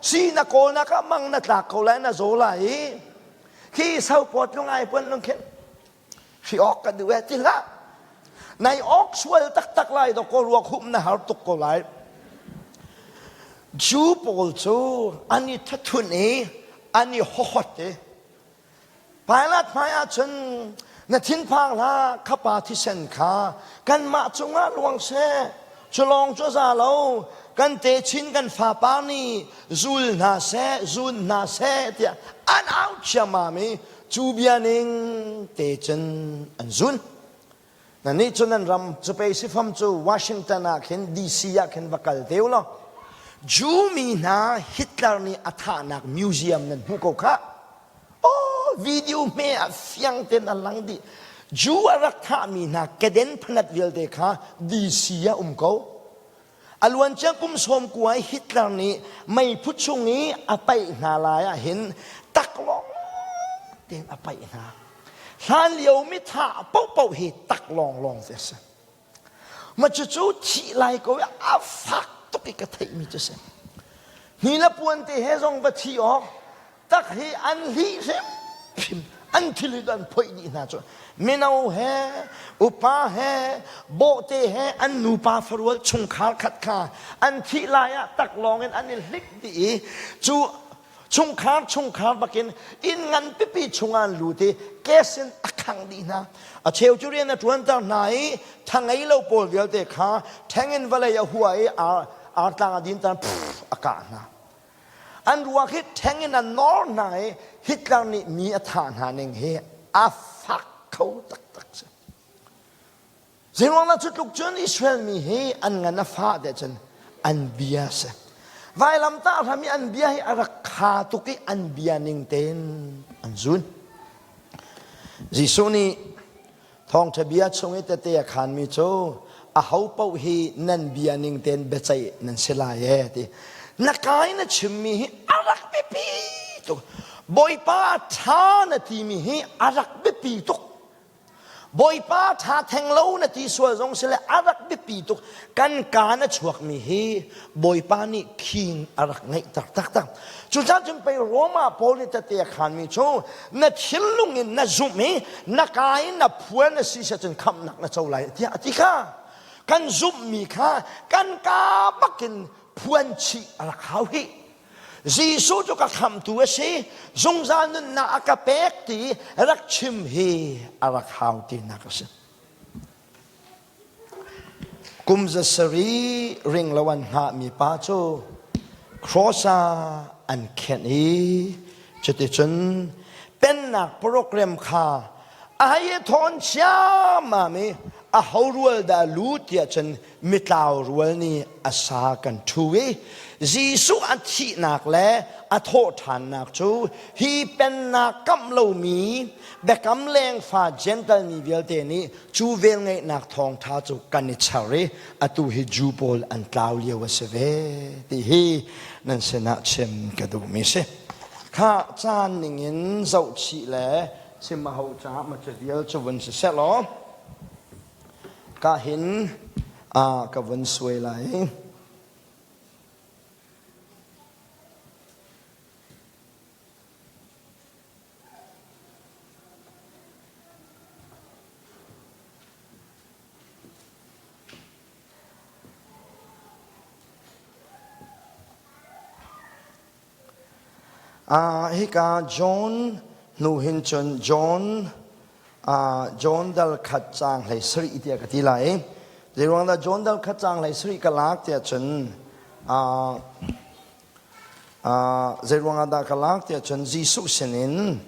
Si na kawlnak ah mang na tlak ko lai na zaw lai i khi sopawt lung ai puan lung khin hri awk ka duh eh ti hlah. Nai awk sual taktak lai dawk ko ruak humh na har tuk ko lai. Jew pawl cu an i thathun i an i hohot i Pilate hmai ahcun na thinphang hlah khapa thisen kha kanmah cungah luang seh cu lawng cu a za lo kan techin kan fapa nih zul hna seh zun hna seh tiah an au ciammam i cu bia ning te cun an zun Nannih cu nan ram cu pei sifam cu Washington ah khin DC ah khin va kal te u law Jew mi hna Hitler nih a thahnak museum nan hmuh ko khah. Oh, video hme ah fiang ten a lang dih. Jew a rak thahmi hna keden phanat vialte kha DC ah um ko. A luancia kum sawm kua i Hitler nih meiphu chung i a paih hna lai ah hin taklawng tein a paih hna. Hlan lio mi thah paohpaoh hi taklawng lawng te a si. Ma cucu thih lai ko i a fak tuk i ka theihmi cu si. Ni le puan te he zong va thi awk tak hi an hlih hrimhrim an thil hi an phoih dih hna cu mino he upa he bawhte he an nupa farual chungkhar khat kha an thih lai ah taklawng in an i hlik dih i cu chungkhar chungkhar bakin inn ngan pipi chungah an lut i gas in a khang dih hna a cheu cu rian a ṭuanter hna i thangei lo pawl vialte kha ṭheng in vawlei a hua i artlang a din tan a kah hna An ruak hi ṭheng in an nawr hna i Hitler nih mi a thah hna ning hi a fak kho taktak si. Zeiruangah cu tluk cun Israel mi hi an ngan a fah te cun an bia si. Vailamtah hram i an bia hi a rak kha tuk i an bia ning tein an zun. Jesuh nih Thawngṭha bia chung i tete a khaanmi cu aho paoh hi nan bia ning tein biaceih nan si lai ee ti. Na kai na chimmi hi a rak biapi tuk. Bawipa a ṭha na timi hi a rak biapi tuk. Bawipa ṭha theng lo na ti sual zong si le a rak biapi tuk. Kan kaa na chuakmi hi Bawipa nih khing a rak ngeih taktak. Cucaah cun pei Roma Paul nih tete a khaanmi cu na thinlung in na zumh i na ka in na phuan a si cun khamhnak na co lai tiah a ti kha. Kan zumhmi kha kan ka bakin phuan chih a rak hau hih. Jesuh cu ka khamtu a si, zungzal nunnak a ka pek ti rak chim hi a rak hau tinak a si. Kum zasarih ring lo an hngahmi pa cu cross ah an khenh i cuticun pennak program kha a hei i thawn ciammam i a ho rual dah lu tiah cun mitlau rual nih a sa kan ṭhu i Jesuh a thihnak le a thawhṭhannak cu hi pennak kamh lomi biakam lengfa Jentail mi vialte nih Cu velngeihnak thawngṭha cu kan i char i atu hi Jew pawl an tlau lio a si ve ti hi nan sinah chim ka duhmi si. Kha caan ningin zohchih le chim a ho caah material cu vun si seh law ka hin ka vun suai lai. Hika John hnu hin cun John John dal khat caang hlei sarih tiah ka ti lai. Zeiruang dah John dal khat caang hlei sarih ka lak tiah cun Zeiruang ah dah ka lak tiah cun Jesuh sinin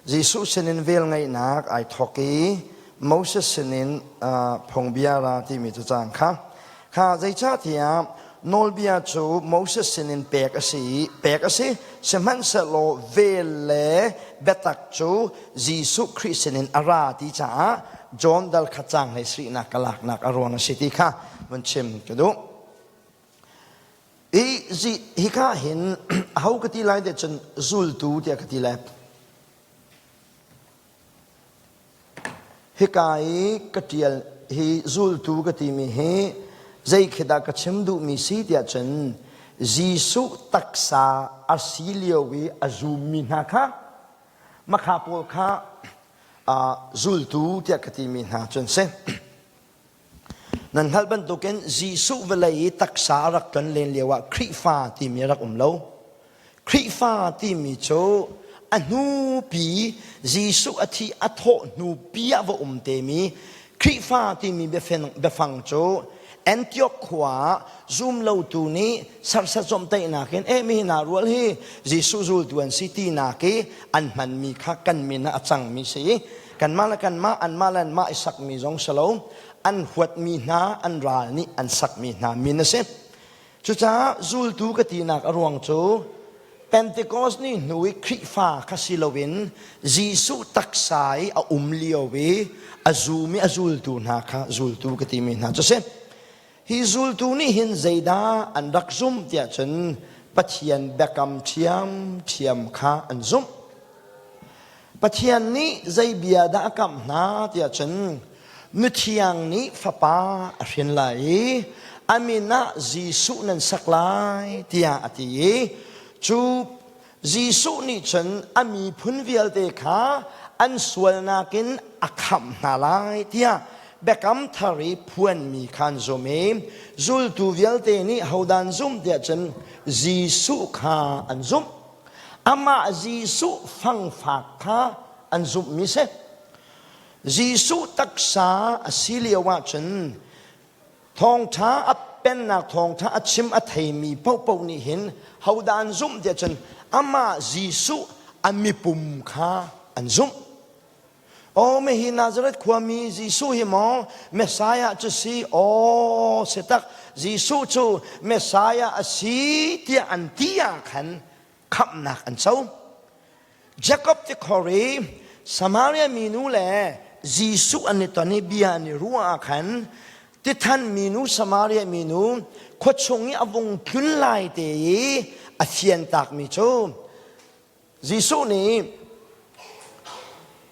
Jesuh sinin velngeihnak ai thawk i Moses sinin phungbia ra timi cu cang kha kha zeicahtiah nawlbia cu Moses sinin pek a si i pek a si sihmanhsehlaw vel le biatak cu Jesuh Khrih sinin a ra ti caah John dal kha cang hlei sarihnak ka laknak a ruang a si ti kha vun chim ka duh. I hika hin aho ka ti lai tiah cun zultu tiah ka ti lai. Hika i ka ṭial hi zultu ka timi hi zei khi dah ka chim duhmi si tiah cun. Jesuh taksa a si lio i a zummi hna kha makha pawl kha zultu tiah ka timi hna cu an si. Nan hngalh bantukin Jesuh vawlei i taksa a rak tlon len lioah Khrihfa timi a rak um lo. Khrihfa timi cu a hnupi Jesuh a thih a thawh hnupi ah va um temi Khrihfa timi biafang cu Antioch khua ah zumlotu nih serhsat zawmhtaihnak in eh mi hna rual hi Jesuh zultu an si tinak i an hmanmi kha kan min ah a cangmi si i kanmah le kanmah anmah le anmah i sakmi zong si lo an huatmi hna an ral nih an sakmi hna min a si. Cucaah zultu ka tinak a ruang cu Pentecost ni hnu i Khrihfa kha si loin Jesuh taksa i a um lio i a zum i a zultu hna kha zultu ka timi hna cu si. Hi zultu nih hin zeidah an rak zumh tiah cun Pathian biakam ṭhiamṭhiam kha an zumh. Pathian nih zei bia dah a kamh hna tiah cun Nuthiang nih fapa a hrin lai i a min ah Jesuh nan sak lai tiah a ti i cu Jesuh nih cun a miphun vialte kha an sualnak in a khamh hna lai tiah biakam thar i phuanmi kha an zum i zultu vialte nih hodah an zumh tiah cun Jesuh kha an zumh. Amah Jesuh fangfak kha an zumhmi si. Jesuh taksa a si lio ahcun thawngṭha a pennak thawngṭha a chim a theimi paohpaoh nih hin hodah an zumh tiah cun amah Jesuh a mipum kha an zumh. Aw hi Nazareth khuami Jesuh hi maw Messiah cu si? Aw si tak Jesuh cu Messiah a si tiah an ti ah khan khamhnak an co. Jakob tikhor i Samaria minu le Jesuh an i ton i bia an i ruah ah khan tithan minu Samaria minu khuachung i a vung tlun lai te i a fiantakmi cu Jesuh nih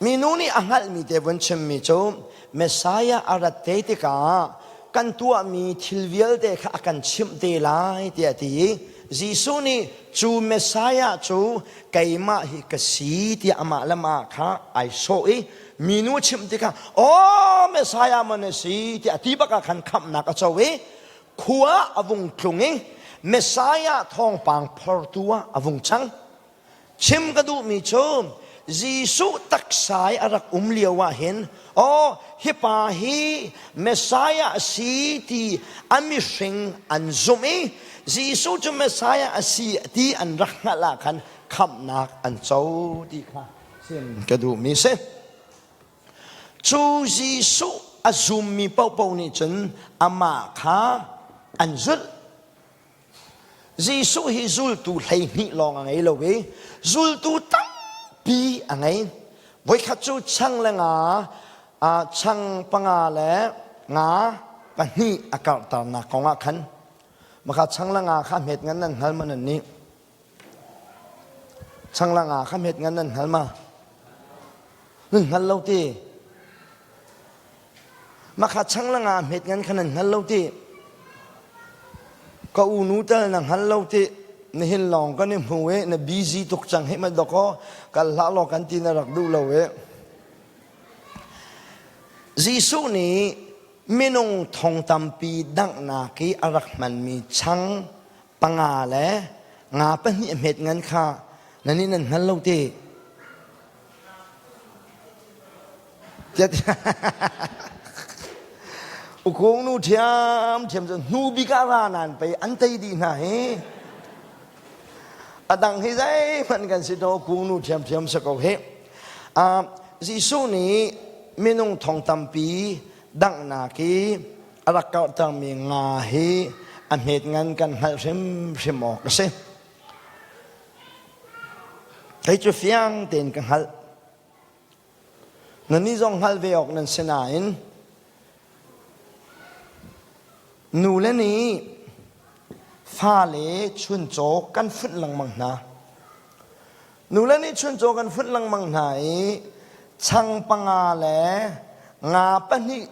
minu nih a hngalhmi te vun chimmi cu Messiah a rat te tikah kan tuahmi thil vialte kha a kan chimh te lai tiah a ti i Jesuh nih cu Messiah cu keimah hi ka si tiah amah le mah kha ai sawh i minu chimh tikah aw Messiah maw na si tiah a ti bak ah khan khamhnak a co i khua a vung tlung i Messiah thawngpang phortu ah a vung cang. Chim ka duhmi cu Jesuh taksa i a rak um lio ah hin aw hi pa hi Messiah a si ti a mihring an zumh i Jesuh cu Messiah a si ti an rak hngalh ah khan khamhnak an co ti kha chim ka duhmi si. Cu Jesuh a zummi paohpaoh nih cun amah kha an zulh. Jesuh hi zultu 12 lawng a ngei lo i zultu tampi a ngei. Voikhat cu chang le nga, chang panga le nga pahnih a karhternak kong ah khan maka chang le nga kha hmet ngan nan hngal ma nan nih? Chang le nga kha hmet ngan nan hngal ma? Nan hngal lo ti. Makha chang le nga hmet ngan kha nan hngal lo ti. Ka unu tal na hngal lo ti. Nihin lawng kan i hmu i na busy tuk cang hi ma doko kal hlah law kan ti na rak duh lo i. Jesuh nih minung thong tampi danghnak i a rak hmanmi chang panga le nga pahnih a hmet ngan kha nan nih nan hngal lo ti. Ukung nu ṭhiamṭhiam cu hnu bik ah ra nan pei an tei dih hna hi. A dang hi zeihmanh kan si to kung nu ṭhiamṭhiam si ko hi. Jesuh nih minung thong tampi danghnak i a rak karhtermi nga hi a hmet ngan kan hngalh hrimhrim awk a si. Kei cu fiang tein ka hngalh. Nannih zong hngalh ve awk nan si nain nule nih fale chuncaw kan funh lengmang hna. Nule nih chuncaw kan funh lengmang hna i chang panga le nga pahnih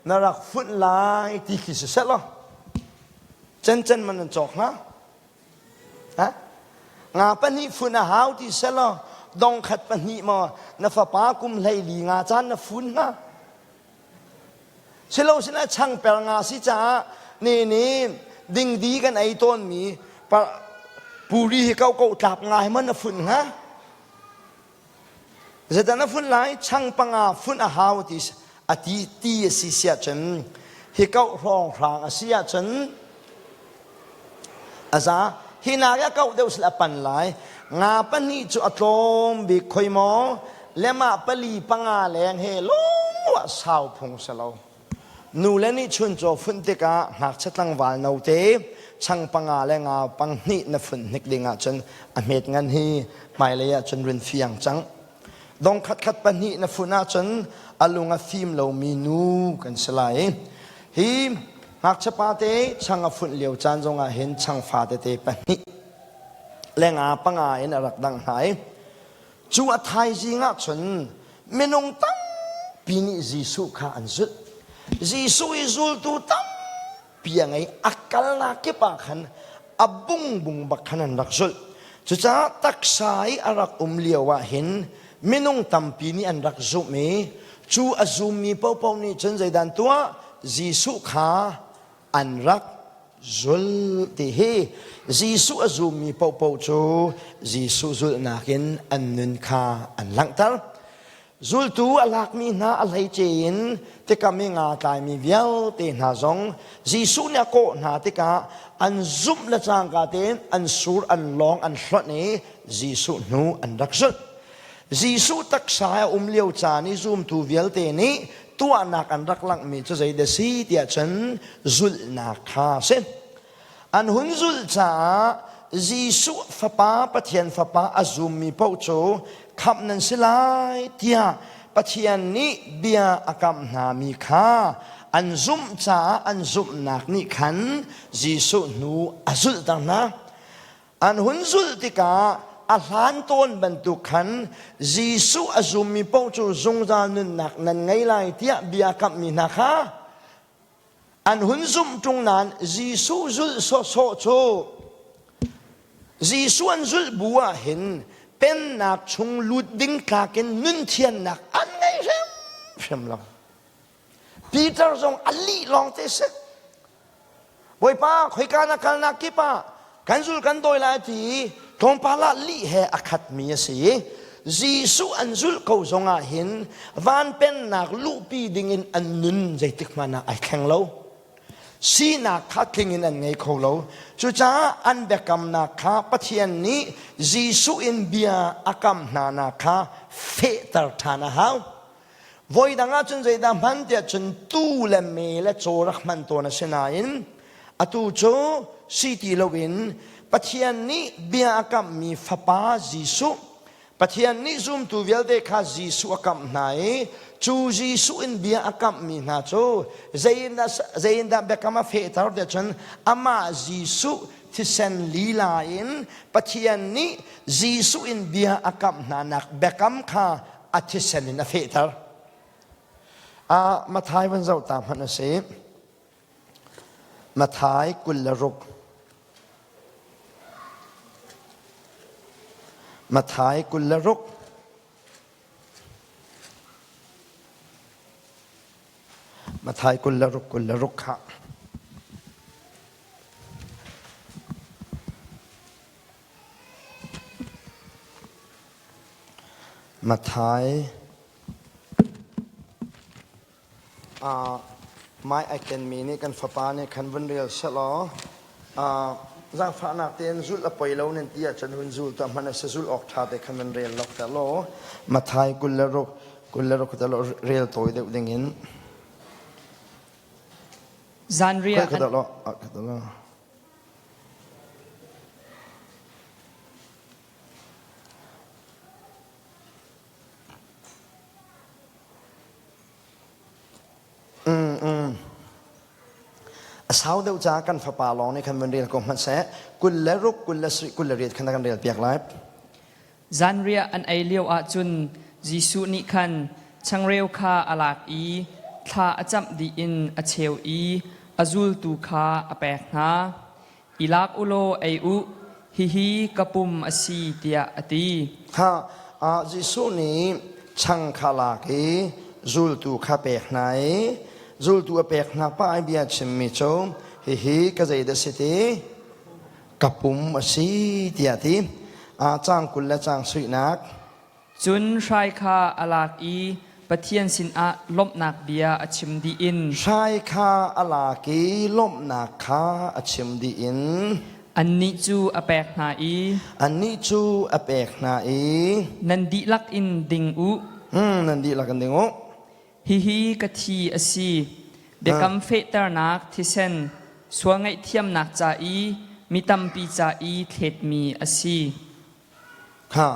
na rak funh lai ti khi si seh law cencen man nan cawk hnga. Ha? Nga pahnih fun a hau ti selaw dong khat pahnih maw na fapa kum 14 nga caan na fun hnga? Silo sinah changper nga si caah ni ni dingdi kan ei tawnmi puri hi ko ko tlap nga hi man na fun hnga? Zeidah na fun lai? Chang panga fun a hau ti a ti ti a si siah cun hi koh hrawnghrang a si ahcun a za. Hi nak a koh deuh sila a pan lai. Nga pahnih cu a tlawm bik khoi maw lemah pali panga leng he lungruah sau phung si lo. Nu le nih chuncaw funh tikah ngakchia tlangval note chang panga le nga panghnih na funh hnik ding ahcun a hmet ngan hi hmailei ahcun run fiang cang. Dong khatkhat pahnih na funh ahcun a lung a fim lomi nu kan si lai. Hi ngakchia pate chang a funh lio caan zongah hin changfa tete pahnih le nga panga in a rak dangh hna i Cu a thaizing ah cun minung tampi nih Jesuh kha an zulh. Jesuh i zultu tampi a ngei. A kalnak kip ah khan a bungbung bak khan an rak zulh. Cucaah taksa i a rak um lio ah hin minung tampi nih an rak zumh i cu a zummi paohpaoh nih cun zeidah an tuah? Jesuh kha an rak zul ti hi Jesuh a zummi paohpaoh cu Jesuh zulhnak in an nun kha an langhter. Zultu a lakmi hna a hleice in tikam i nga tlaimi vialte hna zong Jesuh nih a kawh hna tikah an zumh le cangka tein an sur an lawng an hlonh i Jesuh hnu an rak zulh. Jesuh taksa a um lio caan i zumtu vialte nih tuahnak an rak langhmi cu zeidah si tiah cun zulhnak kha a si. An hun zulh caah Jesuh Fapa Pathian Fapa a zummi paoh cu khamh nan si lai tiah Pathian nih bia a kamh hnami kha an zumh caah an zumhnak nih khan Jesuh hnu a zulhter hna. An hun zulh tikah a hlan tawn bantuk khan Jesuh a zummi paoh cu zungzal nunnak nan ngei lai tiah bia kamhmi hna kha an hun zumh ṭung nain Jesuh zulh sawhsawh cu Jesuh an zulh bu ah hin pennak chung lut ding tlak in nun thiannak an ngei hrimhrim lo. Peter zong a lih lawng te si. Bawipa khoika na kalnak kip ah kan zul kan dawi lai ti i tlawmpal ah lih he a khatmi a si i Jesuh an zulh ko zongah hin van pennak luhpi dingin an nun zeitik hmanh ah ai thleng lo. Sinak kha tling in an ngei kho lo. Cucaah an biakamnak kha Pathian nih Jesuh in bia a kam hna nak kha fehter ṭhan a hau. Voidang ahcun zeidah hman tiah cun tuu le me le caw rak hman tawn a si nain atu cu si ti loin Pathian nih bia a kamhmi Fapa Jesuh Pathian nih zumtu vialte kha Jesuh a kamh hna i cu Jesuh in bia a kamhmi hna cu zeiindah biakam a fehter tiah cun amah Jesuh thisen lila in Pathian nih Jesuh in bia a kamh hna nak biakam kha a thisen in a fehter. Ah Mathai van zoh ta hmanh a si. Mathai 26. Mathai 26. Mathai 26 26 kha. Matthai mai ai kenmi nih kan fapa nih khan vun rel sehlaw zaangfahnak tein zulh a poi lo nan ti ahcun hun zul tuah hmanh a si zulh awk ṭha te khan van rel lok te law Matthai 26 26 te law rel tawi deuh ding in Zanriah an A sau deuh caah kan fapa lawng nih khan van rel ko hmanh seh. 26, 27, 28 khan kan rel piak lai. Zanriah an ei lio ahcun Jesuh nih khan changreu kha a lak i thla a camh dih in a cheu i a zultu kha a pek hna. I lak u law ei u. Hihi ka pum a si, tiah a ti. Ha, Jesuh nih chang kha lak i zultu kha pek hna i zultu a pek hna pa i bia chimmi cu hihi ka zeidah si ti ka pum a si tiah ti. Caang 20 le caang suihnak. Cun hrai kha a lak i Pathian sinah lawmhnak bia a chim dih in Hrai kha a lak i lawmhnak kha a chim dih in annih cu a pek hna i annih cu a pek hna i nan dihlak in ding u. Nan dihlak in ding u. Hihi ka thi a si. Biakam fehternak thisen sual ngaihthiamnak ca i mi tampi ca i thletmi a si. Ha,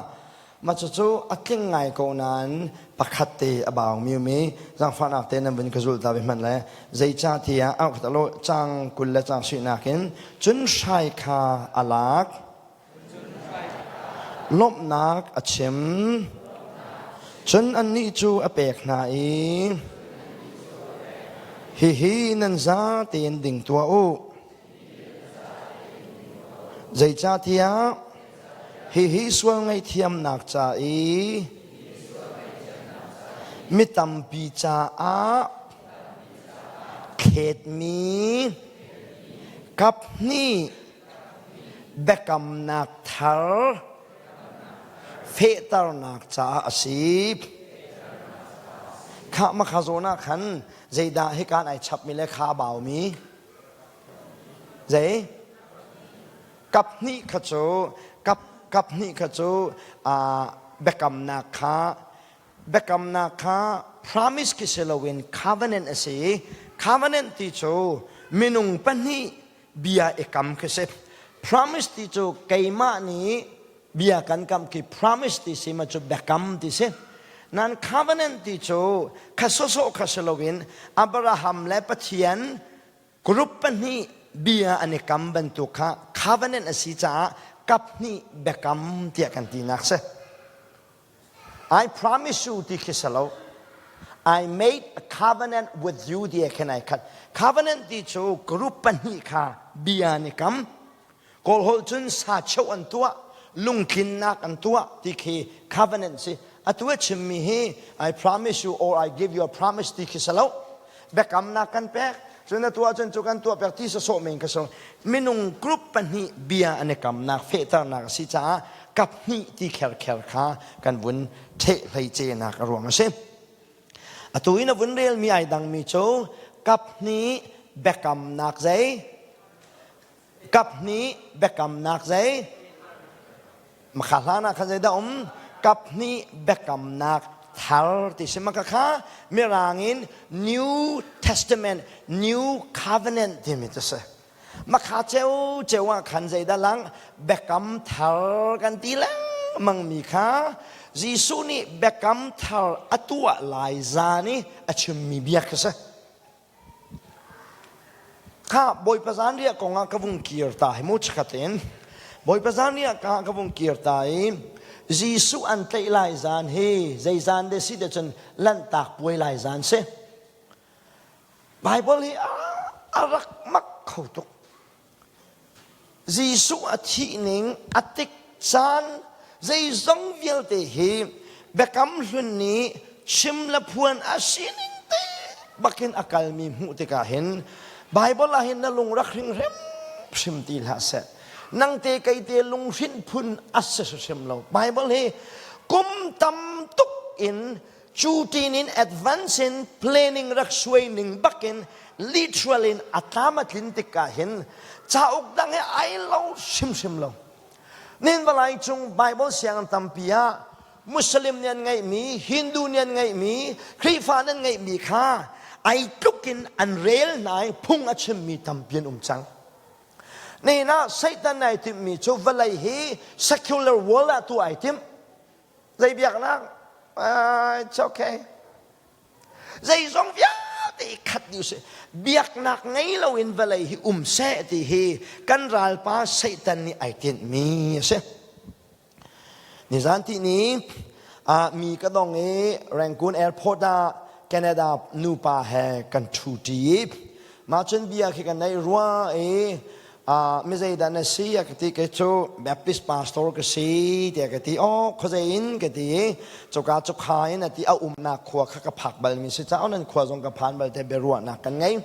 mah cucu a tling ngai ko nain pakhat te a baumi um i zaangfahnak te nan vun ka zulh ta ve hmanh le zeicahtiah a lo caang 20 le caang suihnak in cun hrai kha a lak lawmhnak a chim cun annih cu a pek hna i hihi nan za tein ding tuah u Zeicahtiah hihi sual ngaihthiamnak ca i mi tampi caah thletmi kaphnih biakamnak thar fehternak caah a si. Khah makha zawn ah khan zeidah hikan ai chapmi le kha a baumi? Zei? Kap hnih kha cu kap kap hnih kha cu biakamnak kha biakamnak kha promise khi si loin covenant a si. Covenant ti cu minung pahnih bia i kam khi si. Promise ti cu keimah nih bia kan kam khi promise ti si ma cu biakam ti si. Nan covenant ti cu kha sawsawh kha si loin Abraham le Pathian Group pahnih bia an i kam bantuk kha covenant a si caah kap hnih biakam tiah kan tinak si. I promise you ti khi si lo. I made a covenant with you ti khin ai khat. Covenant ti cu group pahnih kha bia an i kam. Kawlholh cun sa cheu an tuah, lungtlinnak an tuah ti khi covenant si. Atu a chimmi hi I promise you or I give you a promise ti khi si lo. Biakamnak kan pek. Cun atu ahcun cu kan tuah pek ti sawsawh men ka si. Minung group pahnih bia an i kamnak fehternak a si caah kap hnih ti kherkher kha kan vun ṭheh hleicenak a ruang a si. Atu in a vun relmi ai dangmi cu kap hnih biakamnak zei Kaphnih biakamnak zei? Makha hlan ah khan zeidah um? Kaphnih biakamnak thar ti si maka kha mirang in New Testament, New Covenant timi cu si. Makha ceu ceu ah khan zeidah lang? Biakam thar kan ti lengmang mi kha Jesuh nih biakam thar a tuah lai zan i a chimmi bia kha si. Kha Bawipa zanriah kong ah ka vung kir ta hi mu chikkhat in. Bawipa zanriah ka ka vung kir ta i Jesuh an tlaih lai zan hi zei zan de si te cun lanhtak puai lai zan si. Bible hi a rak mak kho tuk. Jesuh a thih ning a tik caan zeizong vialte hi Biakam Hlun nih chim le phuan a sining te bakin a kalmi hmuh tikah hin Bible ah hin na lung rak hring hrimhrim ti hlah seh. Nang te kei te lunghrinh phun a si hrim lo. Bible hi kum tam tuk in cu tin in advance in planning rak suai ning bakin literal in a tlam a tlin tik ah hin cauk dang he ai lo hrimhrim lo nin valai cung bible siang tampi ah muslim nih an ngeihmi hindu nih an ngeihmi khrihfa nih an ngeihmi kha ai tluk in an rel hna i phung a chimmi tampi an um cang nihin ah satan ai timhmi cu vawlei hi secular world ah tu ai timh Zei biaknak? It's okay. Zeizong vialte i khat dih usih. Biaknak ngei loin vawlei hi um seh ti hi kan ralpa Satan nih ai tinhmi a si. Nizan ti ni mi ka dong i Rangoon Airport ah Canada nupa he kan ṭhu ṭi. Mah cun bia khi kan nei rua i. Mi zeidah na si a ka ti kei cu Baptist pastor ka si tiah ka ti. Oh, khuazei in ka ti i cuka cukha in a ti a umnak khua kha ka phak balmi si caah nan khua zong ka phan bal te biaruahnak kan ngei.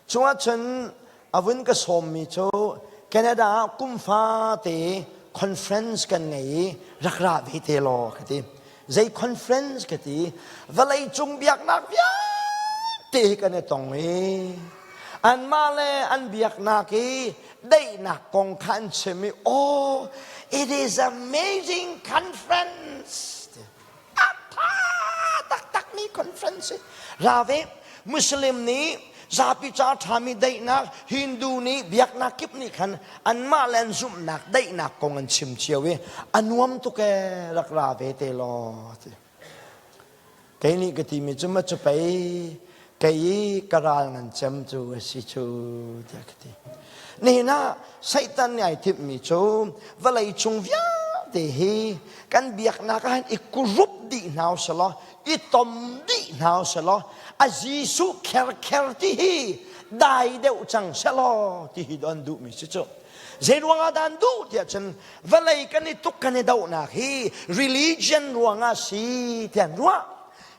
Cungah cun a vun ka sawmmi cu Canada ah kum fate conference kan ngei i rak ra ve te law ka ti. Zei conference ka ti vawlei cung biaknak vialte hi kan i tong i anmah le an biaknak i daihnak kong kha an chim i oh it is amazing conference a tha taktakmi conference ra ve Muslim nih zapi ca ṭhami daihnak Hindu nih biaknak kip nih khan anmah le an zumhnak daihnak kong an chim cio i a nuam tuk ee rak ra ve te law ti kei nih ka timi cu ma cu pei kei i ka ral ngan cem cu a si cu tiah ka ti nihin ah Satan nih ai timhmi cu vawlei cung vialte hi kan biaknak ah hin i kurup dih hna usih law i tom dih hna usih law a Jesuh kherkher ti hi dai deuh cang selaw ti hi an duhmi si cu zei ruangah dah an duh tiah cun vawlei kan i tuk kan i dohnak hi religion ruangah si tiah an ruah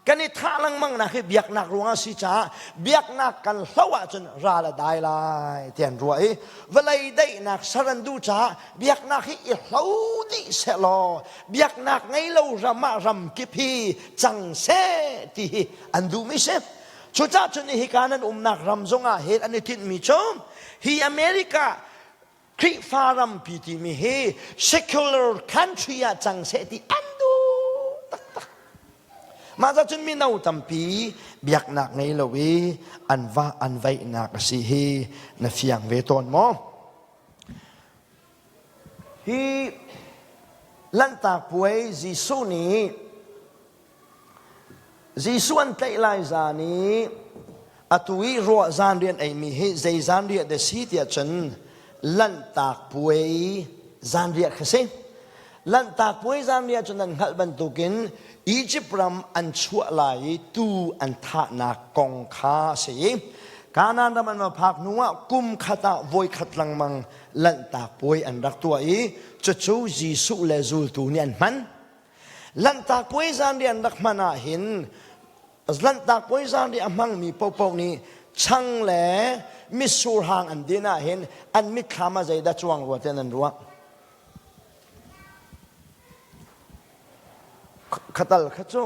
kan i thah lengmang nak hi biaknak ruangah si caah biaknak kan hlo ahcun ral a dai lai tiah an ruah i vawlei daihnak ser an duh caah biaknak hi i hlo dih sehlaw biaknak ngei lo ram ah ram kip hi cang seh ti hi an duhmi si cucaah cun hika nan umnak ram zongah hin an i tinhmi cu hi America Khrihfa rampi timi hi secular country ah cang seh ti an duh taktak. Mah ca cun mino tampi biaknak ngei lo i an va an vaihnak a si hi na fiang ve tawn maw? Hi Lanhtak puai Jesuh nih Jesuh an tlaih lai zan i atu i ruah zanriah an eimi hi zei zanriah dah si tiah cun Lanhtak puai zanriah kha si. Lanhtak puai zanriah cu nan hngalh bantukin Izipt ram an chuah lai i tuu an thahnak kong kha a si i Kanaan ram an va phak hnuah kum khat ah voikhat lengmang Lanhtak puai an rak tuah i cucu Jesuh le zultu nih an hman. Lanhtak puai zanriah an rak hman ah hin Lanhtak puai zanriah a hmangmi paohpaoh nih chang le mitsur hang an din ah hin an mitthlam ah zeidah cuang rua tiah nan ruah? Khatal kha cu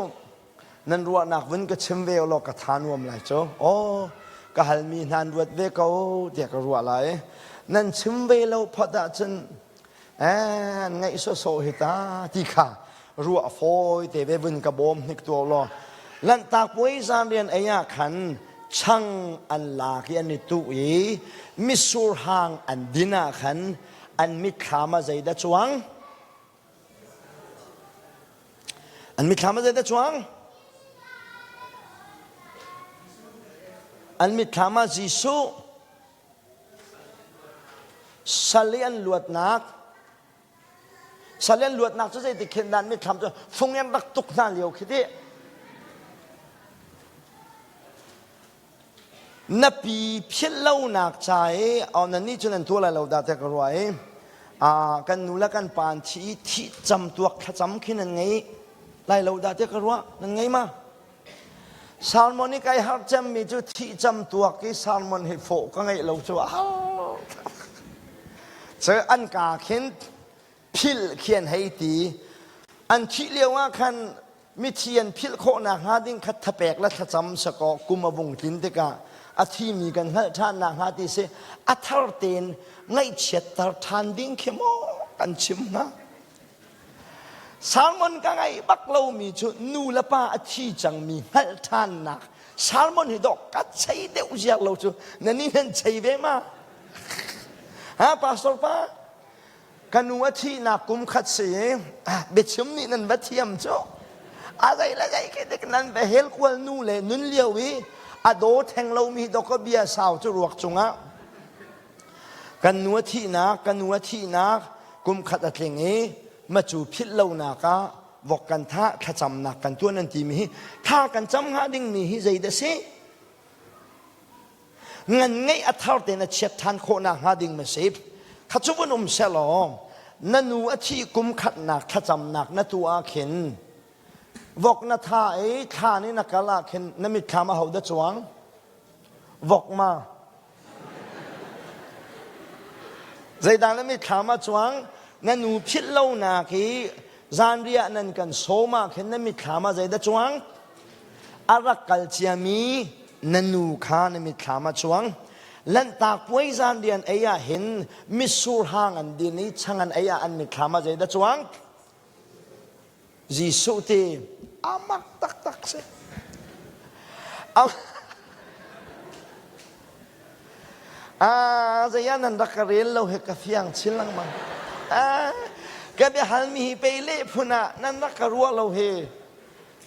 nan ruahnak vun ka chim ve law ka tha nuam lai cu. Aw, ka halmi hna an ruat ve ko tiah ka ruah lai. Nan chim ve lo phot ahcun an ngaih sawsawh hi ta ti kha ruah fawi te ve vun ka bawm hnik tuah law Lanhtak puai zanrian ei ah khan chang an lak i an i tuh i mitsur hang an din ah khan an mitthlam ah zeidah cuang an mitthlam ah zeidah cuang an mitthlam ah Jesuh Sal i an luatnak sal i an luatnak cu zeitik khin dah an mitthlam cu fung in rak tuk hna lio khi ti na pi philh lonak ca i oh nan nih cun an tuah lai lo dah tiah ka ruah i kan nu le kan pa an thi i thih cam tuak thlacam khi nan ngei lai lo dah tiah ka ruah nan ngei ma Salmon i kai harh cemmi cu thih cam tuak i salmon hi fawh ka ngeih lo cu cu an ka khin philh khi an hei ti an thih lio ah khan mithi an philh khawh nakhnga ding kha thapek le thlacam sakaw kum a vung tlin tikah a thimi kan hngalh ṭhan nakhnga ti si a thar tein ngaihchiatter ṭhan ding khi maw kan chim hnga Salmon ka ngaih bak lomi cu nu le pa a thi cangmi hngalh ṭhannak Salmon hi dawh ka chei deuh ziar lo cu na nih nan chei ve ma? Ha pastor pa ka nu a thihnak kum khat si i biachim nih nan va thiam cu a zei le zei khi dik nan va hel kual nu le nun lio i a daw theng lomi dawk ka bia sau cu ruak cungah Kan nu a thihnak, ka nu a thihnak kum khat a tling i macu philh lonak ah vok kan thah, thlacamnak kan tuan an timi hi thla kan cam hnga dingmi hi zeidah si? Ngan ngeih a thar tein a chiat ṭhan khawhnak hnga ding ma si? Kha cu vun um selaw na nu a thih kum khatnak thlacamnak na tu ah khin vok na tha i thlan i na kal ah khin na mitthlam a ho dah cuang? Vok ma? Zeidah na mitthlam ah cuang? Na nu philh lonak i zanriah nan kan sawm ah khin na mitthlam ah zeidah cuang? A rak kal ciami na nu kha na mitthlam ah cuang. Lanhtak puai zan rian ei ah hin mitsur hang an din i chang an ei ah an mitthlam ah zeidah cuang? Jesuh ti amak taktak si. Ah, zei ah nan rak ka rel lo he ka fiang chin lengmang. Ah, ka biahalmi hi pei leh phun ah nan rak ka ruah lo hi.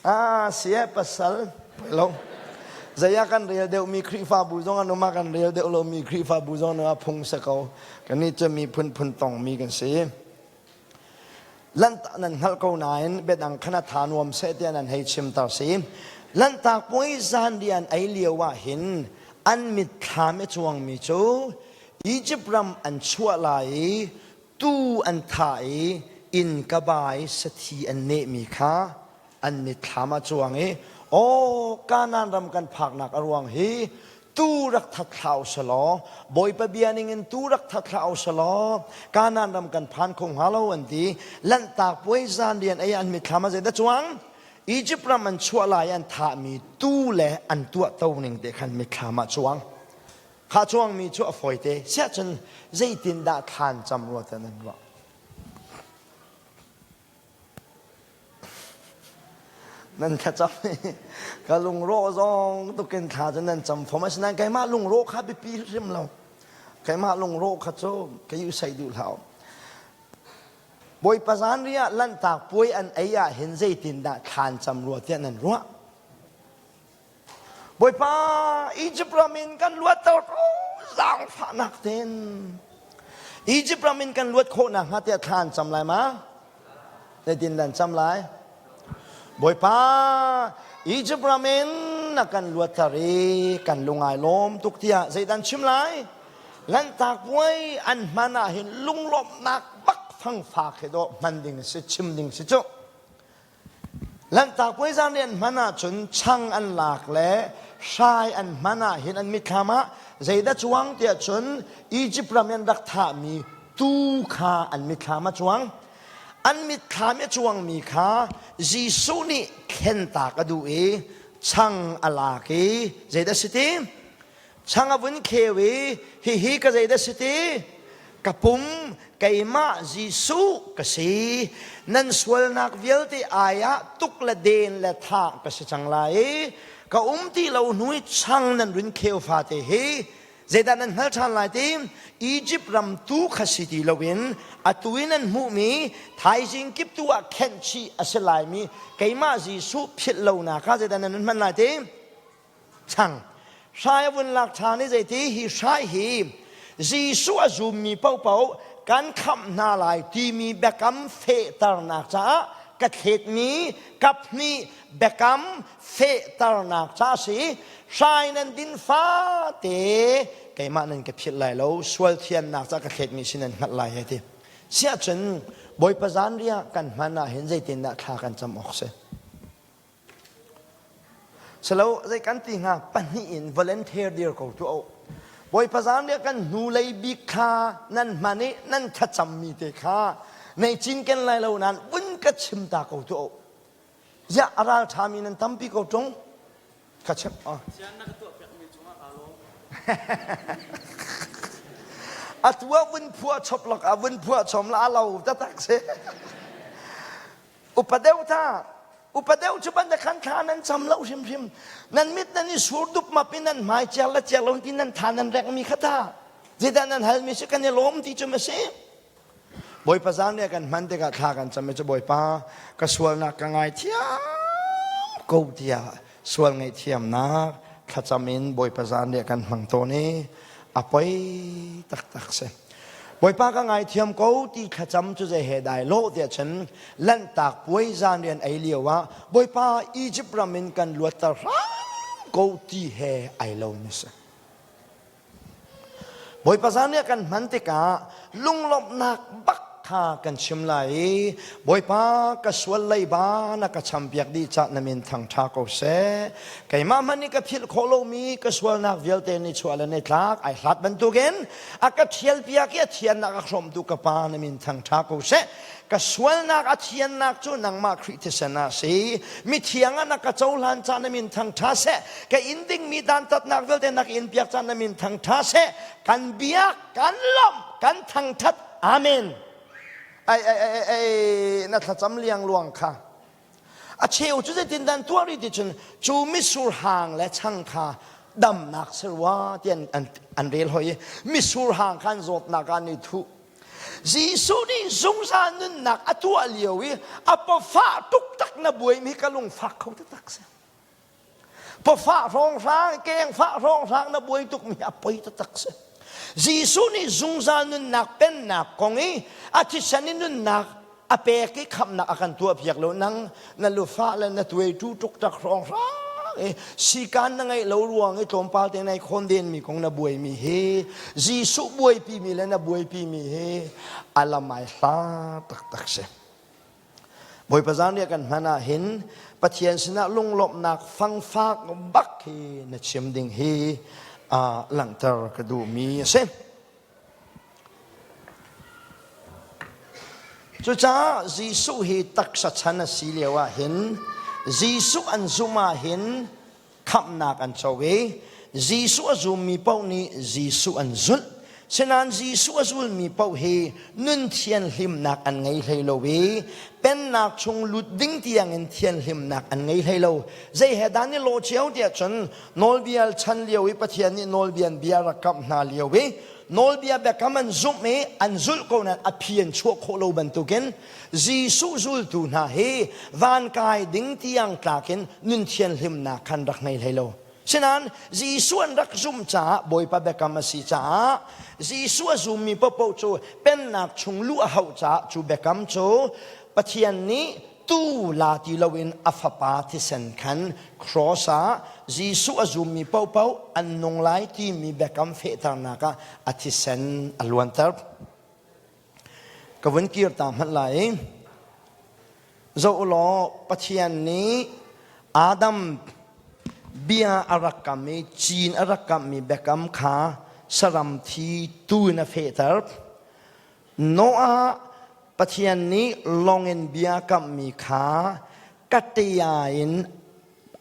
Ah, sia pasal lo. Zei ah kan rel deuhmi Khrihfabu zong an um ah kan rel deuh lomi Khrihfabu zong an um ah phung si ko. Kannih cu mi phunphun tongmi kan si. Lanhtak nan hngalh ko nain biadang khan a tha nuam seh tiah nan hei chimter si. Lanhtak puai zan rian ei lio ah hin an mitthlam i cuangmi cu Egypt ram an chuah lai i tuu an thah i inn ka ba i sathi an nehmi kha an mitthlam ah cuang i aw Kanaan ram kan phaknak a ruang hi tu rak that thla u selaw Bawipa bia ningin tu rak that thla u selaw Kanaan ram kan phan kho hnga lo an ti Lanhtak puai zan rian ei an mitthlam ah zeidah cuang Egypt ram an chuah lai an thahmi tu le an tuahto ning te khan mitthlam ah cuang Kha cuangmi cu a fawite. Siahcun zeitindah thlan cam rua tiah nan ruah? Nan thlacam i ka lungrawh zong tukin thla cu nan cam fom. Asinain keimah lungrawh kha biapi hrim lo. Keimah lungrawh kha cu ka usai duh hlah. Bawipa zanriah lanhtak puai an ei ah hin zeitindah thlan cam rua tiah nan ruah? Bawipa Egypt ram in kan luatter ko zaangfahnak tein Egypt ram in kan luat khawh nakhnga tiah thla an cam lai ma? Zeitin nan cam lai? Bawipa Egypt ram in na kan luatter i kan lungai lawm tuk tiah zeidan chim lai? Lanhtak puai an hman ah hin lunglawmhnak bak fangfak he dawh hman ding si chim ding si cu. Lanhtak puai zan rian hman ahcun chang an lak le hrai an hman ah hin an mitthlam ah zeidah cuang tiah cun Egypt ram i an rak thahmi tuu kha an mitthlam a cuang. An mitthlam i a cuangmi kha Jesuh nih thlentak a duh i chang a lak i zeidah si ti? Chang a vun kheu i hihi ka zeidah si ti? Ka pum keimah Jesuh ka si. Nan sualnak vialte ai ah tuk le den le thah ka si cang lai i ka um ti lo hnu i chang nan rin kheu fate hi zeidah nan hngal ṭhan lai ti? Egypt ram tu kha si ti loin atu i nan hmuhmi thaizing kip tu ah khenh chih a si laimi keimah Jesuh philh lonak kha zeidah nan hman lai ti? Chang. Hrai a vun lak ṭhan i zeiti hi hrai hi Jesuh a zummi paohpaoh kan khamh hna lai timi biakam fehternak caah ka thletmi kaphnih biakam fehternak ca a si. Hrai nan din fate keimah nan ka philh lai lo sual thiannak caah ka thletmi si nan hngalh lai hei ti. Siahcun Bawipa zanriah kan hman ah hin zeitindah thla kan cam awk si? Silo zei kan ti hnga pahnih in volunteer dir ko tuah u. Bawipa zaanriah kan hnulei bik kha nan hman i nan thlacammi te kha nei cinken lai lo nain vun ka chim ta ko tuah u. Ziah a ral ṭhami nan tampi ko ṭung. Ka chim. Oh. Atu ah vun phuah chop lak ah vun phuah chom la a lo taktak si. Upa deuh ta upa deuh cu ban khan thla nan cam lo hrimhrim nan mit nan i sur dup map in nan hmai ciar le ciar lo ti nan tha nan rek mi kha ta zeidah nan hal mi si kan i lawm ti cu ma si Bawipa zan le kan hman tikah thla kan cam i cu Bawipa ka sualnak ka ngaithiam ko tiah sual ngaihthiamnak thlacam in Bawipa zan le kan hmang tawn i a poi taktak si Bawipa ka ngaithiam ko ti thlacam cu zei he dai lawh tiah cun Lanhtak puai zan rian ei lio ah Bawipa Egypt ram in kan luatter hram ko ti he ai lo mi si. Bawipa zan nih a kan hman tikah lunglawmhnak bak kha kan chim lai i Bawipa ka sual leiba na ka champiak dih cah na min thangṭha ko seh. Keimah hmanh nih ka philh khawh lomi ka sualnak vialte ni chuah le ni tlak ai hlat bantukin a ka ṭhialpiak i a thiannak a hrawmtu ka pa na min thangṭha ko seh. Ka sualnak a thiannak cu nangmah Khrih thisen ah si. Mithiang ah na ka cohlan cah na min thangṭha seh. Ka in dingmi dantatnak vialte na ka in piak cah na min thangṭha seh. Kan biak, kan lawmh, kan thangṭhat. Amen. Ai ai ai ai na thlacam liangluang kha. A cheu cu zeitin dan tuah rih ti cun cu mitsur hang le chang kha damnak si rua ti an, an, an rel hoi i mitsur hang khan zawtnak ah an i thuh. Jesuh nih zungzal nunnak a tuah lio i a pawfah tuktak na buaimi ka lungfak kho taktak si. Pawfah hrawnghrang, kengfah hrawnghrang na buai tukmi a poi taktak si. Jesuh nih zungzal nunnak pennak kong i a thisen in nunnak a pek i khamhnak a kan tuahpiak lo nang na lufa le na tuai tu tuktak hrawnghrang i sikan na ngeih lo ruang i tlawmpal te nai khawn den mi kong na buai mi hi Jesuh buaipi mi le na buaipi mi hi a lamai hla taktak si. Bawipa zanriah kan hman ah hin Pathian sinah lunglawmhnak fangfak bak hi na chim ding hi langhter ka duhmi a si. Cucaah Jesuh hi taksa chan a si lio ah hin Jesuh an zumh ah hin khamhnak an co i Jesuh a zummi paoh nih Jesuh an zulh. Sinain Jesuh a zulmi paoh hi nun thianhlimnak an ngei hlei lo i pennak chung lut ding tiangin thianhlimnak an ngei hlei lo. Zei he dah ni lawh cio tiah cun nawlbia chan lio i Pathian nih nawlbia bia rak kamh hna lio i nawlbia biakam an zumh i an zulh ko nain a phi an chuah khawh lo bantukin Jesuh zultu hna hi van kai ding tiang tlakin nun thianhlimnak khan rak ngei hlei lo. Sinain Jesuh an rak zumh caah Bawipa biakam a si caah Jesuh a zummi paohpaoh cu pennak chung luh a hauh caah cu biakam cu Pathian nih tu la ti loin a fapa thisen khan cross ah Jesuh a zummi paohpaoh an nung lai timi biakam fehternak ah a thisen a luanter. Ka vun kir ta hmanh lai i zoh u law Pathian nih Adam bia a rak kam i cin a rak kammi biakam kha saram thi tu in a fehter. Noah Pathian nih lawng in bia kammi kha katia in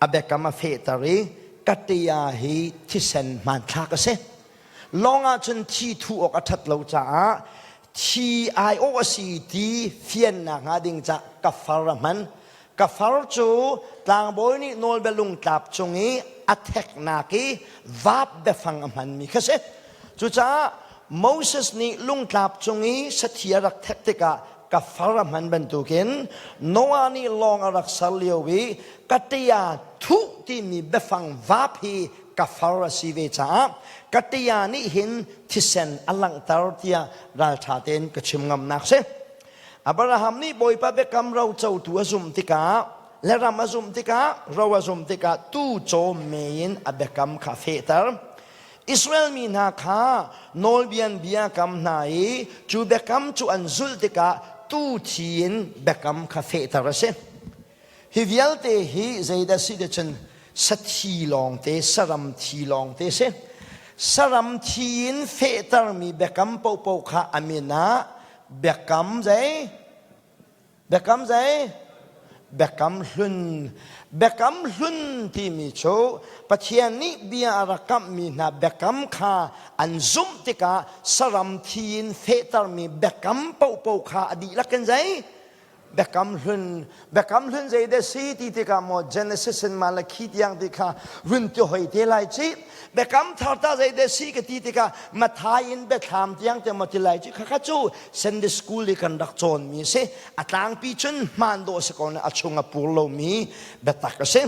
a biakam a fehter i katia hi thisen hmanthlak a si. Lawng ah cun thi thuh awk a ṭhat lo caah thi aiawh a si ti fiannak hnga ding cah ka far a hman. Ka far cu tlangbawi nih nawlbia lungtlap cung i a theknak i vap biafang a hmanmi kha si. Cucaah Moses nih lungtlap cung i sathi a rak thek tikah ka far a hman bantukin Noah nih lawng a rak ser lio i katia thuh timi biafang vap hi ka far a si ve caah katia nih hin thisen a langhter tiah ralṭha tein ka chim ngamnak si. Abraham nih Bawipa biakam ro cotu a zumh tikah le ram a zumh tikah ro a zumh tikah tuu caw mei in a biakam kha fehter. Israel mi hna kha nawlbian bia kam hna i cu biakam cu an zulh tikah tuu thi in biakam kha fehter a si. Hi vialte hi zeidah si ti cun sathi lawngte, saram thi lawngte si. Saram thi in fehtermi biakam paohpaoh kha a min ah biakam zei? Biakam zei? Biakam hlun. Biakam hlun timi cu Pathian nih bia a rak kamhmi hna biakam kha an zumh tikah saram thi in fehtermi biakam paohpaoh kha a dihlak in zei? Biakam hlun. Biakam hlun zei dah si ti tikah maw Genesis in Malakhi tiang ti kha run ti hoi te lai ci. Biakam thar ta zei dah si ka ti tikah Mathai in Biathlam tiang te maw ti lai ci. Khakha cu Sunday school i kan rak cawnmi a si. A tlangpi cun hmaan dawh a si ko na a chung a pur lomi biatak a si.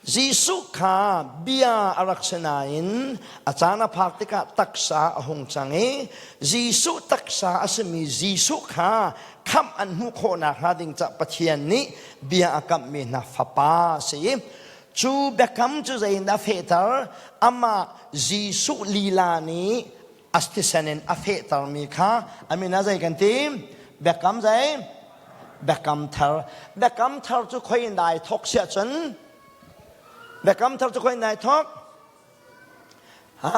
Jesuh kha bia a rak si nain a caan a phak tikah taksa a hung cang i Jesuh taksa a simi Jesuh kha khamh an hmuh khawh nakhnga ding cah Pathian nih bia a kamhmi hna fapa a si i. Cu biakam cu zeiindah fehter? Amah Jesuh lila nih a thisen in a fehtermi kha a min ah zei kan ti? Biakam zei? Biakam thar. Biakam thar cu khoi in dah ai thawk siah cun? Biakam thar cu khoi in dah ai thawk? Ha?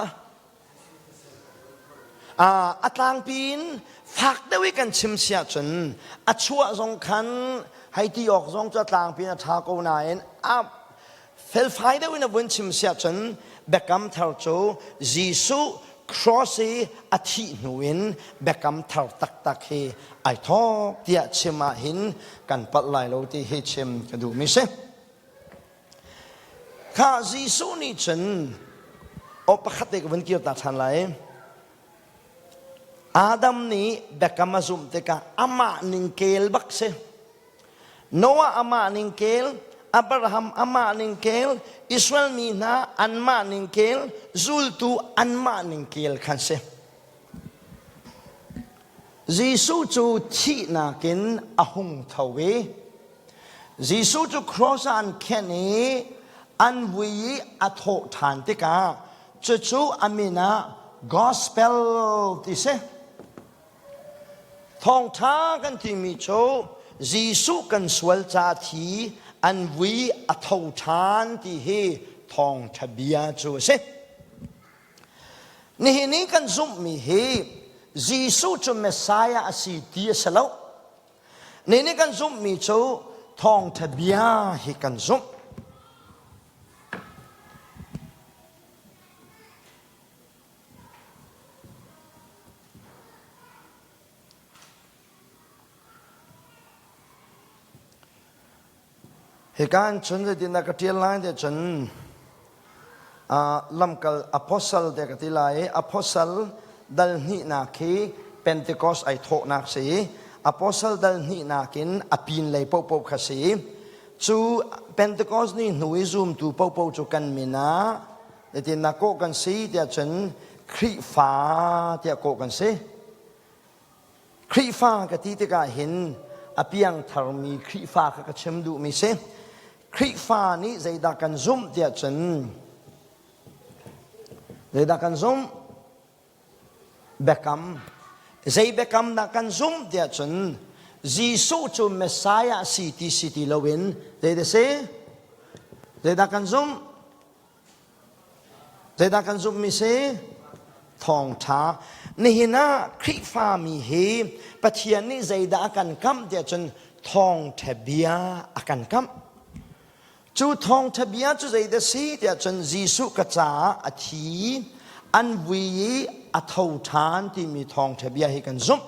A tlangpi in fak deuh i kan chim si ahcun a chuah zong khan hei ti awk zong cu a tlangpi in a ṭha ko nain a felfai deuh in a vun chim si ahcun biakam thar cu Jesuh cross i a thih hnu in biakam thar taktak hi ai thawk tiah chim ah hin kan palh lai lo ti hi chim ka duhmi si. Kha Jesuh nih cun aw pakhat te ka vun kir ta ṭhan lai. Adam nih biakam a zumh tikah amah ningkel bak si. Noah amah ningkel, Abraham amah ningkel, Israel mi hna anmah ningkel, zultu anmah ningkel khan si. Jesuh cu thihnak in a hung tho i Jesuh cu cross ah an khenh i an vui i a thawh ṭhan tikah cucu a min ah gospel ti si. Thawngṭha kan timi cu Jesuh kan sual ca thi an vui a tho ṭhan ti hi thawngṭha bia cu a si. Nihin i kan zumhmi hi Jesuh cu Messiah a si ti a si lo. Nih nih kan zumhmi cu thawngṭha bia hi kan zumh. Hika in cun zeitindah ka ṭial lai ti cun lamkal apostle te ka ti lai i apostle dal hnihnak khi Pentecost ai thawhnak si i apostle dal hnihnak in a pin lei paohpaoh kha si cu Pentecost ni hnu i zumtu paohpaoh cu kan min ah zeitindah kawh kan si tiah cun Khrihfa tiah kawh kan si. Khrihfa ka ti tikah hin a piangtharmi Khrihfa kha ka chim duhmi si. Khrihfa nih zeidah kan zumh tiah cun zeidah kan zumh? Biakam. Zei biakam dah kan zumh tiah cun Jesuh cu Messiah si ti si ti loin zeidah si? Zeidah kan zumh? Zeidah kan zumhmi si? Thawngṭha. Nihin ah Khrihfami hi Pathian nih zeidah a kan kamh tiah cun thawngṭha bia a kan kamh. Cu thawngṭha bia cu zeidah si tiah cun Jesuh ka caah a thi, an vui i a tho ṭhan timi thawngṭha bia hi kan zumh.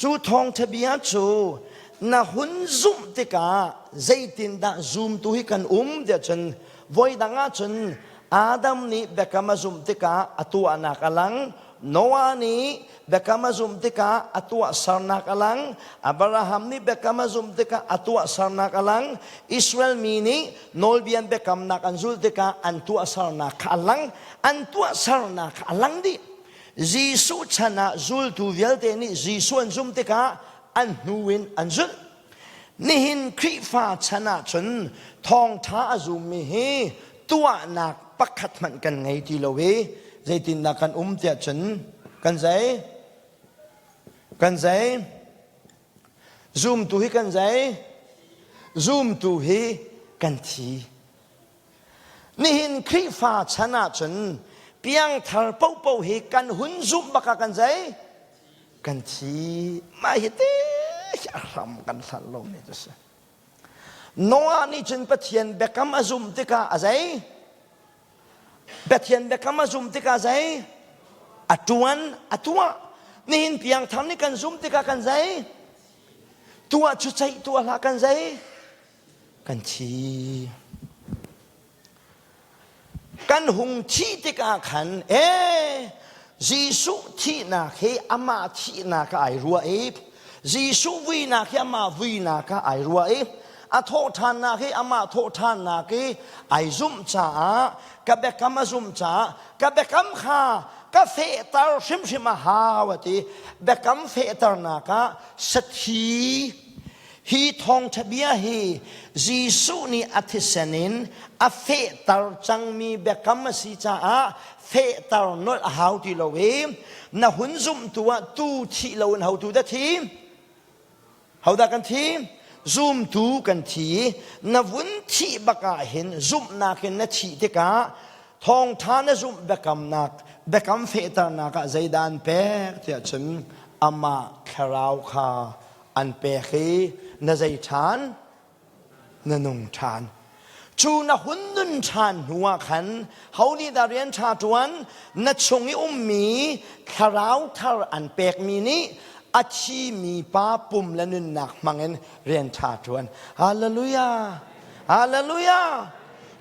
Cu thawngṭha bia cu na hun zumh tikah zeitindah zumtu hi kan um tiah cun voidang ah cun Adam nih biakam a zumh tikah a tuahnak a lang Noah nih biakam a zumh tikah a tuahsernak a lang Abraham nih biakam a zumh tikah a tuahsernak a lang Israel mi nih nawlbian biakamnak an zulh tikah an tuahsernak kha a lang an tuahsernak kha a lang dih Jesuh chan ah zultu vialte nih Jesuh an zumh tikah an hnu in an zulh. Nihin Khrihfa chan ah cun thawngṭha a zummi hi tuahnak pakhat hmanh kan ngei ti lo i zeitindah kan um tiah cun kan zei? Kan zei? Zumtu hi kan zei? Zumtu hi kan thi. Nihin Khrihfa chan ahcun piangthar paohpaoh hi kan hun zumh bak ah kan zei? Kan thi. Mah hi te hi a hram kan hlan lomi cu si. Noah nih cun Pathian biakam a zumh tikah a zei? Pathian biakam a zumh tikah zei? A ṭuan, a tuah. Nihin piangthar nih kan zumh tikah kan zei? Tuah cu ceih tuah hlah kan zei? Kan thi. Kan hung thih tikah khan ee Jesuh thihnak hi amah thihnak ah ai ruah i Jesuh vuinak hi amah vuinak ah ai ruah i a thawhṭhannak hi amah thawhṭhannak i ai zumh caah ka biakam a zumh caah ka biakam kha ka fehter hrimhrim a hau a ti biakam fehternak ah sathi. Hi thawngṭha bia hi Jesuh nih a thisen in a fehter cangmi biakam a si caah fehter nolh a hau ti lo i na hun zumhtu ah tu thih loin hotu dah thi? Hodah kan thi? Zumtu kan thi. Na vun thih bak ah hin zumhnak in na thih tikah thawngṭha na zumh biakamnak biakam fehternak ah zeidah an pek tiah cun amah thlarau kha an pek i na zei ṭhan? Na nung ṭhan. Cu na hun nun ṭhan hnu ah khan ho nih dah rian ṭha ṭuan? Na chung i ummi thlarau thar an pekmi nih a thimi pa pum le nunnak hmangin rian ṭha ṭuan. Hallelujah! Hallelujah!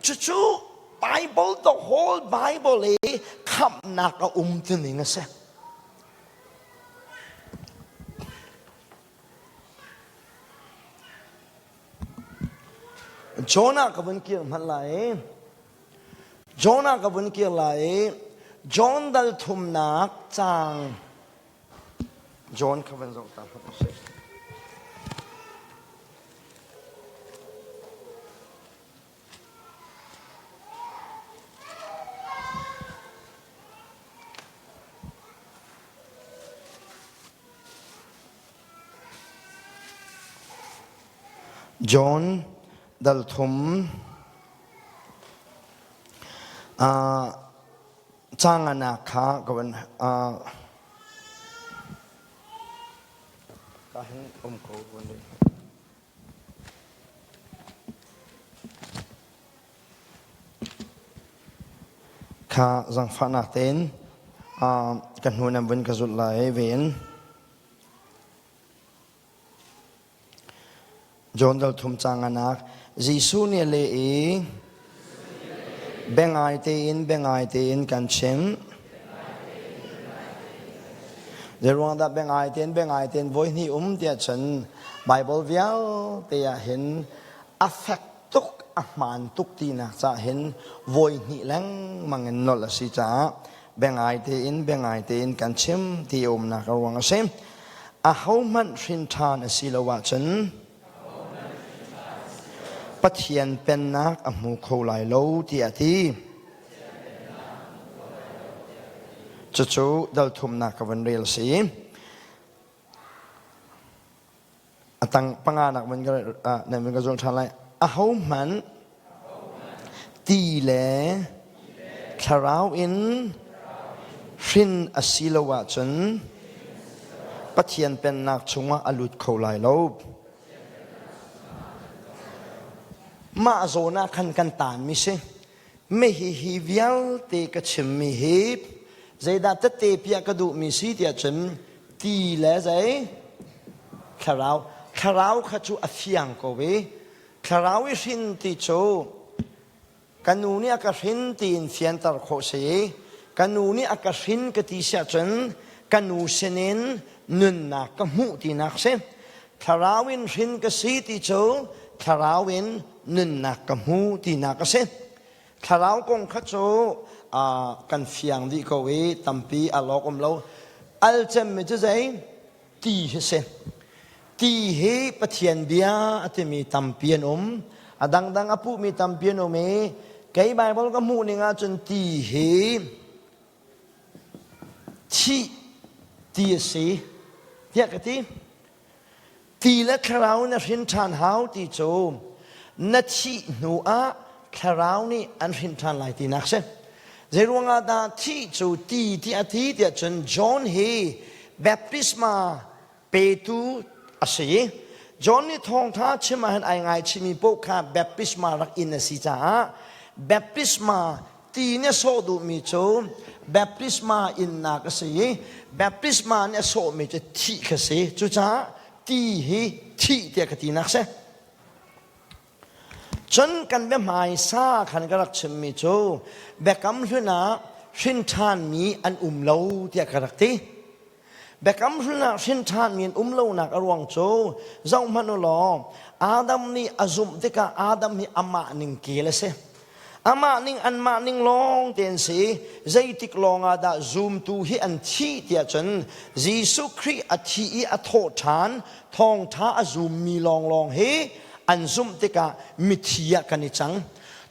Cucu Bible, the whole Bible i khamhnak a um tining a si. Jonah ka vun kir hmanh lai i Jonah ka vun kir lai i John dal thumnak caang John ka vun zoh ta hmanh usih. John dal thum caanganak kha ka van ka hin um ko Kha zaangfahnak tein ka hnu nan vun ka zulh lai ven. John dal thum canganak Jesuh nih a leh i biangai tein biangai tein kan chimh. Zeiruang dah biangai tein biangai tein voi hnih um tiah cun Bible vialte ah hin a fek tuk a hmaan tuk tinak cah hin voi hnih lengmang in nolh a si caah biangai tein biangai tein kan chim ti umnak a ruang a si. Ahohmanh hrin ṭhan a si lo ahcun Pathian pennak a hmu kho lai lo tiah a ti. Cucu dal thumnak ka van rel si. A tang panganak van ka nan van ka zul ṭhan lai. Ahohmanh ti le thlarau in hrin a si lo ahcun Pathian pennak chungah a lut kho lai lo. Mah zawn ah khan kan taanmi si. Mi hi vialte ka chimmi hi zeidah tette piah ka duhmi si tiah cun ti le zei thlarau thlarau kha cu a fiang ko i thlarau i hrin ti cu ka nu nih a ka hrin tiin fianter khawh si i ka nu nih a ka hrin ka ti siah cun ka nu sinin nunnak ka hmuh tinak si thlarau in hrin ka si ti cu thlarau in nunnak ka hmu tinak a si. Thlarau kong kha cu kan fiang dih ko i tampi a lawk um lo. Al cemmi cu zei? Ti hi si. Ti hi Pathian bia a timi tampi an um. A dangdang a puhmi tampi an um i kei Baibal ka hmuh ning ahcun ti hi thih ti a si tiah ka ti. Ti le thlarau na hrin ṭhan hau ti cu na thih hnu ah thlarau nih an hrin ṭhan lai tinak si. Zeiruangah dah thih cu ti ti a ti tiah cun John hi baptisma petu a si i John nih thawngṭha chim ah hin ai ngaichihmi paoh kha baptisma rak in a si caah baptisma ti nih a sawh duhmi cu baptisma innak a si i baptisma nih a sawhmi cu thih kha si. Cucaah ti hi thih tiah ka tinak si. Cun kan biahmaisa khan ka rak chimmi cu biakam hlun ah hrin ṭhanmi an um lo tiah ka rak ti. Biakam hlun ah hrin ṭhanmi an um lonak a ruang cu zohhmanh u law Adam nih a zumh tikah Adam hi amah ning kel a si. Amah ning anmah ning lawng te an si. Zeitik lawng ah dah zumtu hi an thih tiah cun Jesuh Khrih a thi i a thawh ṭhan thawngṭha a zummi lawnglawng hi an zumh tikah mithi ah kan i cang.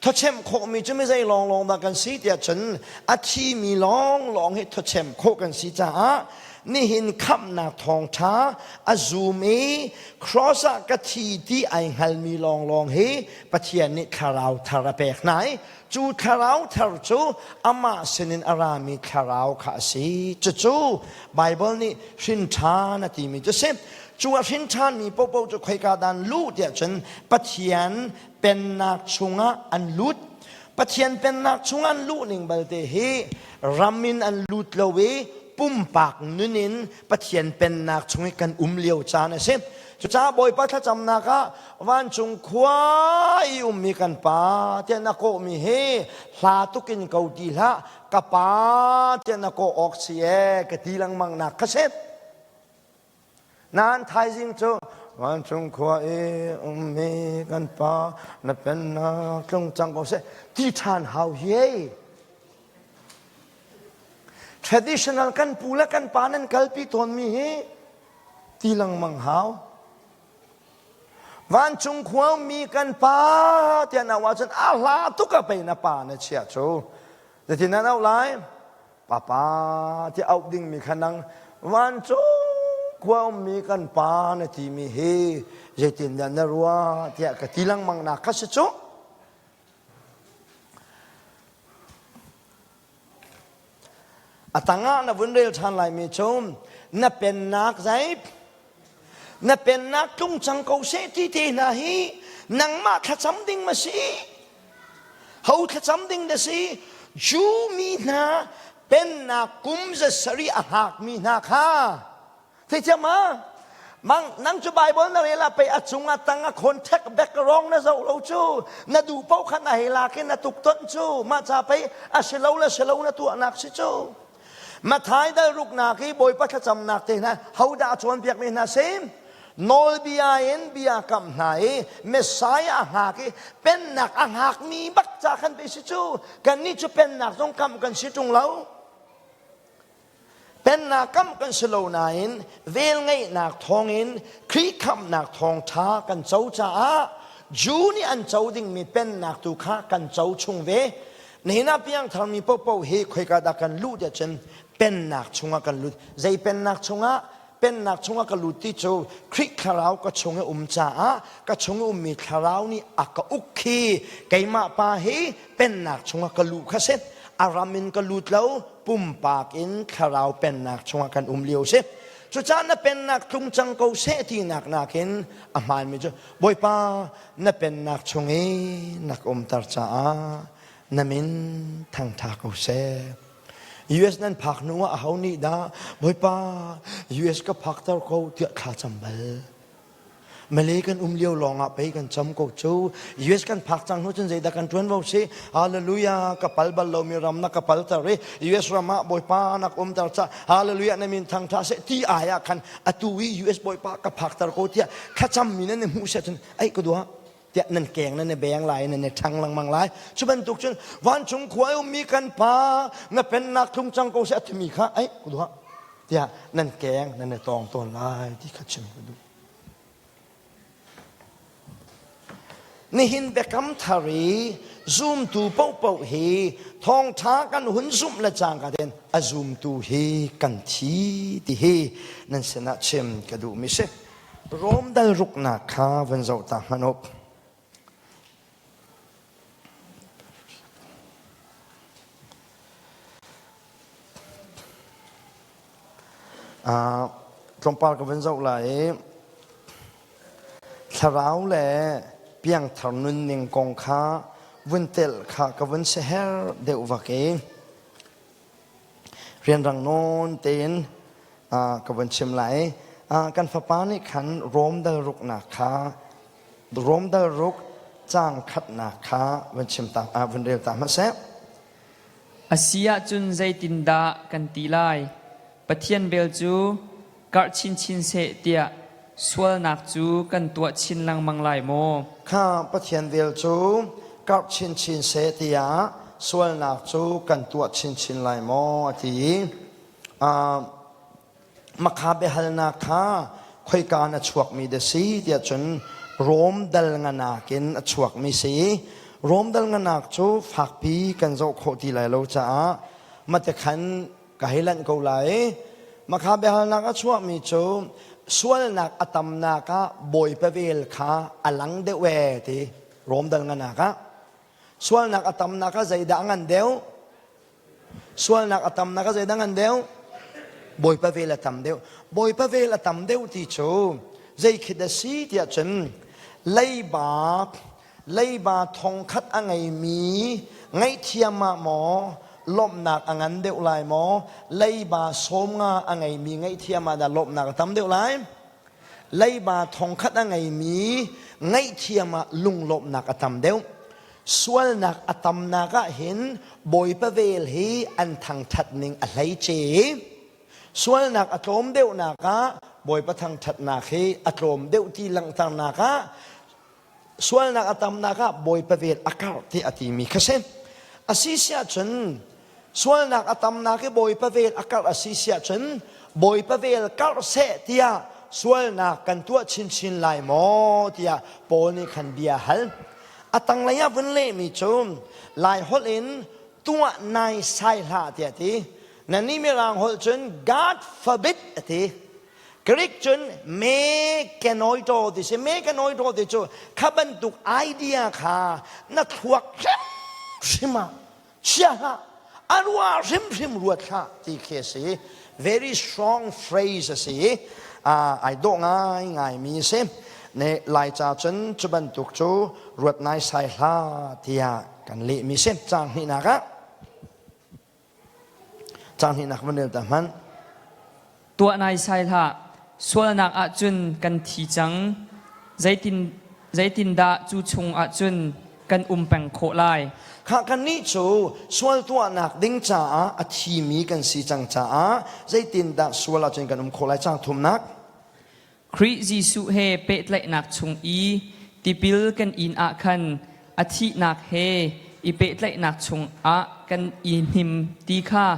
Thawchem khawhmi cu mizei lawnglawng dah kan si tiah cun a thimi lawnglawng hi thawchem khawh kan si caah nihin khamhnak thawngṭha a zum i cross ah ka thi ti ai hngalmi lawnglawng hi Pathian nih thlarau thar a pek hna i cu thlarau thar cu amah sinin a rami thlarau kha a si. Cucu Baibal nih hrin ṭhan a timi cu si. Cu a hrin ṭhanmi paohpaoh cu khoika dah an luh tiah cun Pathian pennak chungah an lut. Pathian pennak chungah an luh ning balte hi ram in an lut lo i pumpak nun in Pathian pennak chung i kan um lio caan a si. Cucaah Bawipa thlacamnak ah vancung khua i ummi kan pa tiah na kawhmi hi hla tuk in ko ti hlah ka pa tiah na kawh awk si ee ka ti lengmang nak kha si. Nain thaizing cu vancung khua i ummi kan pa na pennak tlung cang ko seh ti ṭhan hau hi. Traditional kan pu le kan pa nan kalpi tawnmi hi ti lengmang hau. Vancung khua ummi kan pa tiah na auh ahcun a hla tuk a pei na pa na chiah cu. Zeitin nan auh lai? Papa ti auh dingmi kha nang vancung khua ummi kan pa na timi hi zeitindah na ruah tiah ka ti lengmang nak kha si cu. A tangah na vun rel ṭhan laimi cu na pennak zei na pennak tlung cang ko seh ti te hna hi nangmah thlacam ding ma si Ho thlacam ding na si? Jew mi hna pennak kum za sarih a hngakmi hna kha. Theithiam ma? Mang nang cu Bible na rel ah pei a cung a tang a contact background na zoh lo cu na duh paoh khan a hei lak in na tuk tonh cu mah ca pei a si lo le si lo na tuahnak si cu. Mathai dal ruknak i Bawipa thlacamnak te hna hodah a cawnpiakmi hna si? Nawlbia in bia kam hna i Messiah a hngak i pennak a hngakmi bak ca khan pe si cu. Kannih cu pennak zong kam kan si ṭung lo. Pennak kam kan si lo nain velngeihnak thawngin Khrih khamhnak thawngṭha kan co caah Jew nih an co dingmi pennak tu kha kan co chung ve. Nihin ah piangtharmi paohpaoh hi khoika dah kan luh tiah cun pennak chungah kan lut. Zei pennak chungah? Pennak chungah ka lut ti cu Khrih thlarau ka chung i um caah ka chung i ummi thlarau nih a ka uk khi keimah pa hi pennak chungah ka luh kha si. A ram in ka lut lo, pumpak in thlarau pennak chungah kan um lio si. Cucaah na pennak tlung cang ko seh tinak nakin a hmaanmi cu Bawipa na pennak chung i na ka umter caah na min thangṭha ko seh. US nan phak hnu ah aho nih dah Bawipa US ka phakter ko tiah thla cam bal. Malay kan um lio lawng ah pei kan cam ko cu. US kan phak cang hnu cun zeidah kan ṭuan vo si? Hallelujah ka pal bal lomi ram na ka palter i US ram ah Bawipa na ka umter ca Hallelujah na min thangṭha seh ti ai ah khan atu i US Bawipa ka phakter ko tiah thlacammi nan i hmuh seh cun ai ka dua tiah nan keng nan i beng lai nan i ṭhang lengmang lai cu bantuk cun vancung khua i ummi kan pa na pennak tlung cang ko seh a timi kha ai ka dua tiah nan keng nan i tawng tawn lai ti kha chim ka duh Nihin biakam thar i zumtu paohpaoh hi thawngṭha kan hun zumh le cangka tein a zumtu hi kan thi ti hi nan sinah chim ka duhmi si. Rom dal ruknak kha van zoh ta hmanh u. Tlawmpal ka van zoh lai i thlarau le piangthar nunning kong kha vun telh kha ka vun siaherh deuh vak i rianrang nawn tein ka vun chim lai. Kan fapa nih khan Rom dal ruknak kha Rom dal ruk caang khatnak kha vun chim ta vun rel ta hmanh seh. A si ahcun zeitindah kan ti lai? Pathian vel cu karh chinchin seh tiah sualnak cu kan tuah chin lengmang lai maw? Kha Pathian vel cu karh chinchin seh tiah sualnak cu kan tuah chinchin lai maw a ti i Makha biahalnak kha khoika in a chuakmi dah si tiah cun Rom dal nganak in a chuakmi si. Rom dal nganak cu fakpi kan zoh khawh ti lai lo caah mate khan ka hei lanh ko lai. Makha biahalnak a chuahmi cu sualnak a tamnak ah Bawipa vel kha a lang deuh ee ti Rom dal nganak ah. Sualnak a tamnak ah zeidah a ngan deuh? Sualnak a tamnak ah zeidah ngan deuh? Bawipa vel a tam deuh. Bawipa vel a tam deuh ti cu zei khi dah si tiah cun leiba leiba thongkhat a ngeimi ngaihthiam ah maw lawmhnak a ngan deuh lai maw leiba sawmnga a ngeimi ngaihthiam ah dah lawmhnak a tam deuh lai? Leiba thongkhat a ngeimi ngaihthiam ah lunglawmhnak a tam deuh. Sualnak a tamnak ah hin Bawipa vel hi an thangṭhat ning a hleice. Sualnak a tlawm deuhnak ah Bawipa thangṭhatnak hi a tlawm deuh ti langhternak ah sualnak a tamnak ah Bawipa vel a karh ti a timi kha si. A si siah cun sualnak a tamnak i Bawipa vel a karh a si siah cun Bawipa vel karh seh tiah sualnak kan tuah chinchin lai maw tiah Paul nih khan bia hal. A tanglei ah vun lehmi cu Lai holh in tuah nai sai hlah tiah ti. Na nih Mirang holh cun God forbid a ti. Greek cun me kenoito ti si. Me kenoito ti cu kha bantuk idea kha na thluak hrimhrim ah chia hlah, a ruah hrimhrim ruat hlah ti khi a si. Very strong phrase a si. Ai dawh ngai ngai mi a si. Ne Laica cun cu bantuk cu ruat nai sai hlah tiah kan leh mi si. Caang hnihnak ah Caang hnihnak van rel ta hmanh. Tuah naisai hlah. Sualnak ahcun kan thi cang. Zeitin, zeitindah cu chung ahcun kan um peng khawh lai? Khah kannih cu sual tuahnak ding caah a thimi kan si cang caah zeitindah sual ahcun kan um khawh lai? Caang thumnak. Khrih Jesuh he pehtlaihnak chung i tipil kan in ah khan a thihnak he i pehtlaihnak chungah kan i hnim ti kha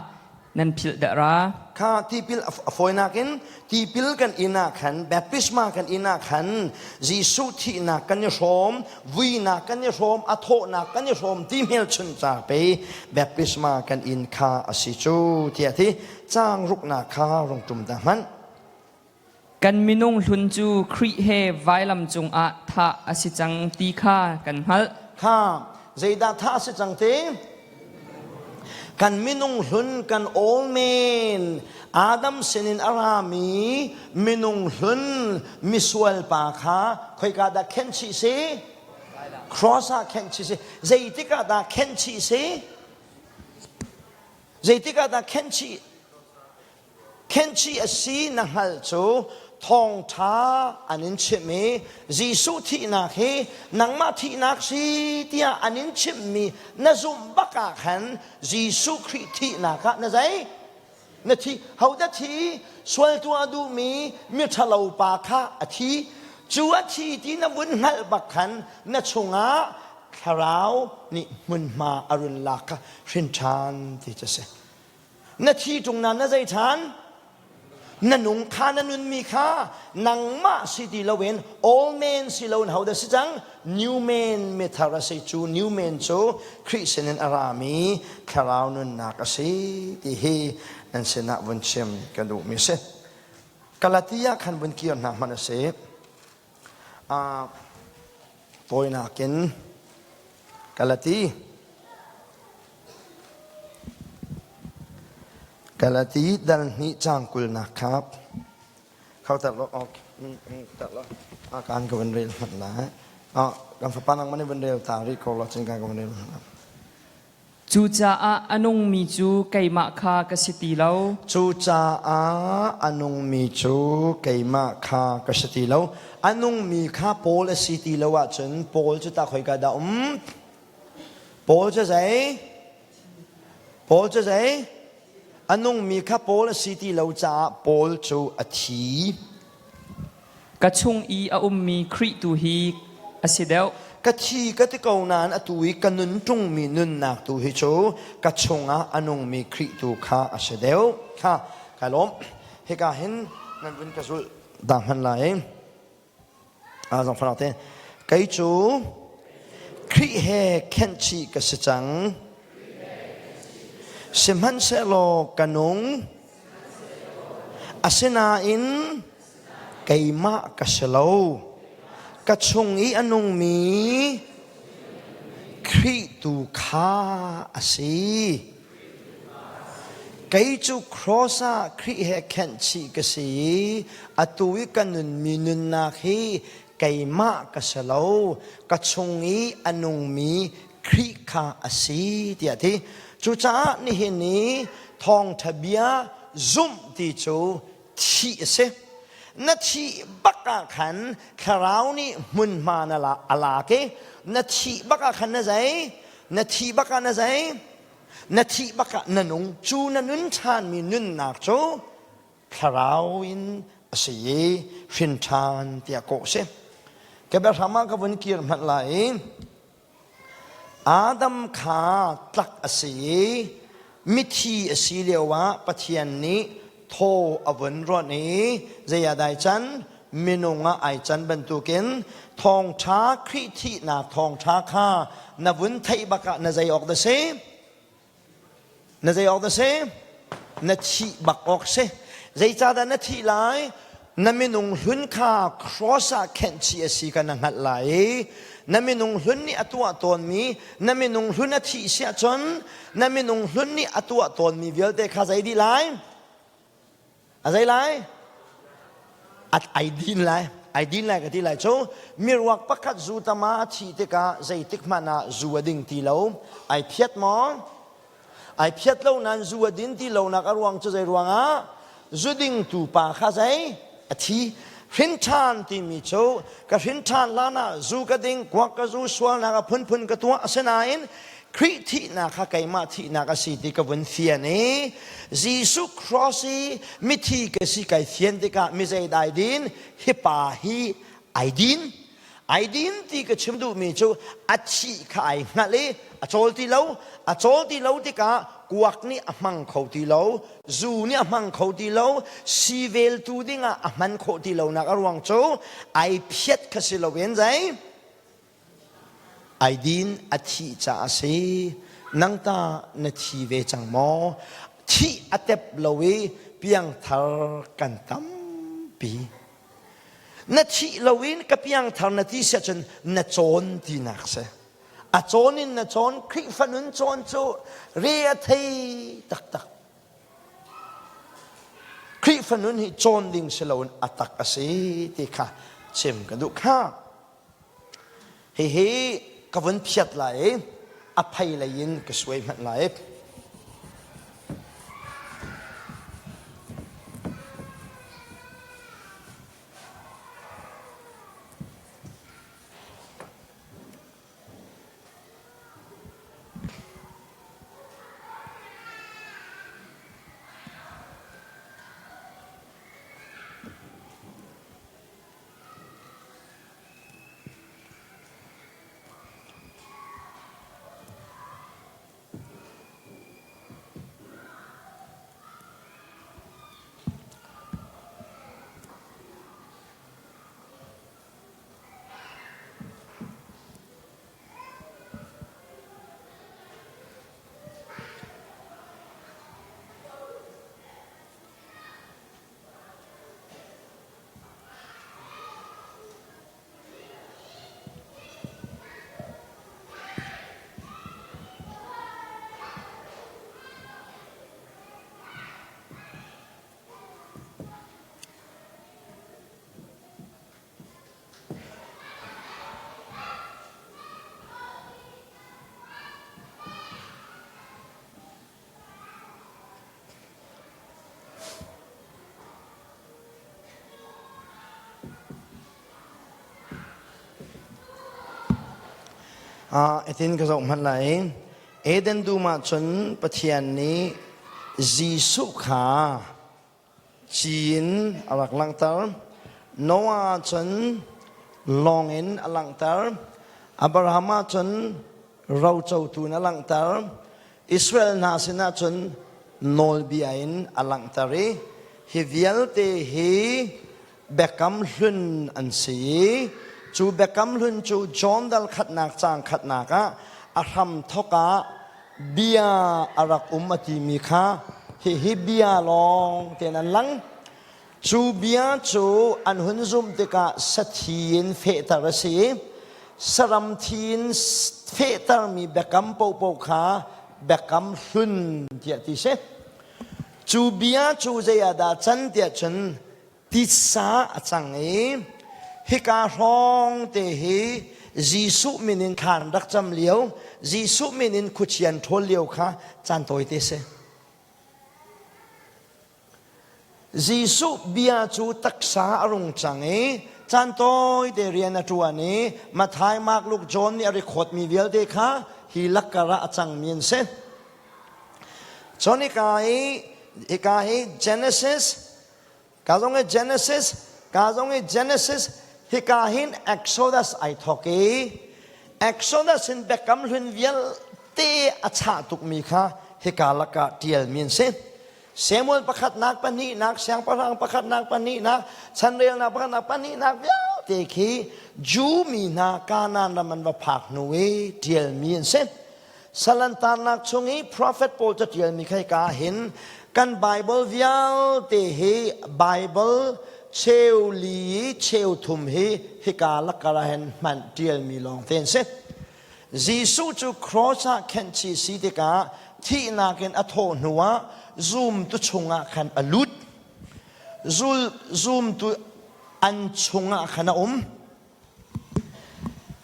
nan philh dah ra. Kha tipil a fawinak in tipil kan in ah khan baptisma kan in ah khan Jesuh thihnak kan i hrawm, vuinak kan i hrawm, a thawhnak kan i hrawm ti hmelchunh ca pe baptisma kan in kha a si cu tiah ti caang ruknak kha rung tum ta hmanh. Kan minung hlun cu Khrih he vailam cungah thah a si cang ti kha kan hngalh. Kha zeidah thah a si cang ti? Kan minung hlun kan old man Adam sinin a rami minung hlun misual pa kha khoika dah khenh chih si? Cross ah khenh chih si. Zeitik ah dah khenh chih si? Zeitik ah dah khenh chih? Khenhchih a si na hngalh cu thawngṭha an in chimh i Jesuh thihnak hi nangmah thihnak si tiah an in chimhmi na zumh bak ah khan Jesuh Khrih thihnak ah na zei? Na thi. Hodah thi? Sual tuah duhmi miṭhalo pa kha a thi. Cu a thi ti na vun hngalh bak khan na chungah thlarau nih hmunhma a run lak kha hrin ṭhan ti cu a si. Na thi ṭung na na zei ṭhan? Na nung kha na nunmi kha nangmah si ti loin old man si loin hodah si cang? New man mithar a si cu new man cu Khrih sinin a rami thlarau nunnak a si ti hi nan sinah vun chim ka duhmi si. Galatia khan vun kir hna hmanh a si. Tawinak in Galati Galati dal hnih caang kulnak kha kho tar lo ok tar lo a kan ka van rel hmanh lai kan fapa nang man van rel ta ri ko lo cun kan ka van rel hmanh Cucaah a nungmi cu keimah kha ka si ti lo. Cucaah a nungmi cu keimah kha ka si ti lo. A nungmi kha Paul a si ti lo ahcun Paul cu tah khoika dah um? Paul cu zei? Paul cu zei? A nungmi kha Paul a si ti lo caah Paul cu a thi. Ka chung i a ummi Khrih tu hi a si deuh. Ka thi ka ti ko nain atu i ka nun ṭungmi nunnak tu hi cu ka chungah a nungmi Khrih tu kha a si deuh. Kha kai lawm. Hika hin nan vun ka zulh dah hman lai. Zong fanau te. Kei cu Khrih he khenhchih ka si cang. Sihmanhsehlaw ka nung. Asinain keimah ka si lo. Ka chung i a nungmi Khrih tu kha a si. Kei cu cross ah Khrih he khenhchih ka si i atu i ka nunmi nunnak hi keimah ka si lo, ka chung i a nungmi Khrih kha a si tiah a ti. Cucaah nihin i thawngṭha bia zumh ti cu thih a si. Na thih bak ah khan thlarau nih hmunhma na la, a lak i na thih bak ah khan na zei? Na thih bak ah na zei? Na thih bak ah na nung. Cu na nun ṭhanmi nunnak cu thlarau in a si i hrin ṭhan tiah kawh a si. Ka biahram ah ka vun kir hmanh lai i Adam kha tlak a si i mithi a si lioah Pathian nih thaw a vun rawnh i zei ah dah ai can? Minung ah ai can bantukin thawngṭha Khrih thihnak thawngṭha kha na vun theih bak ah na zei awk dah si? Na zei awk na si? Na thih bak awk si. Zeicahdah na thih lai? Na minung hlun kha cross ah khenhchih a si kha na hngalh lai i na minung hlun nih a tuah tawnmi na minung hlun a thih si ahcun na minung hlun nih a tuah tawnmi vialte kha zei dih lai? A zei lai? Ai din lai. Ai din lai ka ti lai cu miruak pakhat zu tama a thih tikah zeitik hmanh ah zu a ding ti lo. Ai phiat maw? Ai phiat lo nain zu a din ti lonak a ruang cu zei ruangah? Zu dingtu pa kha zei? A thi. Hrin ṭhan timi cu ka hrin ṭhan hlan ah zu ka ding, kuak ka zu, sualnak a phunphun ka tuah. Asinain Khrih thihnak kha keimah thihnak a si ti ka vun fian i Jesuh cross i mithi ka si kai fian tikah mi zeidah ai din? Hi pa hi ai din. Ai din ti ka chim duhmi cu a thih kha ai hngalh i a cawl ti lo. A cawl ti lo tikah kuak nih a hmang kho ti lo, zu nih a hmang kho ti lo, siiveltu dingah a hman khawh ti lonak a ruang cu ai phiat kha si loin zei ai din a thih caah a si. Nang ta na thi ve cang maw? Thih a tep lo i piangthar kan tampi. Na thih loin ka piangthar na ti si ahcun na cawn tinak si. A cawn in na cawn, Khrihfa nun cawn cu re a thei taktak. Khrihfa nun hi cawn ding si loin a tak a si ti kha chim ka duh kha. Hihi ka vun phiat lai i a phei lei in ka suai hmanh lai. Hitin ka zoh hmanh lai. Eden dum ah cun Pathian nih Jesuh kha ci in a rak langhter. Noah cun lawng in a langhter. Abraham ah cun rocotu in a langhter. Israel hna sinah cun nawlbia in a langhter i hi vialte hi biakam hlun an si i cu biakam hlun cu John dal khatnak caang khatnak ah a hramthawk ah bia a rak um a timi kha hihi bia lawng tein an lang. Cu bia cu an hun zumh tikah sathi in fehter a si i saram thi in fehtermi biakam paohpaoh kha biakam hlun tiah ti si. Cu bia cu zei ah dah can tiah cun titsa a cang i hika hrawng te hi Jesuh min in thla an rak cam lio, Jesuh min in khuachia an ṭhawl lio kha caan tawite si. Jesuh bia cu taksa a rung cang i caan tawite rian a ṭuan i Matthai, Mark, Luke, John nih a rikhawtmi vialte kha hi lakkar ah a cangmi an si. Cun hika hi hika hi Genesis ka zong hi Genesis ka zong hi Genesis hika hin Exodus ai thawk i Exodus in Biakam Hlun vialte a chah tukmi kha hika lakah ṭialmi an si. Samuel pakhatnak pahnihnak siangpahrang pakhatnak pahnihnak chanrelnak pakhatnak pahnihnak vialte khi Jew mi hna Kanaan ram an va phak hnu i ṭialmi an si. Salantarnak chung i prophet pawl caṭialmi kha hika hin kan Bible vialte hi Bible cheu li cheu thum hi hika lakar ah hin hmanh ṭialmi lawng te an si. Jesuh cu cross ah khenhchih si tikah thihnak in a thawh hnuah zumtu chungah khan a lut. Zul, zumtu an chungah khan a um.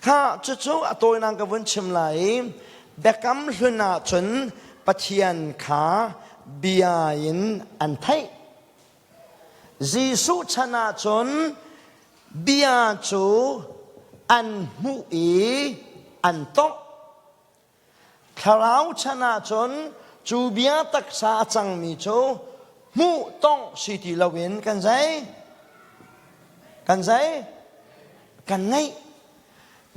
Kha cucu a tawinak ka vun chim lai i Biakam hlun ah cun Pathian kha bia in an theih. Jesuh chan ah cun bia cu an hmuh i an tongh. Thlarau chan ah cun cu bia taksa a cangmi cu hmuh tongh si ti loin kan zei? Kan zei? Kan ngeih.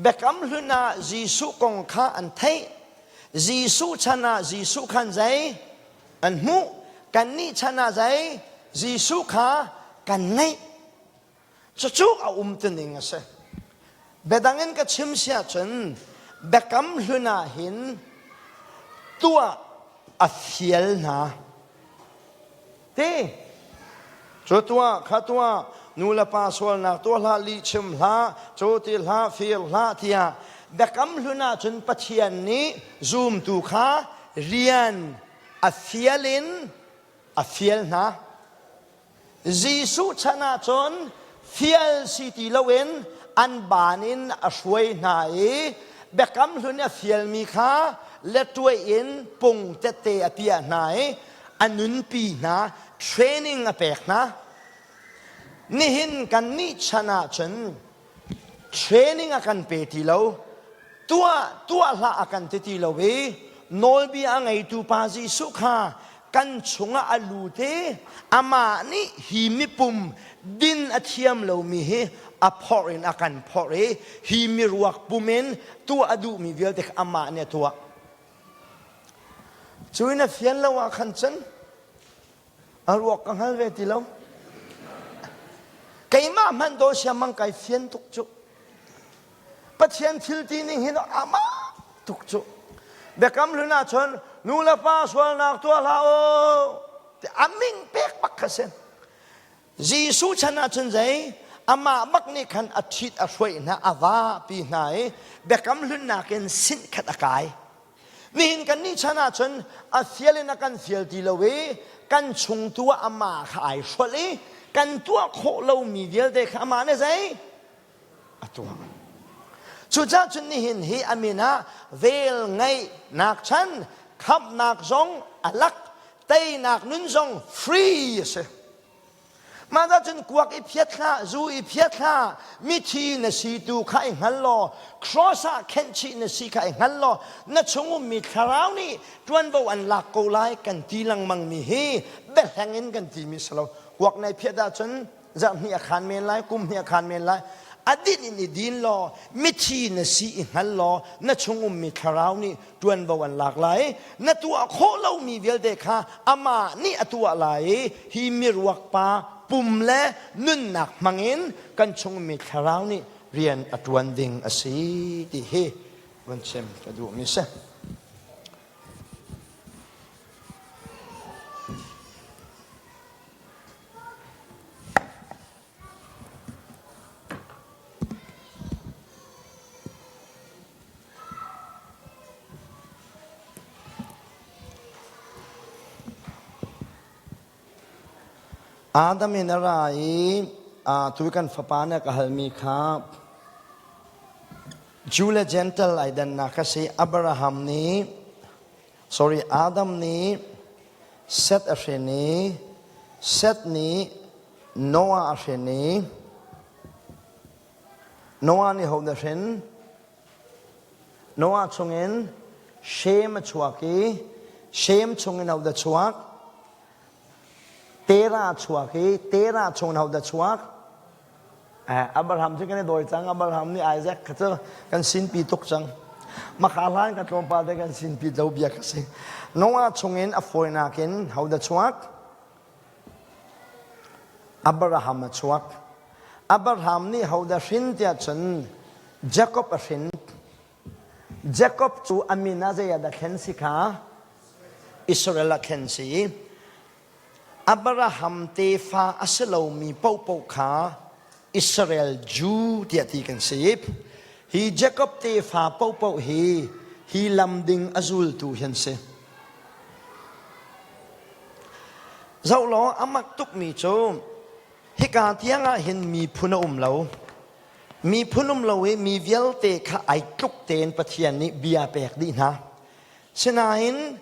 Biakam hlun ah Jesuh kong kha an theih. Jesuh chan ah Jesuh khan zei? An hmuh. Kannih chan ah zei? Jesuh kha kan ngeih. Cucu a umtuning a si. Biadang in ka chim si ahcun biakam hlun ah hin tuah a fial hna. Ti cu tuah kha tuah nu le pa sualnak tuah hlah lih chim hlah cu ti hlah fir hlah tiah biakam hlun ah cun Pathian nih zumtu kha rian a fial in a fial hna. Jesuh chan ah cun fial si ti loin an baan in a hruai hna i biakam hlun i a fialmi kha letuai in pung tette a piah hna i a nunpi hna, training a pek hna. Nihin kannih chan ah cun training a kan pe ti lo, tuah tuah hlah a kan ti ti lo i nawlbia a ngeitu pa Jesuh kha kan chungah a lut i amah nih hi mipum din a thiam lomi hi a phorh in a kan phorh i hi miruak pum in tuah a duhmi vialte kha amah nih a tuah. Cu in a fian lo ah khan cun a ruak ka hngal ve ti lo. Keimah hmanh daw siamang kai fian tuk cu. Pathian thil ti ning hin amah tuk cu. Biakam hlun ah cun nu le pa sualnak tuah hlah u ti a min pek bak kha si. Jesuh chan ah cun zei amah bak nih khan a ṭhit a hruai hna a vapi hna i biakam hlun nakin sinh khat a kai. Nihin kan nih chan ah cun a fial in a kan fial ti lo i kan chung tu ah amah kha ai hrolh i kan tuah khawh lomi vialte kha amah nih zei a tuah. Cucaah cun nihin hi a min ah vel ngeihnak chan khamhnak zong a lak teinak nun zong free a si. Mah cun kuak i phiat hlah, zu i phiat hlah, mithi na si tu kha i hngal law, cross ah khenhchih na si kha i hngal law, na chung ummi thlarau nih ṭuanvo an lak ko lai kan ti lengmang mi hi biahleng in kan timi si lo. Kuak nai phiat ahcun zarh hnih a khan men lai, kum hnih a khan men lai. A din in i din law mithi na si i hngal law na chung ummi thlarau nih ṭuanvo an lak lai. Na tuah khawh lomi vialte kha amah nih a tuah lai i hi miruak pa pum le nunnak hmangin kan chung ummi thlarau nih rian a ṭuan ding a si ti hi vun chim ka duhmi si. Adam in a ra i tu kan fapa nih a ka halmi kha Jew le Gentile ai dannak a si. Abraham nih sorry Adam nih Seth a hrin i Seth nih Noah a hrin i Noah nih ho dah hrin? Noah chungin Shem a chuak i Shem chungin ho dah chuak? Terah a chuak i Terah chungin ho dah chuak? Abraham cu kan i dawi cang. Abraham nih Isaac kha cu kan sinpi tuk cang. Makha hlan ka tlawmpal te kan sinpi lo bia ka si. Noah chungin a fawinak in ho dah chuak? Abraham a chuak. Abraham nih hodah hrin tiah cun Jakob a hrin. Jakob cu a min ah zei ah dah thlen si kha? Israel ah thlen si. Abraham tefa a si lomi paohpaoh kha Israel Jew tiah ti kan si. Hi Jakob tefa paohpaoh hi hi lam ding a zultu hi an si. Zoh law a mak tukmi cu hika tiang ah hin miphun a um lo. Miphun um lo i mi vialte kha ai tluk tein Pathian nih bia pek dih hna. Sinain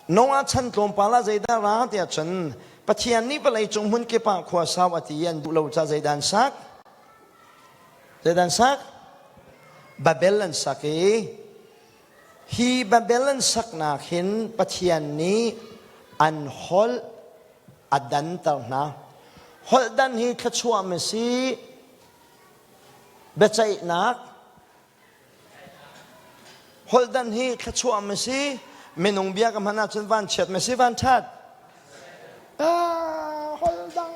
Noah chan tlawmpal ah zeidah ra tiah cun Pathian nih vawlei cung hmun kip ah khua sau a ti i an duh lo caah zeidah an sak? Zeidah an sak? Babel an sak i hi Babel an saknak hin Pathian nih an holh a danter hna. Holh dan hi thluachuah ma si? Biaceihnak Holh dan hi thluachuah ma si? Minung bia ka hman ahcun vanchiat ma si vanṭhat? Ah, holh dang.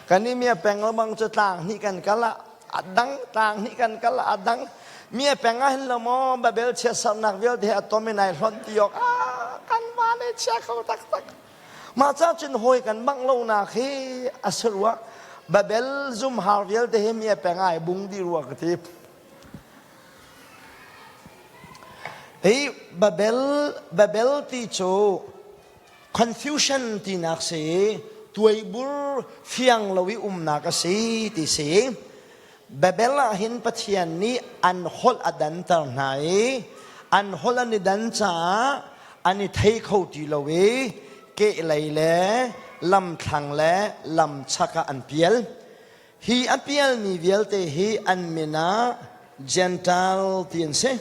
Kan i mia peng lengmang cu tlang hnih kan kal ah a dang, tlang hnih kan kal ah a dang. Mia peng ah hin lo maw Babel chiatsernak vialte he a tom in ai hlonh ti awk ah kan van i chia kho taktak. Mah ca cun hawi kan bangh lonak hi a si rua. Babel zumhar vialte hi mia peng ah ai bung dih rua ka ti. Hi Babel, Babel ti cu confusion tinak si, tuaibur fiang lo i umnak a si ti si. Babel ah hin Pathian nih an holh a danter hna i an holh an i dan caah an i thei kho ti lo i kehlei le lamthlang le lamchak ah an pial. Hi a pialmi vialte hi an min ah Gentile ti an si.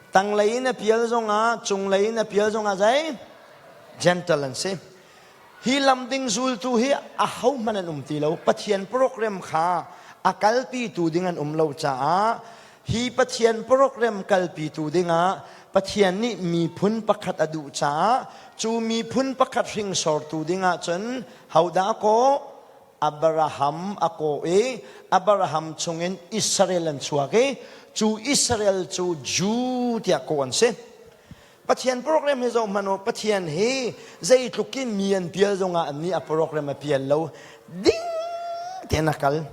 Tanglei in a pial zongah, cunglei in a pial zongah zei? Gentile an si. Hi lam ding zultu hi ahohmanh an um ti lo. Pathian program kha a kalpitu ding an um lo caah hi Pathian program kalpitu dingah Pathian nih miphun pakhat a duh caah cu miphun pakhat hringsortu dingah cun hodah kaw Abraham a kawh i Abraham chungin Israel an chuak i cu Israel cu Jew tiah kawh an si. Pathian program hi zoh hmanh u Pathian hi zeitluk in mi an pial zongah an nih a program a pial lo ding tein a kal.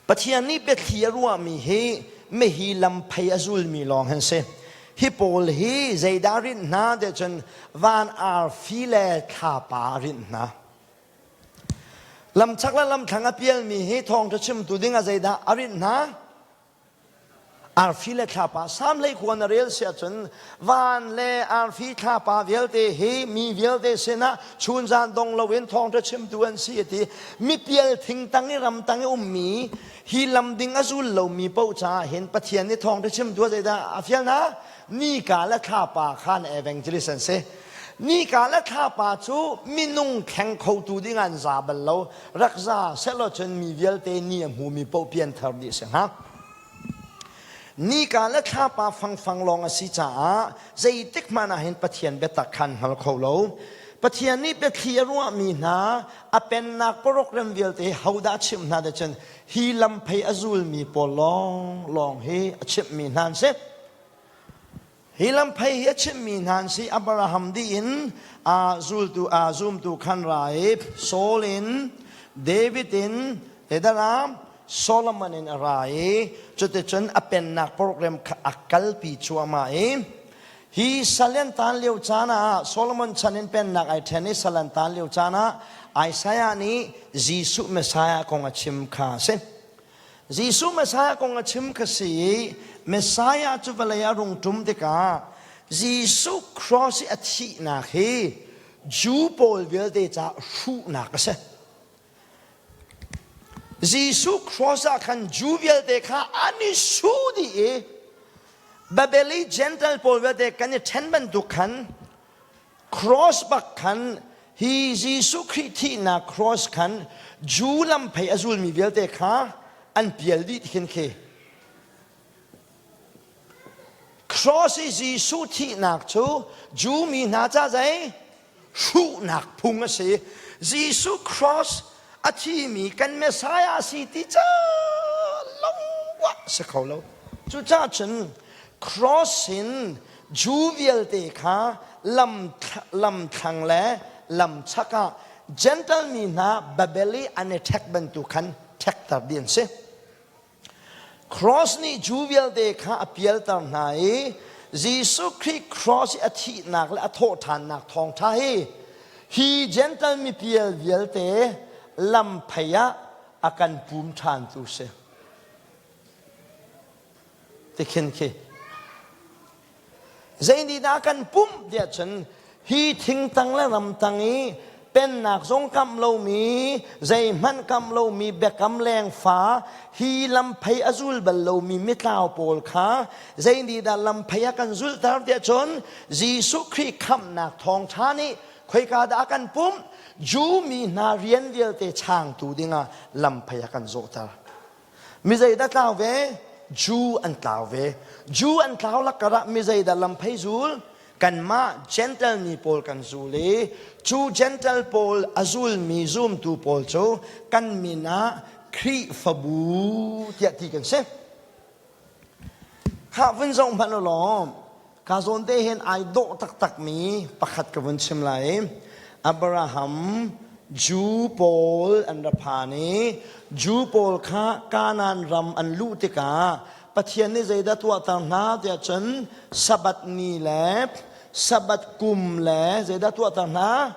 Pathian nih biathli a ruahmi hi mihi lamphei a zulmi lawng an si. Hi pawl hi zeidah rinh hna tiah cun van arfi le thlapa a rinh hna. Lamchak le lamthlang a pialmi hi thawngṭha chimtu ding ah zeidah a rinh hna? Arfi le thlapa Salm hleikua na rel si ahcun van le arfi thlapa vialte hi mi vialte sinah chunzan dong loin thawngṭha chimtu an si a ti. Mipial thingtang i ramtang i ummi hi lam ding a zul lomi paoh caah hin Pathian nih thawngṭha chimtu a zeidah a fial hna? Nika le thlapa khan evangelist an si. Nika le thlapa cu minung thleng khotu ding an za bal lo. Rak za sehlaw cun mi vialte ni a hmumi paoh pianthar dih si hnga. Nika le thlapa fangfang lawng a si caah zeitik hmanh ah hin Pathian biatak kha an hngal kho lo. Pathian nih biathli a ruahmi hna a pennak program vialte hi hodah a chimh hna ti cun hi lamphei a zulmi pawl lawnglawng hi a chimhmi hna an si. Hi lamphei hi a chimhmi hna an si. Abraham dih in a zultu a zumtu khan ra i Saul in David in Edaram Solomon in a ra i cuticun a pennak program kha a kalpi cuahmah i hi sal an tan lio caan ah Solomon chan in pennak ai ṭhen i sal an tan lio caan ah Isaiah nih Jesuh Messiah kong a chim kha a si. Jesuh Messiah kong a chim kha si i Messiah cu vawlei a rung ṭum tikah Jesuh cross i a thihnak hi Jew pawl vialte caah hruhnak a si. Jesuh cross ah khan Jew vialte kha an i su dih i Babel i Gentile pawl vialte kan i ṭhen bantuk khan cross bak khan hi Jesuh Khrih thihnak cross khan Jew lamphei a zulmi vialte kha an pial dih khin khi. Cross i Jesuh thihnak cu Jew mi hna ca zei hruhnak phung a si. Jesuh cross a thimi kan Messiah a si ti ca longwah si kho lo. Cucaah cun cross in Jew vialte kha lam lamthlang le lamchak ah Gentile mi hna Babel i an i ṭhek bantuk khan ṭhekter dih an si. Cross nih Jew vialte kha a pialter hna i Jesuh Khrih cross i a thihnak le a thawhṭhannak thawngṭha hi hi Gentile mipial vialte lamphei ah a kan pum ṭhantu si. Tikhin khi Zei nih dah kan pumh tiah cun hi thingtang le ramtang i pennak zong kamh lomi zeihmanh kamh lomi biakam lengfa hi lamphei a zul bal lomi mitlau pawl kha zei nih dah lamphei a kan zulhter tiah cun Jesuh Khrih khamhnak thawngṭha nih khoika dah a kan pumh Jew mi hna rian vialte chaangtu dingah lamphei a kan zawhter. Mi zeidah tlau ve? Jew an tlau ve. Jew an tlau lakar ah mi zeidah lamphei zul? Kanmah Gentile mi pawl kan zul i cu Gentile pawl a zulmi zumtu pawl cu kan min ah Khrihfabu tiah ti kan si. Khah vun zoh hmanh u law ka zawn te hin ai dawh taktakmi pakhat ka vun chim lai. Abraham Jew pawl an ra phan i Jew pawl kha Kanaan ram an luh tikah Pathian nih zeidah tuahter hna tiah cun Sabbath ni le Sabbath kum le zeidah tuahter hna?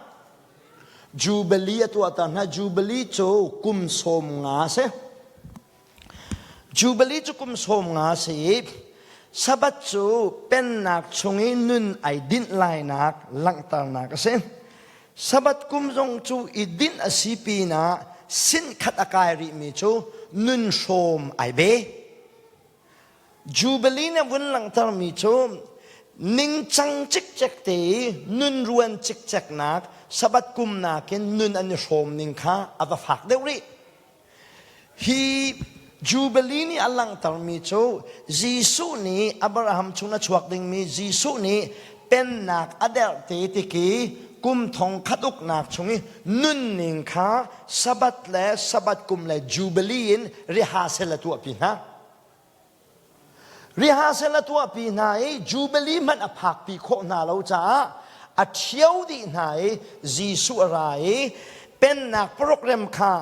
Jubilee a tuahter hna. Jubilee cu kum sawm nga a si. Jubilee cu kum sawm nga a si i Sabbath cu pennak chung i nun ai dinh lainak langhternak a si. Sabbath kum zong cu i dinh a si pinah sinkhat a kai rihmi cu nun hrawm ai be. Jubilee nih a vun langhtermi cu ningcang cikcek te i nun ruan cikceknak Sabbath kum nakin nun an i hrawm ning kha a va fak deuh rih. Hi Jubilee nih a langhtermi cu Jesuh nih Abraham chung a chuak dingmi Jesuh nih pennak a derh te tik i kum thong khat uknak chung i nunning kha Sabbath le Sabbath kum le Jubilee in rehearsal a tuahpi hna. Rehearsal a tuahpi hna i Jubilee hmanh a phakpi khawh hna lo caah a ṭhio dih hna i Jesuh a ra i pennak program kha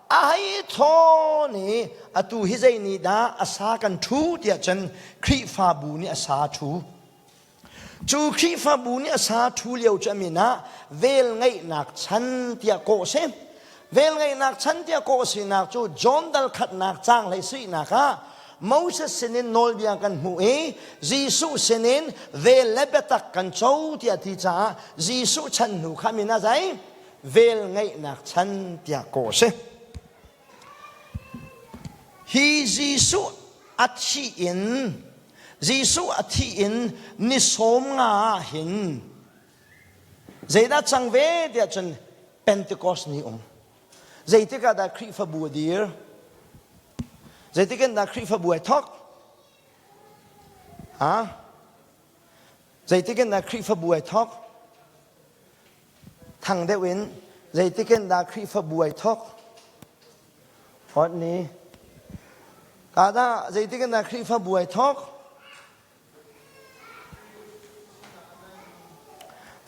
a hei thawn i atu hi zei nih dah a sa kan ṭhu tiah cun Khrihfabu nih a sa ṭhu. Cu Khrihfabu nih a sa ṭhu lio cu a min ah velngeihnak chan tiah kawh a si. Velngeihnak chan tiah kawh a sinak cu John dal khatnak caang hlei suihnak ah Moses sinin nawlbia kan hmuh i Jesuh sinin vel le biatak kan co tiah ti caah Jesuh chan hnu kha min ah zei? Velngeihnak chan tiah kawh a si. Hi Jesuh a thih in Jesuh a thih in ni sawm nga ah hin Zeidah cang ve tiah cun Pentecost ni um. Zeitik ah dah Khrihfabu a dir? Zeitik in dah Khrihfabu ai thawk? Ha? Zeitik in dah Khrihfabu ai thawk? Thang deuh in zeitik in dah Khrihfabu ai thawk? Hot ni. Ka dah zeitik in dah Khrihfabu ai thawk?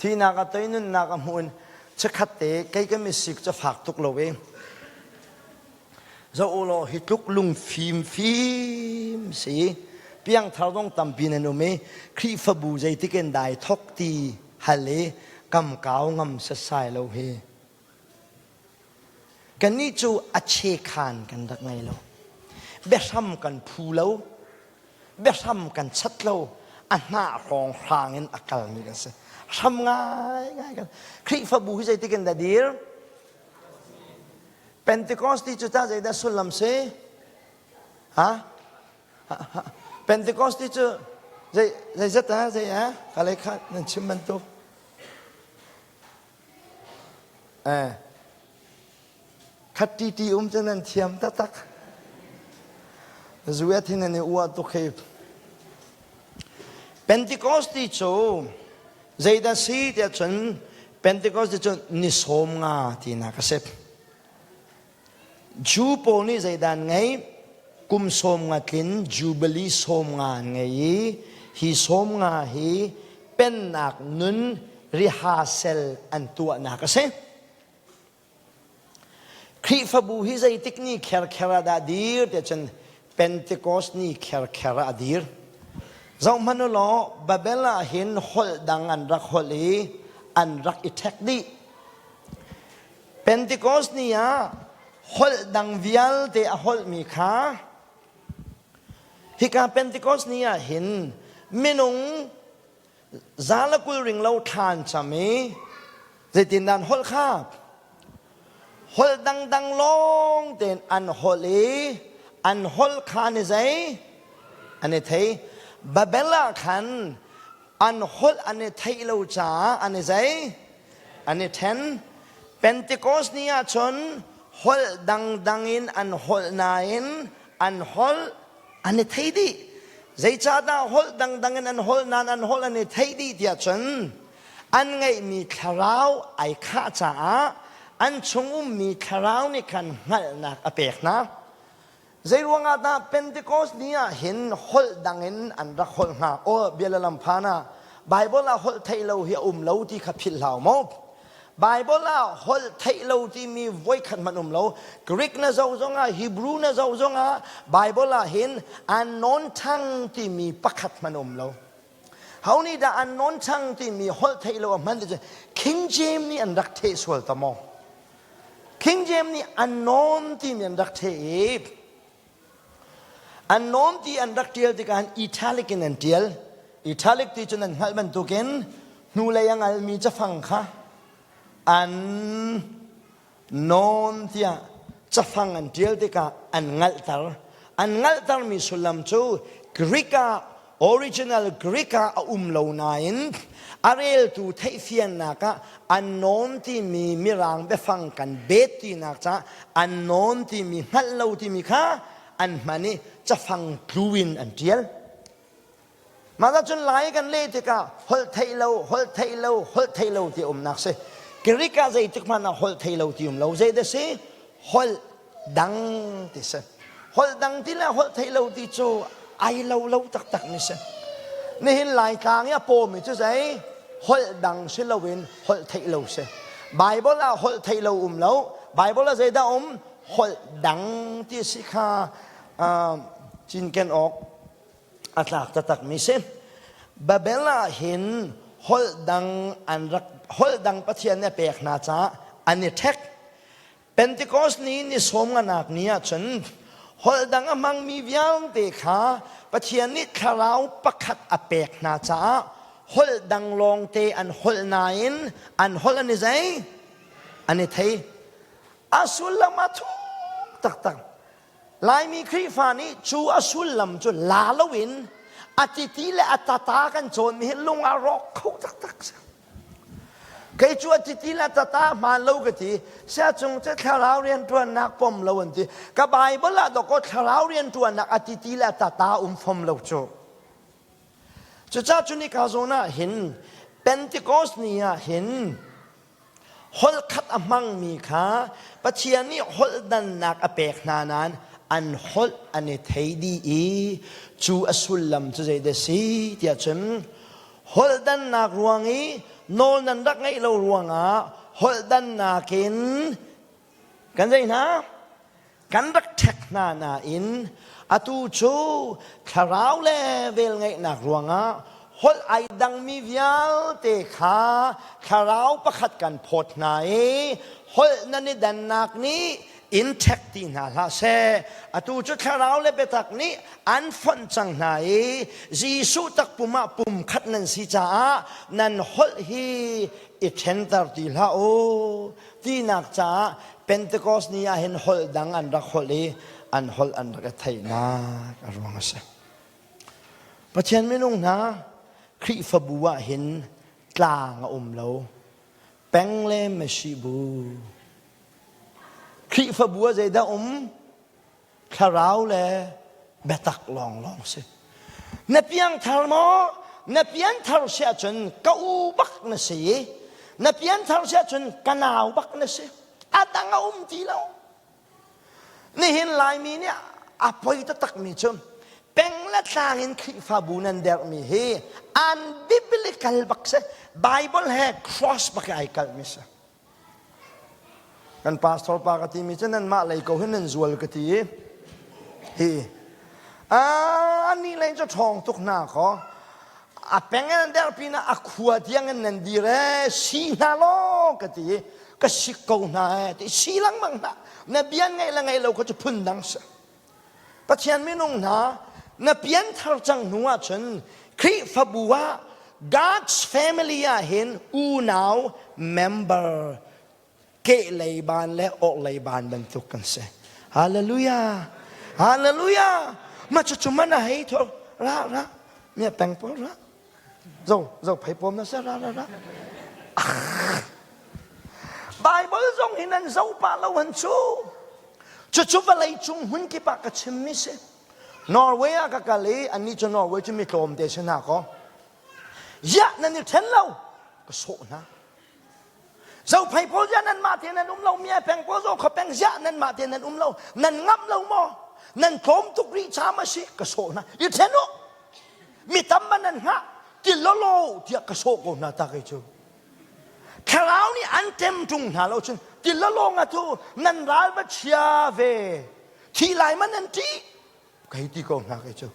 Thihnak a tei nunnak a hmuh in chikkhat te kei ka misik cu fak tuk lo i zoh u law hi tluk lungfim fim si piangthar zong tampi nan um i Khrihfabu zeitik in dai thok ti hal i kam kau ngam setsai lo hi Kannih cu a chekhan kan rak ngei lo. Biahram kan phu lo. Biahram kan chat lo. A hnah hrawng hrang in a kalmi kan si. Hram ngaingai kan. Khrihfabu hi zeitik in dah dir? Pentecost ti cu ta zeidah sullam si? Ha? Pentecost ti cu zei zeizat ah zei ah ka lei kha nan chim bantuk. Eh. Khat ti um cu nan thiam taktak. Zuet hin nan i uah tuk hi. Pentecost ti cu zeidah si tiah cun Pentecost ti cu ni sawm nga tinak a si. Jew pawl nih zeidah an ngeih? Kum 50 tlin Jubilee 50 an ngei i hi 50 hi pennak nun rihasel an tuahnak a si. Khrihfabu hi zeitik ni kherkher ah dah dir tiah cun Pentecost ni kherkher ah a dir. Zohhmanh u law Babel ah hin holh dang an rak holh i an rak i ṭhek dih. Pentecost ni ah holh dang vialte a holhmi kha hika Pentecost ni ah hin minung za le 20 ring lo thlan cam i zeitindah an holh kha holh dangdang lawng tein an holh i an holh kha an i zei an i thei Babel ah khan an holh an i theih lo caah an i zei an i ṭhen. Pentecost ni ah cun holh dangdang in an holh nain an holh an i thei dih. Zeicahdah holh dangdang in an holh nain an holh an i theih dih tiah cun an ngeihmi thlarau ai khah caah an chung ummi thlarau nih khan hngalhnak a pek hna. Zeiruangah dah Pentecost ni ah hin holh dang in an rak holh hnga? Aw bia le lam phan ah Bible ah holh theih lo hi a um lo ti kha philh hlau maw? Bible ah holh theih lo timi voikhat hmanh um lo. Greek na zoh zongah Hebrew na zoh zongah Bible ah hin unknown tongue timi pakhat hmanh um lo. Ho nih dah unknown tongue timi holh theih lo a hman ti cu King James nih an rak theh sual ta maw? King James nih unknown timi an rak theh i unknown ti an rak ṭial tikah italic in an ṭial. Italic ti cu nan hngalh bantukin hnulei a ngalmi cafang kha an nawn tiah cafang an ṭial tikah an ngalhter. An ngalhtermi sullam cu Greek ah Original Greek ah a um lo nain a reltu theihfiannak ah unknown timi mirang biafang kan bet tinak caah unknown timi hngalh lo timi kha an hman i cafang tlu in an ṭial. Mah cun Lai kan leh tikah holh theih lo, holh theih lo, holh theih lo ti umnak si. Greek ah zeitik hmanh ah holh theih lo ti um lo. Zei dah si? Holh dang ti si holh dang ti le holh theih lo ti cu ai lo lo taktak mi si nihin laitlang i a pawmi cu zei holh dang si loin holh theih lo si Bible ah holh theih lo um lo Bible ah zeidah um holh dang ti si kha cinken awk a tlak taktak mi si Babel ah hin holh dang an rak holh dang Pathian nih a pek hna caah an i ṭhek Pentecost ni ni sawm nganak ni ah cun holh dang a hmangmi vialte kha Pathian nih thlarau pakhat a pek hna caah holh dang lawngte an holh nain an holh an i zei? An i thei. A sullam a thuk taktak. Laimi Khrihfa nih cu a sullam cu la loin a titi le a tata kan cawnmi hi lung a rawk kho taktak. Kei cu a titi le tata hmaan lo ka ti. Siacung cu thlarau rianṭuannak pom lo an ti. Ka Bible ah dawkaw thlarau rianṭuannak a titi le tata um fom lo cu. Cucaah cu nika zawn ah hin Pentecost ni ah hin holh khat a hmangmi kha Pathian nih holh dannak a pek hna nain an holh an i thei dih i cu a sullam cu zeidah si tiah cun holh dannak ruang i nawl nan rak ngeih lo ruangah holh dannak in kan zei hna Kan rak ṭhek hna nain atu cu thlarau le velngeihnak ruangah holh ai dangmi vialte kha thlarau pakhat kan phawt hna i holh nan i dannak nih in ṭhek ti hna hlah seh. Atu cu thlarau le biatak nih an fonh cang hna i Jesuh takpum ah pum khat nan si caah nan holh hi i ṭhenter ti hlah u. Tinak caah Pentecost ni ah hin holh dang an rak holh i an holh an rak i theihnak a ruang a si. Pathian minung hna Khrihfabu ah hin tlang a um lo. Peng le Mesih bu. Khrihfabu ah zeidah um? Thlarau le biatak lawnglawng si. Na piangthar maw? Na pianthar si ahcun ka u bak na si i na pianthar si ahcun ka nau bak na si. A dang a um ti lo. Nihin Laimi nih a poi taktakmi cu peng le tlang in Khrihfabu nan derhmi hi an biblical bak si. Bible he cross bak i ai kalhmi si. Kan pastor pa ka timi cu nanmah lei ko hin nan zual ka ti i hi anih lei cu ṭhawng tuk hna kaw a peng in an der pinah a khua tiang in nan dir ee si hna law ka ti i ka sik ko hna ee ti si lengmang hna na bia ngaih le ngaih lo kha cu phun dang si Pathian minung hna na pianthar cang hnu ahcun Khrihfabu ah God's family ah hin unau member kehlei ban le orhlei ban bantuk kan si. Hallelujah. Hallelujah. Ma cu cu mana hei tho ra ra mia peng pawl ra zo zo phei pom na se ra ra ra Bible zong hin an zo pa lo han cu Cucu vawlei cung hmun kip ah ka chimmi si. Norway ah ka kal i annih cu Norway cu mi tlawmte si hna kaw ziah nan i ṭhen lo ka sawh hna. Zophei pawl ziah nanmah te nan um lo mi peng pawl zo khuapeng ziah nanmah te nan um lo nan ngamh lo maw nan tlawm tuk rih caam a si ka sawh hna i ṭhen u mi tam man nan hngah ti lolo tiah ka sawh ko hna ta kei cu Thlarau nih an tem ṭung hna lo cun ti lalawng atu nan ral va chia ve thi lai man nan ṭih ka hei ti ko hna kei cu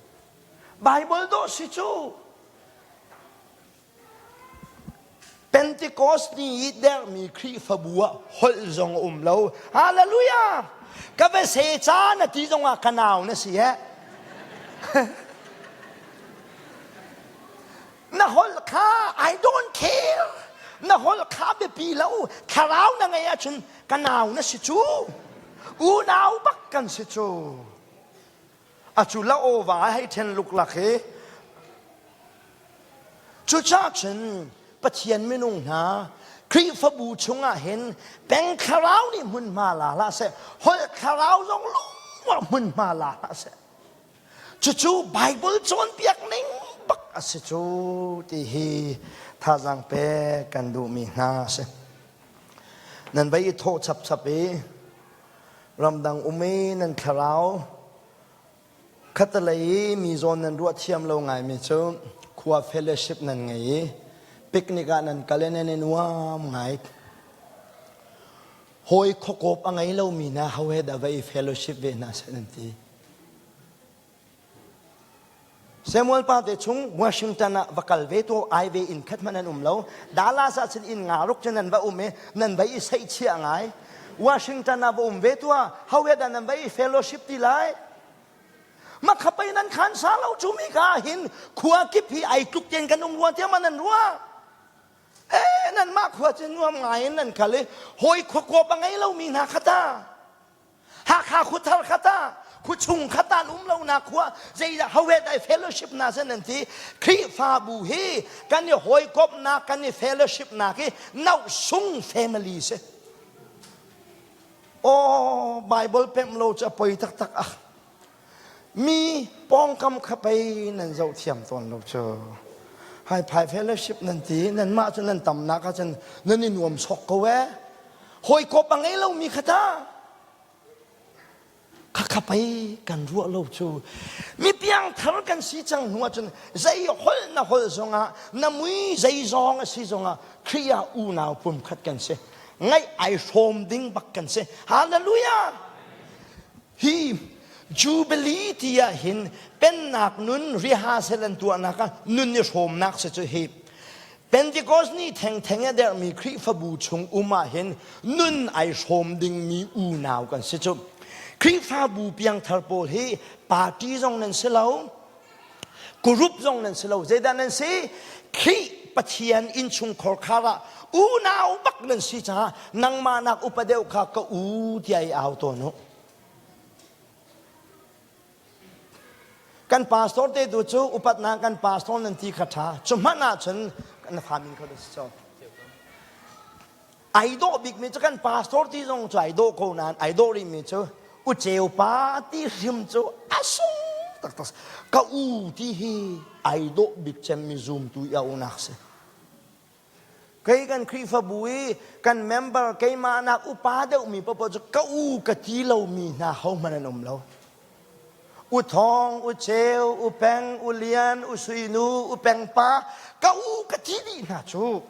Bible dawh si cu Pentecost ni i dermi Khrihfabu ah holh zong a um lo Hallelujah ka va se ca na ti zong ah ka nau na si eh Na holh kha I don't care. Na holh kha biapi lo. Thlarau na ngei ahcun ka nau na si cu. Unau bak kan si cu. A cu la aw hei then luklak hi. Cucaah cun Pathian minung hna Khrihfabu chungah hin peng thlarau nih hmunhma la hlah seh, holh thlarau zong lungruah hmunhma la hlah seh. Cucu Bible cawnpiak ning bak a si cu ti hi thazaang pek kan duhmi hna a si. Nan vai i thawh chapchap i ramdang um i nan thlarau khatalei i mi zawn nan ruah thiam lo ngaimi cu khua fellowship nan ngei i picnic ah nan kal i nan i nuam ngai. Hawi khuakawp a ngei lomi hna ho he dah va i fellowship ve hna seh nan ti. Samuel pa te chung Washington ah va kal ve to ai ve inn khat hmanh an um lo. Dallas ah cun inn nga ruk cu nan va um i nan va i seihchiah ngai. Washington ah va um ve tuah ho he dah nan va i fellowship ti lai? Makhapei nan khan sa lo cu mi ka hin khua kip hi ai tluk ten kan um rua tiah ma nan ruah? Eh nan mah khua cu nuam ngai in nan kal i hawi khuakawp a ngei lomi hna kha ta. Hakha khuthar kha ta. Khuachung khatan um lo na khua zeidah hawet ai fellowship na sen an ti Khrihfabu hi kan i hawikomhnak kan i fellowship nak hi nauh sung family si. Oh Bible pemh lo cu a poi taktak ah. Mi pawngkam kha pei nan zoh thiam tawn lo cu. Hai phai fellowship nan ti nan mah cu nan tamnak ahcun nan i nuam sawk ko eh. Hawikom a ngei lomi kha ta. Khakha pei kan ruah lo cu. Mi piangthar kan si cang hnu ahcun zei holh na holh zongah na mui zei zong a si zongah Khrih ah unau pumkhat kan si. Ngaih ai hrawm ding bak kan si. Hallelujah! Hi Jubilee ti ah hin pennak nun rehearsal an tuahnak ah nun i hrawmnak si cu hi Pentecost ni thengtheng a dermi Khrihfabu chung um ah hin nun ai hrawm dingmi unau kan si cu. Khrihfabu piangthar pawl hi party zong nan si lo, group zong nan si lo. Zeidah nan si? Khrih Pathian innchungkhar khar ah unau bak nan si caah nangmah nak upa deuh kha ka u tiah i au tawn u. Kan pastor te tu cu upatnak kan pastor nan ti kha ṭha. Cu hmanh ahcun na fa min kho da si co. Ai dawh bikmi cu kan pastor ti zong cu ai dawh ko nain ai dawh rihmi cu u ceu pa ti hrim cu a sung taktak. Ka u ti hi ai dawh bik cemmi zumtu i a unak si. Kei kan Khrihfabu i kan member keimah nak upa deuhmi paohpaoh cu ka u ka ti lomi hna hohmanh an um lo. U Thawng, U Ceu, U Peng, U Lian, U Suinu, U Peng Pa, ka u ka ti dih hna cu.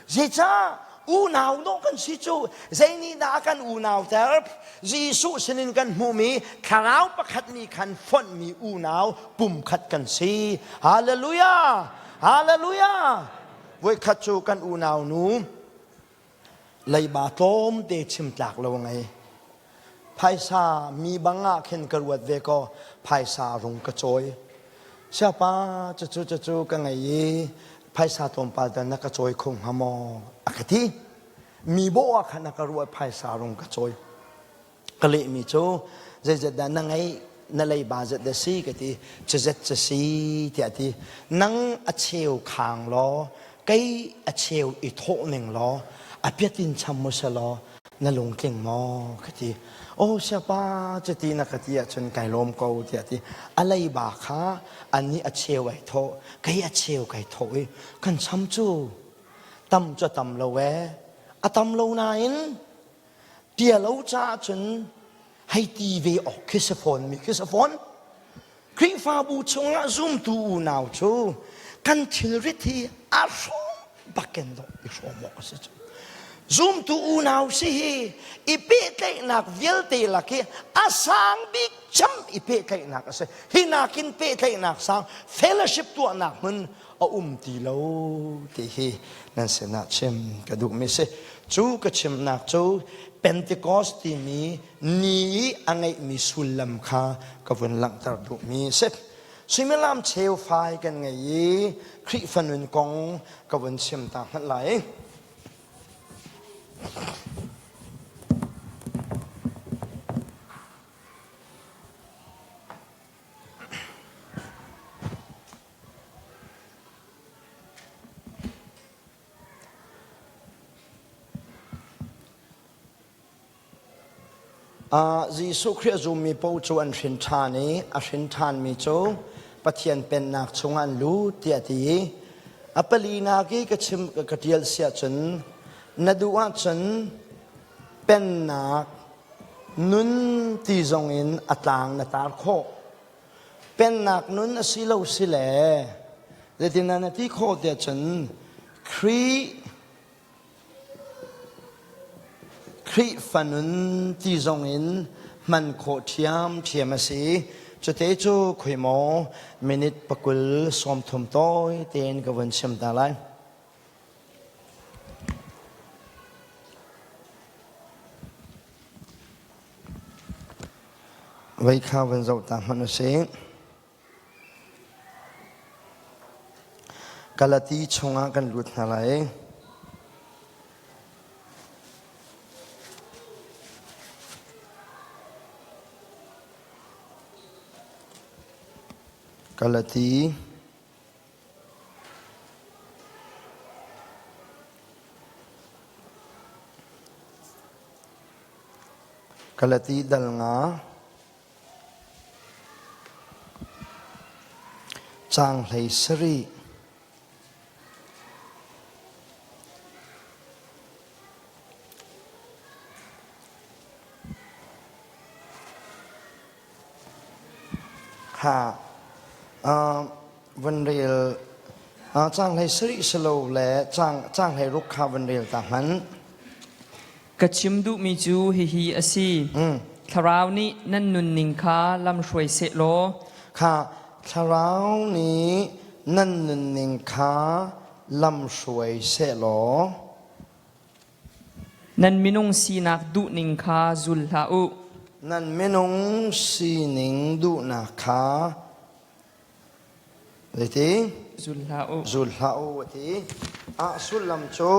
Zeicah unau dawh kan si cu zei nih dah a kan unau ter? Jesuh sinin kan hmuhmi thlarau pakhat nih khan fonhmi unau pumkhat kan si. Hallelujah! Hallelujah! Voikhat cu kan unau nu leiba tlawmte chim tlak lo ngei. Phaisa mi bang ah khin ka ruat ve ko phaisa rung ka cawi. Siapa cucu cucu ka ngei i phaisa tlawmpal tal na ka cawi kho hnga maw? A ka ti. Mi bawh ah khan a ka ruat phaisa rung ka cawi. Ka lehmi cu zeizat dah na ngeih na leiba zat dah si ka ti cazet ca si tiah ti nang a cheu khang law kei a cheu i thawh ning law a piat in cham mu se law na lungtling maw ka ti oh siapa cuti na ka ti ahcun kai lawm ko tiah ti a leiba kha anih a cheu ai thawh kei a cheu kai thawh i kan cham cu tam cu a tam lo ee a tam lo nain Tia lo caah cun hei ti ve awk khi si fawn mi khi si fawn. Khrihfabu chungah zumtu unau cu kan thilrit hi a hrawm bakin dawh i hrawm awk a si cu. Zumtu unau si hi i pehtlaihnak vialte lak hi a sang bik cem i pehtlaihnak a si. Hi nakin pehtlaihnak sang fellowship tuahnak hmun a um ti lo ti hi nan sinah chim ka duhmi si. Cu ka chimnak cu Pentecost timi ni i a ngeihmi sullam kha ka vun langhter duhmi a si. Suimilam cheu fai kan ngei i Khrihfa nun kong ka vun chim ta hmanh lai. Jesuh Khrih a zummi paoh cu an hrin ṭhan i a hrin ṭhanmi cu Pathian Pennak chungah an lut tiah a ti i a palinak i ka chim ka ṭial si ahcun na duh ahcun pennak nun ti zongin a tlang na tar khawh. Pennak nun a si lo si le zeitindah na ti khawh tiah cun Khrih Khrihfa nun ti zongin hman khawh ṭhiamṭhiam a si. Cute cu khuimaw minute pakul 30 tawi tein ka vun chim ta lai. Vei kha van zoh ta hmanh usih. Galati chungah kan lut hna lai. Galati Galati dal nga caang 17. Kha van rel caang 17 si lo le caang 16 kha van rel ta hmanh. Ka chim duhmi cu hihi a si. Thlarau nih nan nunning kha lamhruai seh law Kha thlarau nih nan nunning kha lamhruai seh law Nan minung sinak duhning kha zul hlah u. Nan minung sining duhnak kha zeiti? Zul hlah u. Zul hlah u a ti. A sullam cu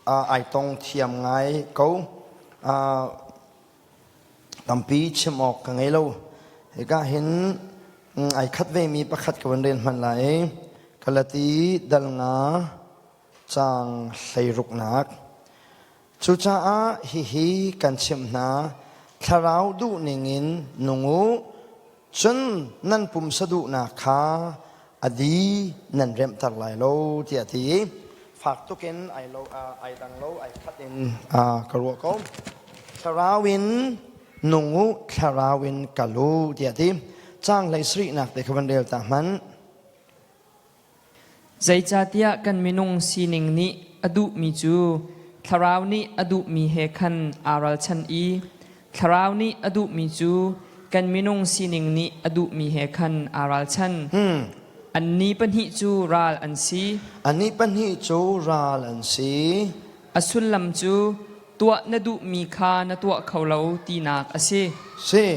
ai tong thiam ngai ko. Tampi chim awk ka ngei lo. Hika hin ai khat vemi pakhat ka van rel hmanh lai. Galati dal nga caang hleiruknak. Cucaah hihi kan chimh hna, thlarau duhning in nung u, cun nan pumsa duhnak kha a di nan remhter lai lo tiah a ti i fak tukin ai lo ai dang lo ai khat in ka ruah ko. Thlarau in nung u, thlarau in kal u tiah a ti. Caang hlei sarihnak te kha van rel ta hmanh. Zeicahtiah kan minung sining nih a duhmi cu Thlarau nih a duhmi he khan aa ralchan i Thlarau nih a duhmi cu kan minung sining nih a duhmi he khan aa ralchan. Annih pahnih cu ral an si. Annih pahnih cu ral an si. A sullam cu tuah na duhmi kha na tuah kho lo tinak a si. Si.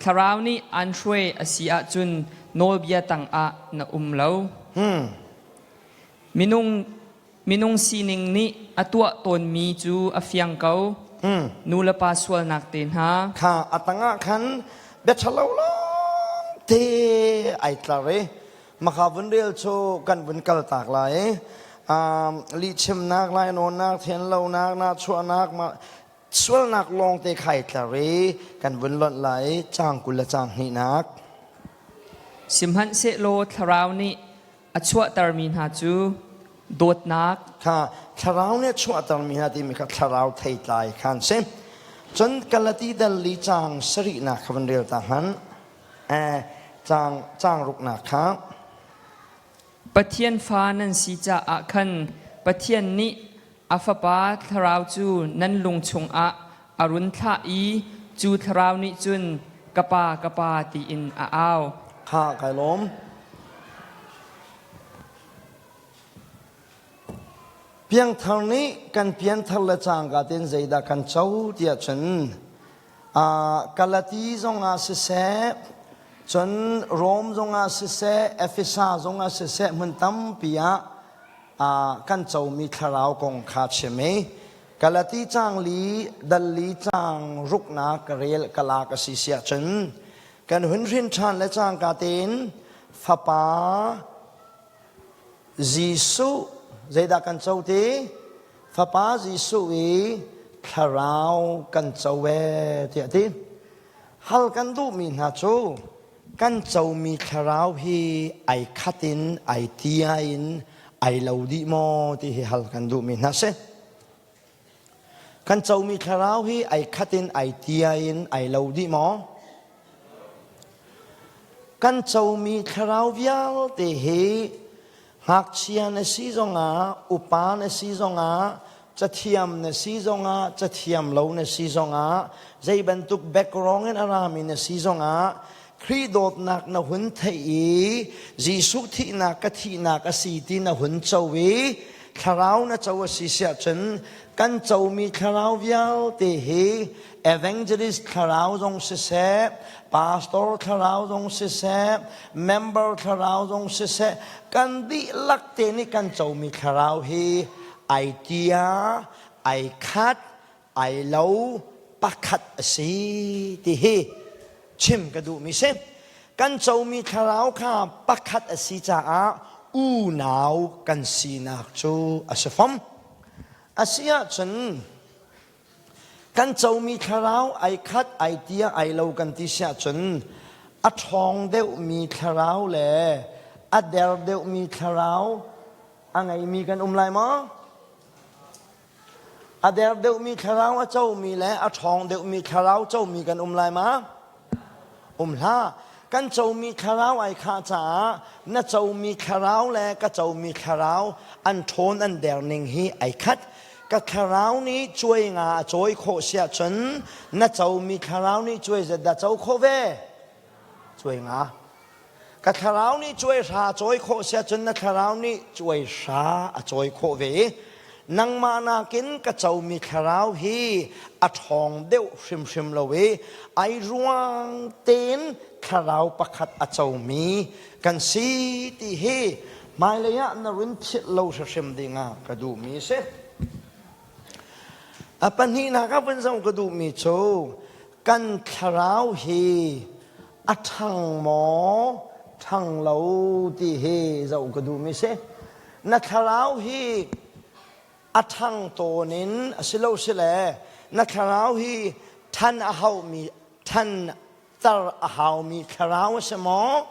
Thlarau nih aan hruai a si ahcun nawlbia tangah na um lo. Minung, minung sining nih a tuah tawnmi cu a fiang ko. Nu le pa sualnak te hna. Kha a tangah khan bia ṭhalo lawng te ai tlar i maka vun rel cu kan vun kal tak lai. Um, lihchimnak, lainawnnak, thianlonak, nahchuahnak, Sualnak lawngte khai tlar i kan vun lonh lai caang 20 le caang hnihnak. Sihmanhsehlaw Thlarau nih a chuahtermi hna cu dawtnak kha Thlarau nih a chuahtermi hna timi kha Thlarau theitlai kha an si. Cun Galati dal li caang sarihnak kha van rel ta hmanh. Eh, caang caang ruknak kha. Pathian fa nan si caah khan Pathian nih a Fapa Thlarau cu nan lung chungah a run thlah i cu Thlarau nih cun ka Pa, ka Pa tiin a au. Kha kai lawm. Piangthar nih kan pianthar le cangka tein zeidah kan co tiah cun Galati zongah siseh, cun Rom zongah siseh, Efesa zongah siseh hmun tampi ah kan comi thlarau kong kha chim i Galati caang li dal li caang ruknak ka rel ka lak a si siah cun kan hun hrin ṭhan le cangka tein Fapa Jesuh zeidah kan co ti? Fapa Jesuh i thlarau kan co ee tiah a ti. Hal kan duhmi hna cu kan comi thlarau hi ai khat in ai tia in ai lo dih maw ti hi hal kan duhmi hna si. Kan comi thlarau hi ai khat in ai tia in ai lo dih maw? Kan comi thlarau vialte hi Ngakchia na si zongah, upa na si zongah, cathiam na si zongah, cathiam lo na si zongah, zei bantuk background in a rami na si zongah, Khrih dawtnak na hun theih i Jesuh thihnak ka thihnak a si ti na hun co i thlarau na co a si siah cun kan comi thlarau vialte hi evangelist thlarau zong siseh, pastor thlarau zong siseh, member thlarau zong siseh, kan dihlak te nih kan comi thlarau hi ai tia, ai khat, ai lo, pakhat a si ti hi chim ka duhmi si. Kan comi thlarau kha pakhat a si caah unau kan sinak cu a si fom. A si ahcun kan comi thlarau ai khat ai tia ai lo kan ti si ahcun a ṭhawng deuhmi thlarau le a der deuhmi thlarau a ngeimi kan um lai maw? A der deuhmi thlarau a comi le a ṭhawng deuhmi thlarau comi kan um lai ma? Um hlah. Kan comi thlarau ai khah caah na comi thlarau le ka comi thlarau an ṭhawn an der ning hi ai khat. Ka thlarau nih cuai nga a cawi khawh si ahcun na comi thlarau nih cuai zat dah co khawh ve? Cuai nga. Ka thlarau nih cuai hra a cawi khawh si ahcun na thlarau nih cuai hra a cawi khawh ve i nangmah nakin ka comi thlarau hi a ṭhawng deuh hrimhrim lo i ai ruang tein thlarau pakhat a comi kan si ti hi hmailei ah na run philh lo hrimhrim dingah ka duhmi a si. A pahnihnak ah vun zoh ka duhmi cu kan thlarau hi a ṭhang maw ṭhang lo ti hi zoh ka duhmi si. Na thlarau hi a ṭhang tawn in a si lo sile na thlarau hi ṭhan a haumi ṭhan tar a haumi thlarau a si maw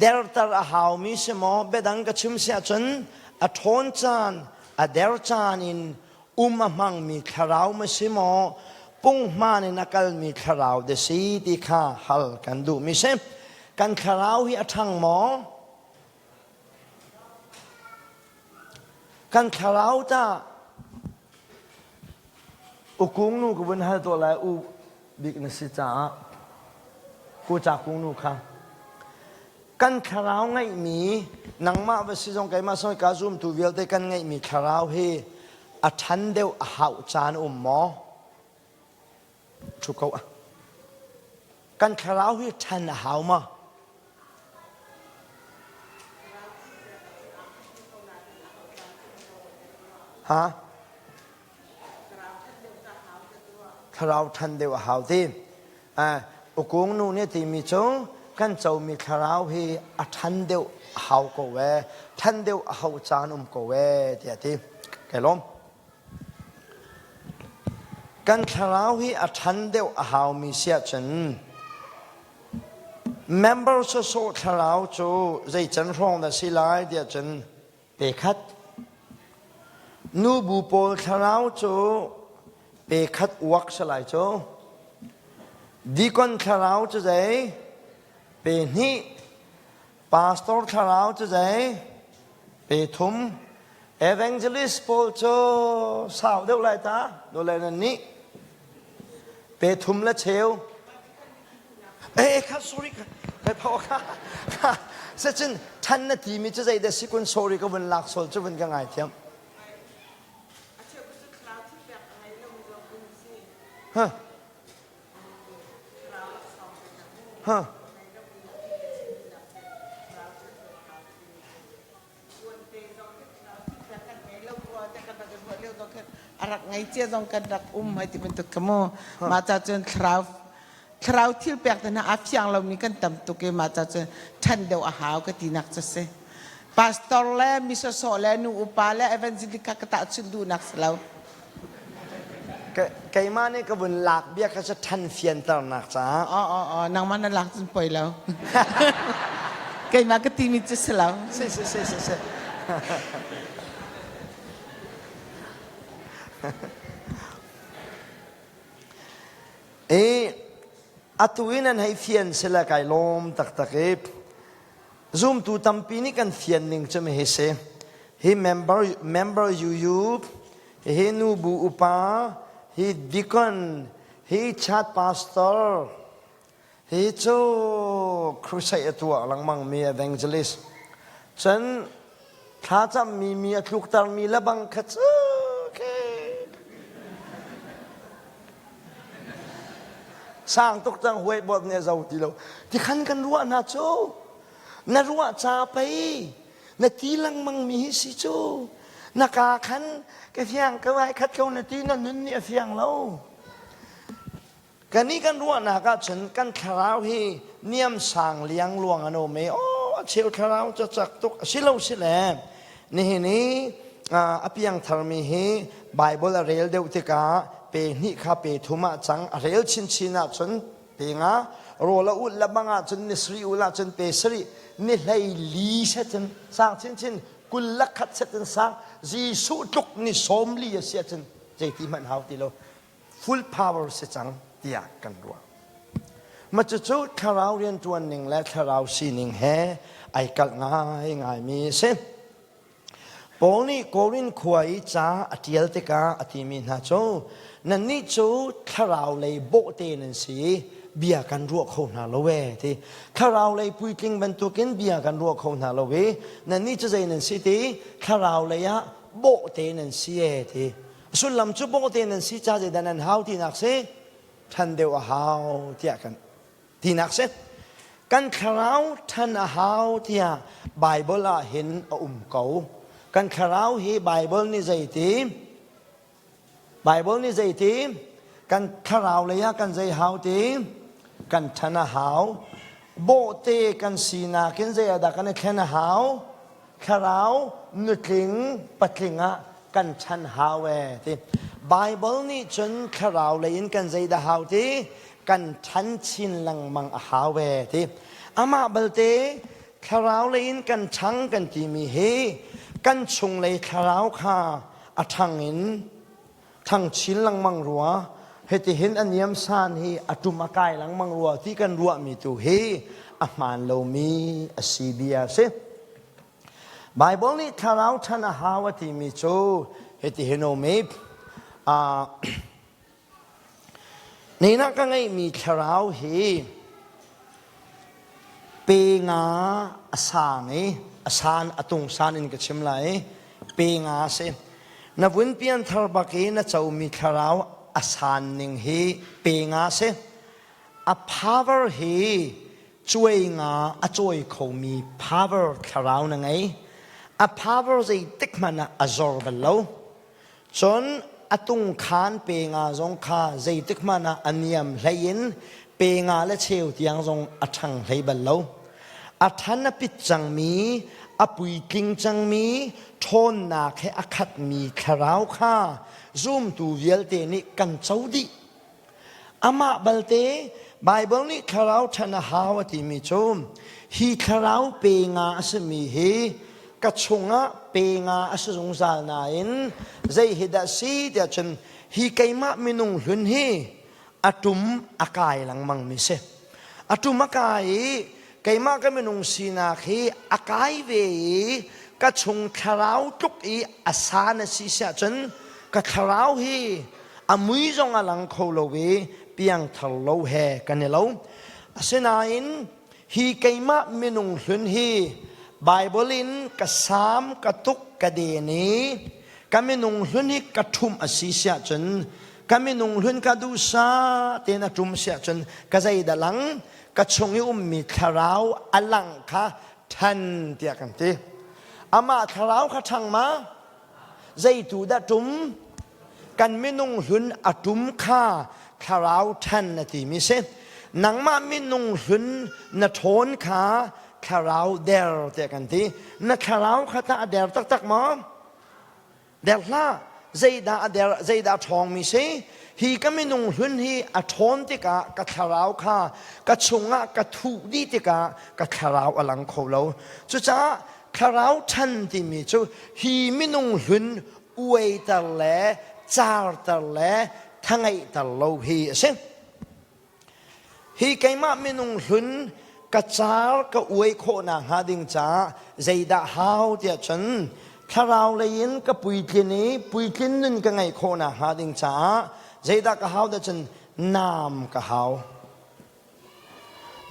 derter a haumi si maw biadang ka chim si ahcun a ṭhawn caan a der caan in um a hmangmi thlarau ma si maw punghman in a kalmi thlarau de si ti kha hal kan duhmi si kan thlarau hi a ṭhang maw kan thlarau ta ukung nu ka vun hal tuah lai u bik na si caah ku ca kung nu kha Kan thlarau ngeihmi nangmah va si zong keimah zong ka zumtu vialte kan ngeihmi thlarau hi a ṭhan deuh a hauh caan um maw? Ṭhu ko ah. Kan thlarau hi ṭhan a hau maw? Ha? Thlarau ṭhan deuh a hau ti. Ukung nu nih timi cu kan comi thlarau hi a ṭhan deuh a hau ko ee, ṭhan deuh a hauh caan um ko ee tiah a ti. Kai lawm. Kan thlarau hi a ṭhan deuh a haumi si ahcun member sawsawh thlarau cu zei can hrawng dah si lai tiah cun pe khat. Nubu pawl thlarau cu pe khat uak si lai cu. Deacon thlarau cu zei? Pe hnih. Pastor thlarau cu zei? Pe thum. Evangelist pawl cu sau deuh lai ta, dole nan nih. Pe thum le cheu. Eh kha sorry ka kai phaw kha. Sachin than na ti mi cu zei dah si kun sorry ka vun lak sol cu vun ka ngai thiam. Huh. Huh. A rak ngei cia zong kan rak um hei ti bantuk kha mu mah ca cun thlarau thlarau thil pek te hna a fiang lomi kan tam tuk i mah ca cun ṭhan deuh a hau ka tinak cu si pastor le mi sawsawh le nu upa le evangelist kha ka tahchunh duhnak si lo Keimah nih ka vun lak bia kha cu ṭhan fianternak caah. Aw aw aw nangmah na lak cun poi lo. Keimah ka timi cu si lo. Si si si si si. I atu in an hei fian sila kai lawm taktak i Zumtu tampi nih kan fian ning cu hi si. Hi member member UU, hi nubu upa, hi deacon, hi chat pastor, hi cu crusade a tuah lengmang mi evangelist. Cun thlacammi mi a tluktermi le bang kha cu sang tuk cang huai bot nih a zo ti lo ti khan kan ruah hna cu na ruah ca pei na ti lengmang mi hi si cu na ka khan ka fiang ka vai khat ko na ti na nun nih a fiang lo. Kannih kan ruahnak ahcun kan thlarau hi niam sang liang luang an um i aw a cheu thlarau cu cak tuk a si lo si le nihin i a piang tharmi hi Bible a rel deuh tikah pe hnih kha pe thum ah cang a rel chinchin ahcun pe nga rawl a ulh lebang ahcun ni sarih ul ahcun pe sarih ni hlei li set in sang chinchin 20 le khat set in sang Jesuh tluk ni 40 a si ahcun zeiti hmanh hau ti lo full power si cang tiah kan ruah. Ma cucu thlarau rianṭuan ning le thlarau sining he ai kalh ngaingaimi a si. Paul nih Korin khua i ca a ṭial tikah a timi hna cu nannih cu thlarau lei bawhte nan si i bia kan ruah kho hna lo ee ti. Thlarau lei puitling bantukin bia kan ruah kho hna lo i nannih cu zei nan si ti thlarau lei ah bawhte nan si ee ti. A sullam cu bawhte nan si ca zeidah nan hau tinak si ṭhan deuh a hau tiah kan tinak si. Kan thlarau ṭhan a hau tiah Baibal ah hin a um ko. Kan thlarau hi Baibal nih zeiti? Baibal nih zeiti? Kan thlarau lei ah kan zei hau ti? Kan ṭhan a hau. Bawhte kan sinak in zei ah dah kan i thlen a hau? Thlarau nutling patling ah kan ṭhan hau ee ti. Baibal nih cun thlarau lei in kan zeidah hau ti? Kan ṭhan chin lengmang a hau ee ti. Amah balte thlarau lei in kan ṭhang kan timi hi kan chunglei thlarau kha a ṭhang in ṭhang chin lengmang rua hitihin a niam san hi a ṭum a kai lengmang rua ti kan ruahmi tu hi a hmaan lomi a si bia a si. Baibal nih thlarau ṭhan a hau a timi cu hitihin um i Nina ka ngeihmi thlarau hi pe nga a sang i a san a tung san in ka chim lai i pe nga a si. Na vun pianthar bak i na comi thlarau a san ning hi pe nga a si. A power hi cuai nga a cawi khomi power thlarau na ngei. A power zeitik hmanh ah a zor bal lo. Cun a tungkhan pe nga zong kha zeitik hmanh ah a niam hlei in pe nga le cheu tiang zong a ṭhang hlei bal lo. A ṭhan a pit cangmi, a puitling cangmi, ṭhawnnak he a khatmi thlarau kha zumtu vialte nih kan co dih. Amah balte Baibal nih thlarau ṭhan a hau a timi cu hi thlarau pe nga a simi hi ka chungah pe nga a si zungzal nain zei hi dah si tiah cun hi keimah minung hlun hi a ṭum a kai lengmang mi si. A ṭum a kai i keimah ka minung sinak hi a kai ve i ka chung thlarau tluk i a san a si siah cun ka thlarau hi a mui zong a lang kho lo i piangthar lo he kan i lo. Asinain hi keimah minung hlun hi Bible in ka sam ka tuk ka den i ka minung hlun hi ka ṭhumh a si siah cun ka minung hlun ka duhsa tein a ṭum siah cun ka zeidah lang ka chung i ummi thlarau a lang kha ṭhan tiah kan ti. Amah thlarau kha ṭhang ma? Zeitu dah ṭum? Kan minung hlun a ṭum kha thlarau ṭhan na timi si. Nangmah minung hlun na ṭhawn kha thlarau der tiah kan ti. Na thlarau kha tah a der taktak maw? Der hlah. Zeidah a der, zeidah a ṭhawngmi si? Hi ka minung hlun hi a ṭhawn tikah ka thlarau kha ka chungah ka thuh dih tikah ka thlarau a lang kho lo. Cucaah thlarau ṭhan timi cu hi minung hlun uaiter le carter le thangeihter lo hi a si. Hi keimah minung hlun ka car ka uai khawhnak hnga ding caah zeidah hau tiah cun thlarau lei in ka puitlin i puitlin nun ka ngeih khawhnak hnga ding caah zeidah ka hau tiah cun naam ka hau.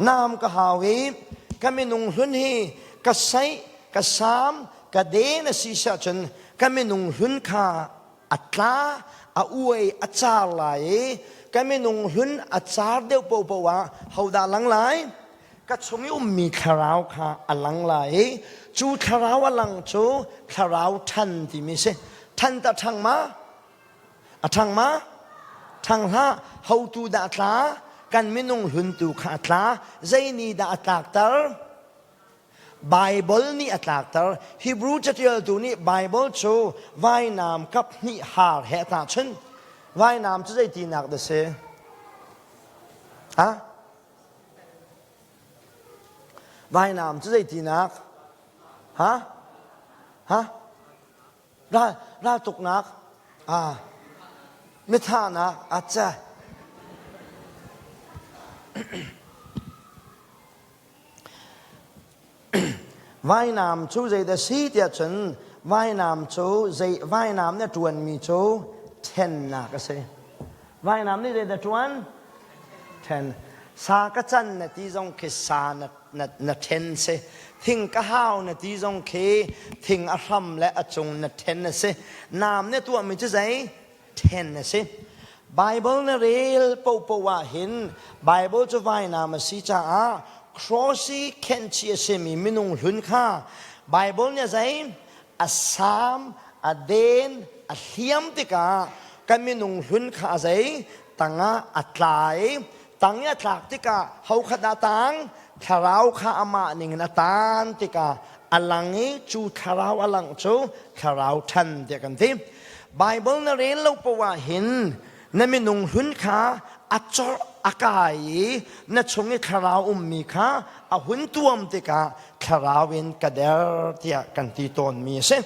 Naam ka hau i ka minung hlun hi ka saih, ka sam, ka den a si siah cun ka minung hlun kha a tla a uai a car lai i ka minung hlun a car deuh paohpaoh ah hodah lang lai ka chung i ummi thlarau kha a lang lai i cu thlarau a lang cu thlarau ṭhan timi si ṭhan ta ṭhang ma a ṭhang ma? Ṭhang hlah. Hotu dah a tla? Kan minung hlun tu kha a tla. Zei nih dah a tlakter? Baibal nih a tlakter. Hebrew catialtu nih Baibal cu vainam kap hnih haar he a tahchunh. Vainam cu zeitinak dah si? Ha? Vainam cu zeitinak? Ha? Ha? Ral, raltuknak? Ah. Mithahnak? Acha. Vainam cu zeidah si tiah cun vainam cu zei vainam na ṭuanmi cu ṭhennak a si. Vainam nih zeidah ṭuan? Ṭhen. Sa ka can na ti zong khi sa na, na, na ṭhen si. Thing ka hau na ti zong khi thing a hram le a cung na ṭhen a si. Nam na tuahmi cu zei? Ṭhen a si. Bible na rel paohpaoh ah hin Bible cu vainam a si caah cross i khenhchih a simi minung hlun kha Bible nih a zei? A sam, a den, a hliam tikah kan minung hlun kha a zei? Tangah a tla i tang i a tlak tikah ho kha dah tang? Thlarau kha amah ning in a tan tikah a lang i cu thlarau a langh cu thlarau ṭhan tiah kan ti. Bible na rel lo poah ah hin na minung hlun kha a corh a kai i na chung i thlarau ummi kha a hun tuam tikah thlarau in ka der tiah kan ti tawnmi a si.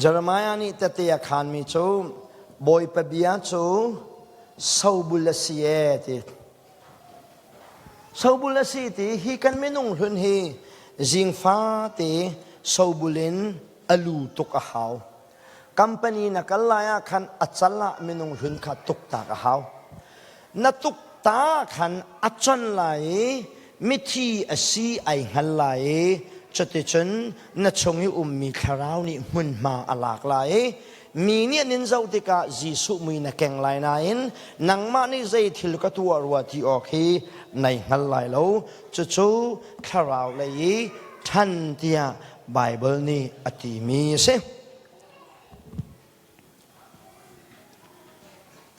Jeremiah nih tete a khaanmi cu Bawipa bia cu sobul a si ee ti. Sobul a si ti hi kan minung hlun hi zingfate sobul in a lu tuk a hau. Company na kal lai ah khan a cal ah minung hlun kha tuk tak a hau. Na tuk ta khan a con lai i mithi a si ai hngal lai i cuticun na chung i ummi thlarau nih hmunhma a lak lai i mi nih an in zoh tikah Jesuh mui na keng lai nain nangmah nih zei thil ka tuah rua ti awk hi nai hngal lai lo cucu thlarau lei i ṭhan tiah Baibal nih a timi a si.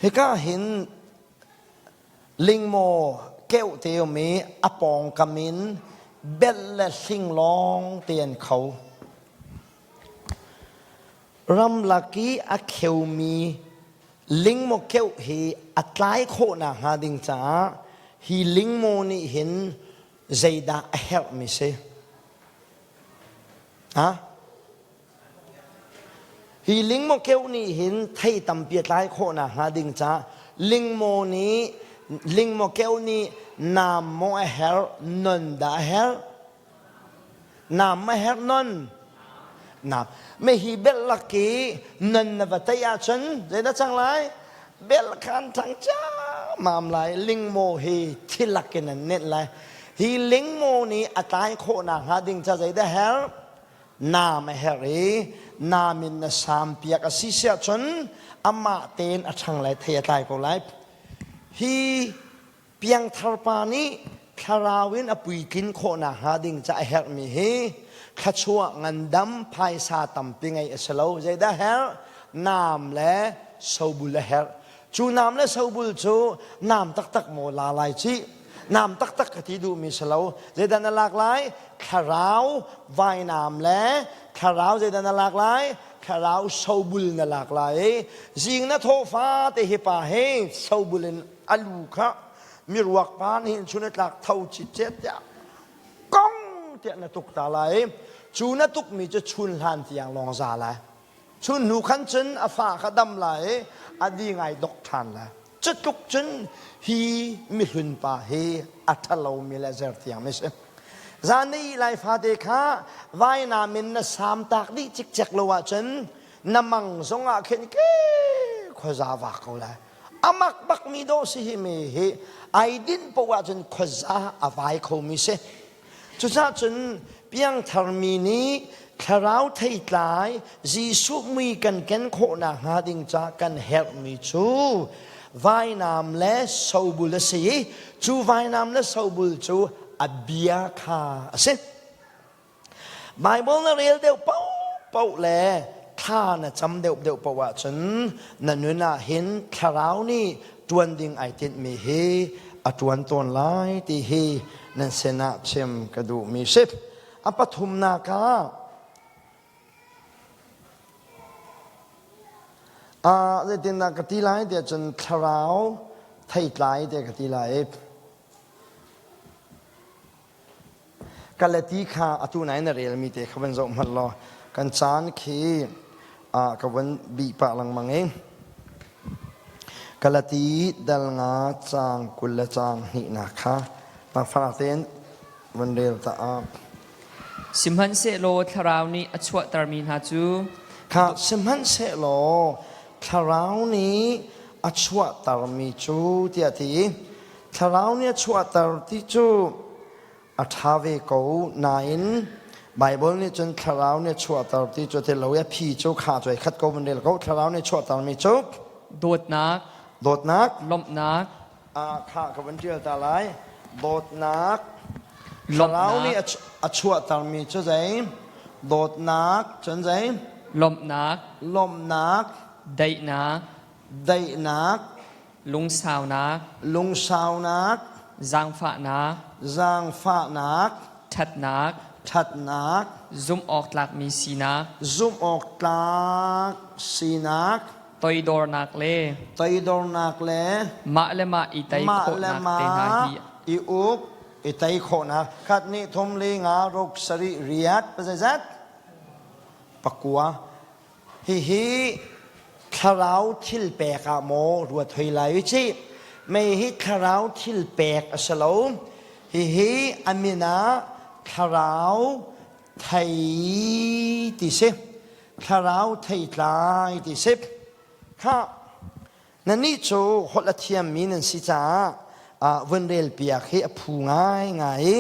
Hika hin lingmaw keuh te um i a pawngkam in belh le hling lawng te an kho. Ramlak i a kheumi lingmaw keuh hi a tlai khawh nakhnga ding caah hi lingmaw nih hin zeidah a herhmi si? Ha? Hi lingmaw keuh nih hin thei tampi a tlai khawh nakhnga ding caah lingmaw nih lingmaw keuh nih naam maw a herh non dah a herh? Naam a herh non? Naam. Me hi belh lak i non na va tei ahcun zeidah cang lai? Belh khan thang mam lai lingmaw hi thilak in an nenh lai. Hi lingmaw nih a tlai khawh nakhnga ding ca zeidah herh? Naam a herh i naam in na saam piak a si siah cun amah tein a ṭhang lai thei a tlai ko lai. Hi piangthar pa nih thlarau in a puitlin khawh nakhnga ding ca a herhmi hi thluachuah ngandam phaisa tampi ngeih a si lo. Zeidah herh? Naam le sobul a herh. Cu naam le sobul cu naam taktak maw la lai cih? Naam taktak ka ti duhmi si lo. Zeidah na lak lai? Thlarau vainam le thlarau zeidah na lak lai? Thlarau sobul na lak lai. Zing na thawh fate hi pa he sobul in a lu kha miruak pa nih chun a tlak tho citcet tiah kong tiah na tuk ta lai. Cu na tukmi cu chun hlan tiang lawng za lai. Chun hnu khan cun a fa kha dam lai i a di ngai dok ṭhan lai. Cutluk cun hi mihlun pa hi a ṭhalomi le zertiang a si. Zan na ih lai fate kha vainam in na sam tak dih cikcek lo ahcun na mang zongah khin ke khuaza vak ko lai. Amak bakmi dawh si hi mi hi ai dinh poah ahcun khuaza a vai khomi si. Cucaah cun piangthar mi nih thlarau theitlai Jesuh mui kan ken khawh nakhnga ding ca kan herhmi cu vainam le sobul a si i cu vainam le sobul cu a bia kha a si. Bible na rel deuh paohpaoh le thla na cam deuhdeuh paoh ahcun na nun ah hin thlarau nih ṭuan ding ai tinhmi hi a ṭuan tawn lai ti hi nan sinah chim ka duhmi si. A pathumnak ah ah zeitindah ka ti lai tiah cun thlarau theitlai tiah ka ti lai. Galati kha atu nai na relmi te kha van zoh hmanh law kan caan khi ka van bih pah lengmang i Galati dal nga caang 20 le caang hnihnak kha fak tein van rel ta ah. Sihmanhsehlaw Thlarau nih a chuahtermi hna cu Kha sihmanhsehlaw Thlarau nih a chuahtermi cu tiah ti Thlarau nih a chuahter ti cu a ṭha ve ko nain Baibal nih cun Thlarau nih a chuahter ti cu ti lo i a phi cu kha cu ai khat ko van rel ko. Thlarau nih a chuahtermi cu dawtnak, dawtnak, lawmhnak, kha ka van ṭial ta lai. Dawtnak, Thlarau nih a chuahtermi cu zei? Dawtnak, cun zei? Lawmhnak, lawmhnak, daihnak, daihnak, lungsaunak, lungsaunak, zaangfahnak, zaangfahnak, ṭhatnak, ṭhatnak, zumhawktlakmi sinak, zumhawktlak sinak, toidornak le toidornak le mah le mah i tei mah le khawhnak te hna mah hi i uk i tei khawhnak khat nih thum li nga ruk sarih riat pazeizat pakua Hihi thlarau thil pek ah maw ruat hoi lai u cih. Mei hi thlarau thil pek a si lo. Hihi a min ah thlarau thei ti si. Thlarau theitlai ti si. Khah, Nannih cu holh a thiammi nan si caah vun relpiak hi a phu ngaingai i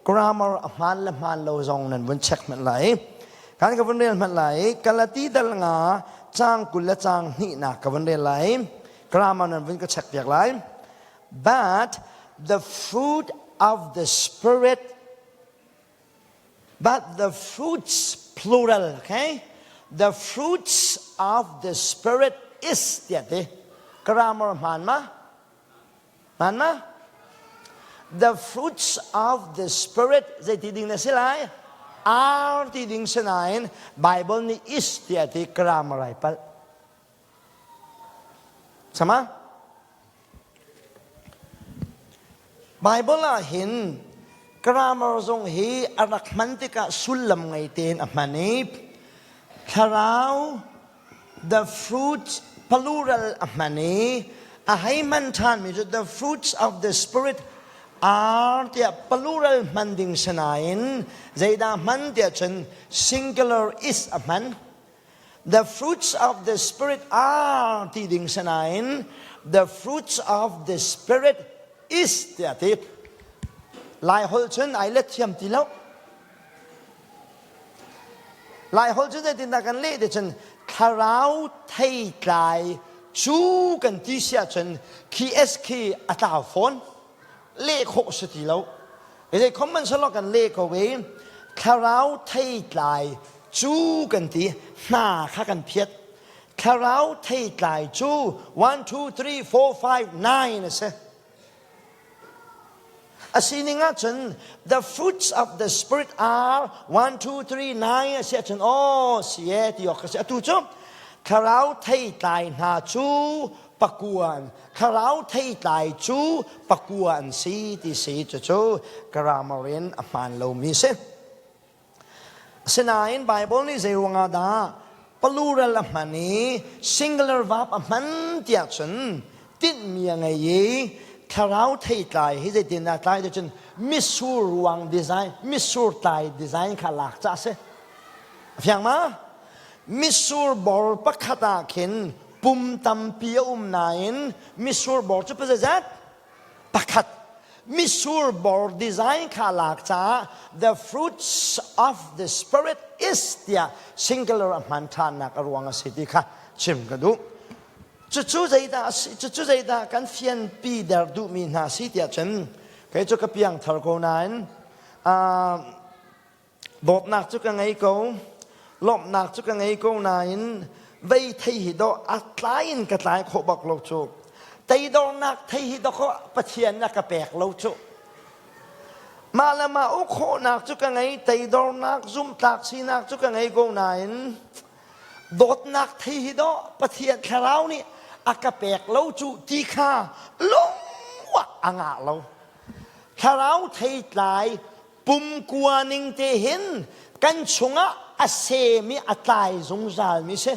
grammar a hmaan le hmaan lo zong nan vun check hmanh lai. Kan ka vun rel hmanh lai. Galati dal nga caang 20 le caang hnihnak ka vun rel lai. Grammar nan vun ka check piak lai. But the fruit of the spirit But the fruits, plural, okay? The fruits of the Spirit is tiah ti. Grammar hmaan ma? Hmaan ma? The fruits of the Spirit zeiti ding na si lai? Are ti ding si nain Bible nih is tiah ti grammar ai palh. Sama? Baibal ah hin grammar zong hi a rak hman tikah sullam ngei tein a hman i thlarau the fruits plural a hman i a hei hman ṭhanmi cu the fruits of the spirit are tiah plural hman ding si nain zeidah hman tiah cun singular is a hman. The fruits of the Spirit are ti ding si nain the fruits of the Spirit is tiah ti. Lai holh cun ai let thiam ti lo. Lai holh cun zeitindah kan leh ti cun thlarau theitlai cu kan ti si ahcun khi S khi a tlau fawn. Leh khawh si ti lo. Zei khom man selaw kan leh ko i thlarau theitlai cu kan ti hna kha kan phiat. Thlarau theitlai cu 1 2 3 4 5 9 a si. A sining ahcun the fruits of the spirit are 1 2 3 9 a si ahcun aw si e ti awk a si. Atu cu thlarau theitlai hna cu pakuan thlarau theitlai cu pakua an si ti si cucu grammar in a hmaan lomi si. Asinain Bible nih zei ruangah dah plural a hman i singular verb a hman tiah cun tinhmi a ngei i thlarau theitlai hi zeitindah tlai ti cun mitsur ruang design mitsur tlai design kha lak ca a si. A fiang ma? Mitsur bor pakhat ah khin pum tampi a um nain mitsur bor cu pazeizat? Pakhat. Mitsur bor design kha lak caah the fruits of the spirit is tiah singular a hman ṭhannak a ruang a si ti kha chim ka duh. Cucu zeidah a si? Cucu zeidah kan fianpi der duhmi hna si tiah cun. Kei cu ka piang thar ko nain dawtnak cu ka ngei ko, lawmhnak cu ka ngei ko nain vei thei hi dawh a tlai in ka tlai khawh bak lo cu. Teidornak thei hi dawh Pathian a ka pek lo cu. Mah le mah uk khawhnak cu ka ngei, teidornak, zumhtlak sinak cu ka ngei ko nain dawtnak thei hi dawh Pathian thlarau nih a ka pek lo cu ti kha lungwah a ngah lo. Thlarau theitlai pumkua ning te hin kan chungah a sem i a tlai zungzal mi si.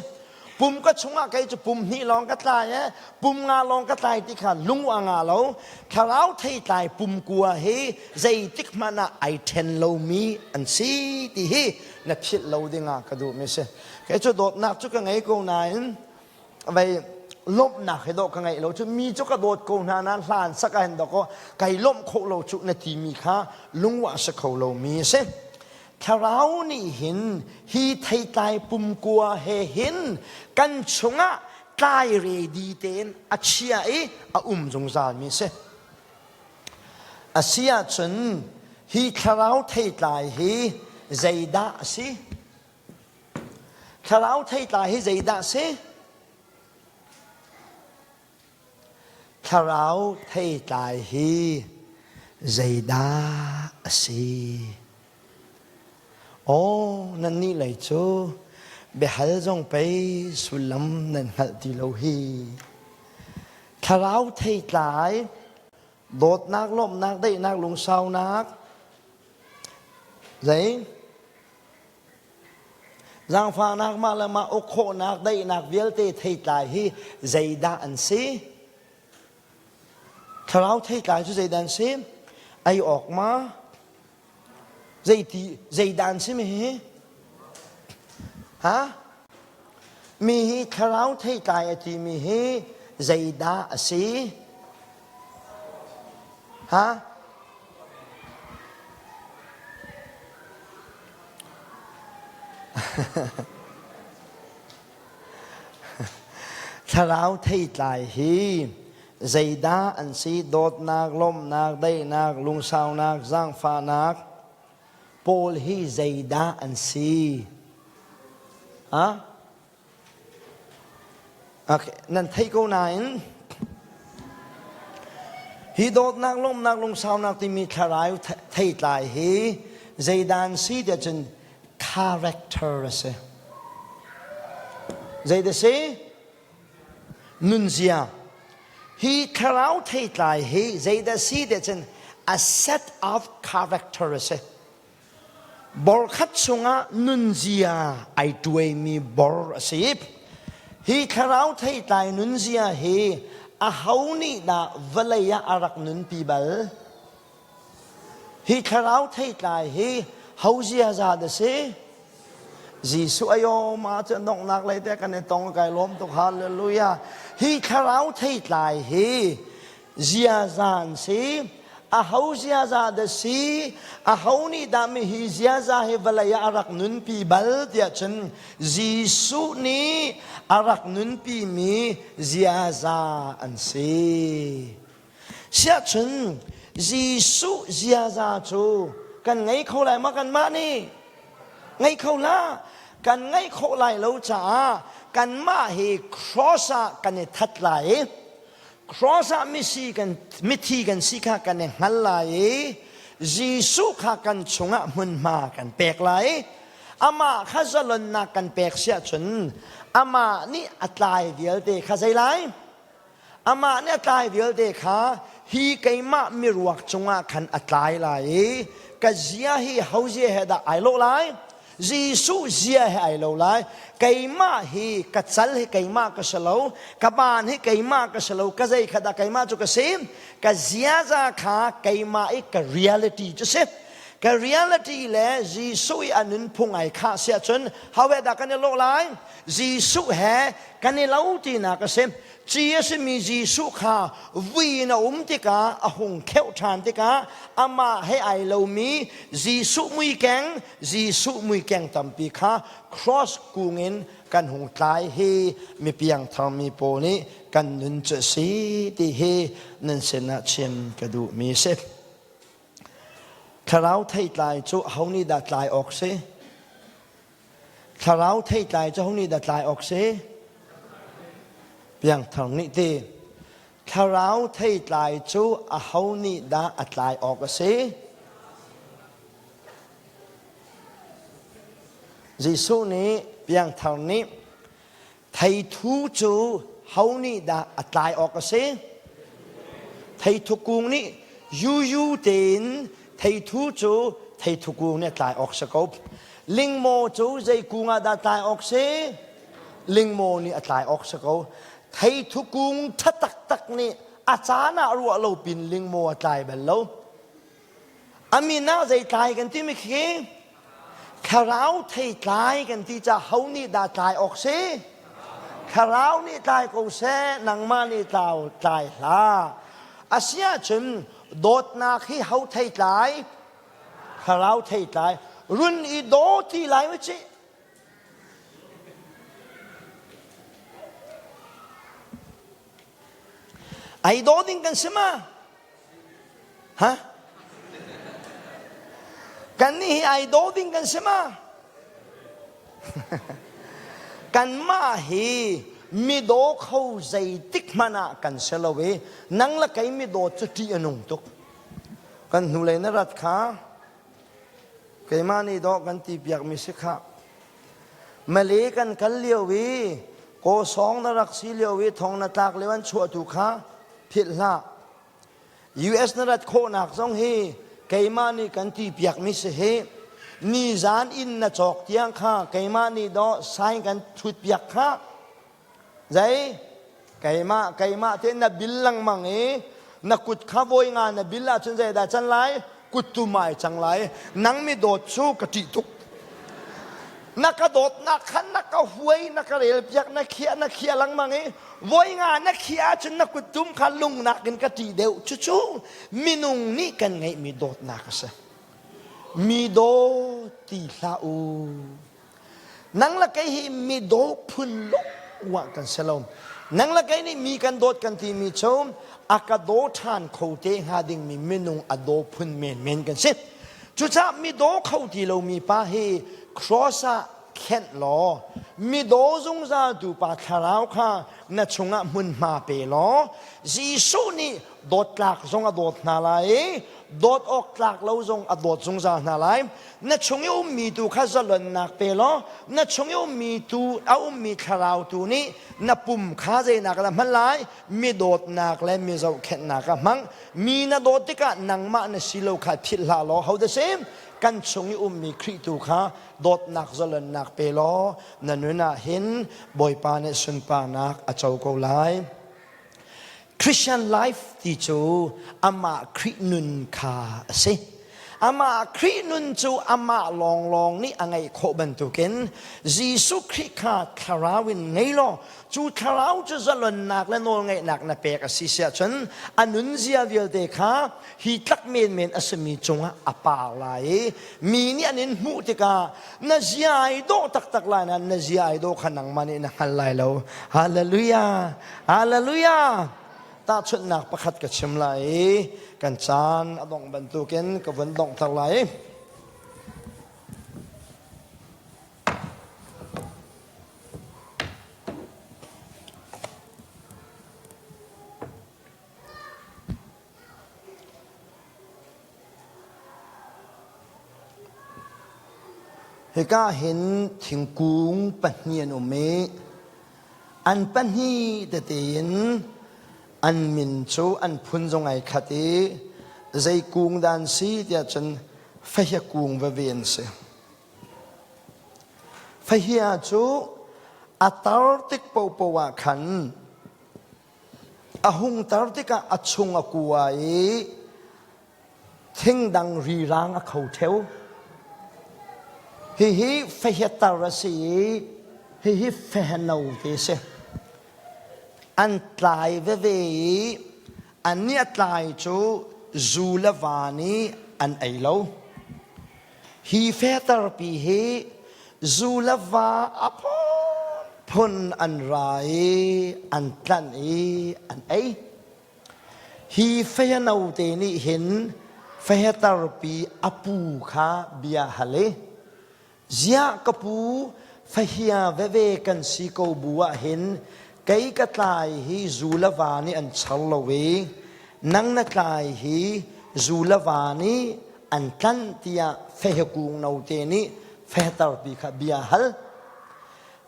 Pum ka chungah kei cu pum hnih lawng ka tlai e, pum nga lawng ka tlai ti kha lung a nga lo. Thlarau theitlai pumkua hi zeitik hmanh ah ai ṭhen lomi an si ti hi na philh lo dingah ka duhmi si. Kei cu dawtnak cu ka ngei ko nain vei lawmhnak hi dawh ka ngeih lo cu mi cu ka dawt ko hna nain hlan sak ah hin dawkaw kai lawmh khawh lo cu na timi kha lungwah si kho lomi a si. Thlarau nih hin hi theitlai pumkua he hin kan chungah tlai redi tein a chia i a um zungzalmi a si. A si ahcun hi thlarau theitlai hi zeidah a si? Thlarau theitlai hi zeidah a si? Thlarau theitlai hi zeidah a si? Aw, nannih lei cu biahal zong pei sullam nan hngalh ti lo hi. Thlarau theitlai, dawtnak, lawmhnak, daihnak, lungsaunak, zei? Zaangfahnak, mah le mah uk khawhnak, daihnak vialte theitlai hi zeidah an si? Thlarau theitlai cu zeidah an si? Ei awk ma? Zeiti, zeidah an si mi hi? Ha? Mi hi thlarau theitlai a timi hi zeidah a si? Ha? Thlarau theitlai hi zeidah an si? Dawtnak, lawmhnak, daihnak, lungsaunak, zaangfahnak pawl hi zeidah an si? Ha? Okay, nan thei ko nain hi dawtnak lawmhnak lungsaunak timi thlarau theitlai hi zeidan si tiah cun character a si. Zeidah si? Nunzia. Hi thlarau theitlai hi zeidah si tiah cun a set of character a si. Borkhat chungah nunzia ai tuaimi bor a si. Hi thlarau theitlai nunzia hi aho nih dah vawlei ah a rak nunpi bal? Hi thlarau theitlai hi ho ziaza dah si? Jesuh ayo ma cu donghnak lei te kan i tong kai lawm tuk hallelujah. Hi thlarau theitlai hi ziaza an si aho ziaza dah si aho nih dah mi hi ziaza hi vawlei ah a rak nunpi bal tiah cun Jesuh nih a rak nunpi mi ziaza an si siahcun Jesuh ziaza cu kan ngei kho lai ma kanmah nih ngei kho la kan ngeih khawh lai lo caah kanmah hi cross ah kan i that lai i Cross ah misi kan mithi kan si kha kan i hngal lai i Jesuh kha kan chungah hmunhma kan pek lai. Amah kha zalonnak kan pek siah cun amah nih a tlai vialte kha zei lai? Amah nih a tlai vialte kha hi keimah miruak cungah khan a tlai lai i ka zia hi ho zia he dah ai lawh lai? Jesuh zia he ai lo lai. Keimah hi ka cal hi keimah ka si lo, ka ban hi keimah ka si lo, ka zei kha dah keimah cu ka si. Ka ziaza kha keimah i ka reality cu si. Ka reality le Jesuh i a nunphung ai khah si ahcun hawe dah kan i lawh lai? Jesuh he kan i lo tinak a si. Ci a simi Jesuh kha vui in a um tikah a hung kheuh ṭhan tikah amah he ai lomi Jesuh muikeng Jesuh muikeng tampi kha cross kung in kan hung tlai hi mi piangthar mi pawl nih kan nun cu a si ti hi nan sinah chim ka duhmi a si. Thlarau theitlai cu ho nih dah tlai awk si? Thlarau theitlai cu ho nih dah tlai awk si? Piangthar nih ti. Thlarau theitlai cu aho nih dah a tlai awk a si? Jesuh nih piangthar nih Theithu cu ho nih dah a tlai awk a si? Theithu kung nih yuyu tein theithu cu theithu kung nih a tlai awk si ko. Lingmaw cu zei kung ah dah tlai awk si? Lingmaw nih a tlai awk si ko. Theithu kung ṭha taktak nih a caan ah ruah lo pin lingmaw a tlai bal lo. A min ah zei tlai kan timi khi thlarau thei tlai kan ti ca ho nih dah tlai awk si? Thlarau nih tlai ko seh, nangmah nih tlau tlai hlah. Asiahcun dawtnak hi ho thei tlai? Thlarau thei tlai. Run i daw ti lai u cih. Ai daw ding kan si ma? Ha? Kannih hi ai daw ding kan si ma? Kanmah hi midaw kho zeitik hmanh ah kan si lo i nang le kei midaw cu ṭih a nung tuk. Kan hnulei na rat kha keimah nih dawh kan ti piakmi si khah. Malay kan kal lio i kawsawng na rak si lio i thong na tlak lio an chuahtu kha philh hlah. US na rat khawhnak zong hi keimah nih kan ti piakmi si hi nizan inn na cawk tiang kha keimah nih dawh sign kan thut piak kha zei keimah keimah te na bil lengmang i na kut kha voi nga na bil ahcun zei dah can lai kut tu mai cang lai nang mi dawt cu ka ṭih tuk na ka dawtnak khan na ka huai na ka rel piak na khiah na khiah lengmang i voi nga na khiah ahcun na kuttum kha lungnak in ka ṭih deuh cucu minung nih kan ngeihmi dawtnak a si mi daw ti hlah u nang le kei hi mi daw phun lawng kan si lo nang le kei nih mi kan dawt kan timi cu a ka daw ṭhan kho te hnga dingmi minung a daw phun menmen kan si Cucaah mi daw kho ti lomi pa hi cross ah khenh law mi daw zungzaltu pa thlarau kha na chungah hmunhma pe law Jesuh nih dawt tlak zong a dawt hna lai i dawt awk tlak lo zong a dawt zungzal hna lai. Na chung i ummi tu kha zalonnak pe law na chung i ummi tu a ummi thlarau tu nih na pum kha zeinak dah hman lai mi dawtnak le mi zohkhenhnak ah hmang Mi na dawt tikah nangmah na si lo kha philh hlah law ho dah sim kan chung i ummi Khrih tu kha dawtnak zalonnak pe law na nun ah hin Bawipa nih sunparnak a co ko lai. Christian life ti cu amah Khrih nun kha a si. Amah Khrih nun cu amah lawnglawng nih a ngeih khawh bantukin Jesuh Khrih kha thlarau in ngei law cu thlarau cu zalonnak le nawlngeihnak na pek a si siahcun a nunzia vialte kha hi tlak menmen a simi cungah a par lai i mi nih an in hmuh tikah na zia ai dawh taktak lai nain na zia ai dawh kha nangmah nih na hngal lai lo. Hallelujah! Hallelujah! Tahchunhnak pakhat ka chim lai i kan caan a dongh bantukin ka vun donghter lai. Hika hin thingkung pahnih an um i an pahnih tete in an min cu an phun zong ai khat i zei kung dah an si tiah cun fahia kung veve an si. Fahia cu a tar tik paohpaoh ah khan A hung tar tikah a chung a kua i thing dang rirang a kho ṭheo. Hihi fehetar a si i hihi feheno ti a si. An tlai veve i annih a tlai cu zu le va nih an ei lo. Hi feterpi hi zu le va a phunphun an ra i an tlanh i an ei. Hi fei a note nih hin Fahetarpi a pu kha bia hal i, Ziah ka pu fahia veve kan si ko bu ah hin kei ka tlai hi zu le va nih an char lo i nang na tlai hi zu le va nih an tlanh tiah fehekung note nih fehetarpi kha bia hal.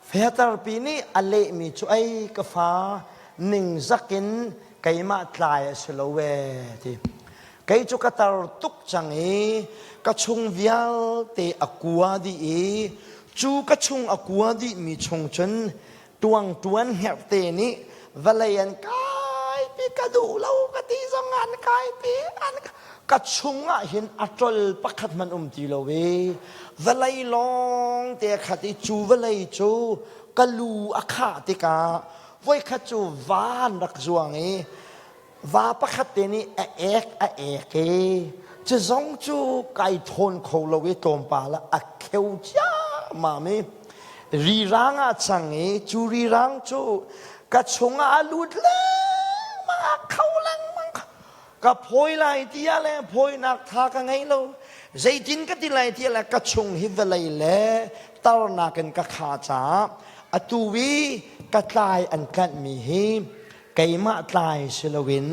Fehetarpi nih a lehmi cu ei ka fa ningzak in keimah tlai a si lo ee ti. Kei cu ka tar tuk cang i ka chung vialte a kua dih i cu ka chung a kua dihmi chung cun tuangtuan hngerhte nih vawlei an kaipi ka duh lo ka ti zong an kaipi an ka chung ah hin a ṭol pakhat hmanh um ti lo i vawlei lawng te khat i cu vawlei cu ka lu a khah tikah voikhat cu van rak zuang i Va pakhat te nih a ek a ek i cu zong cu kai thawn kho lo i tlawmpal ah a kheu ciammam i rirang ah cang i cu rirang cu ka chungah a lut lengmang a kho lengmang. Ka phawi lai ti ah le phawinak tha ka ngei lo, zeitin ka ti lai ti ah le ka chung hi vawlei le tarnak in ka kha caah atu i ka tlai an tlanhmi hi keimah tlai si loin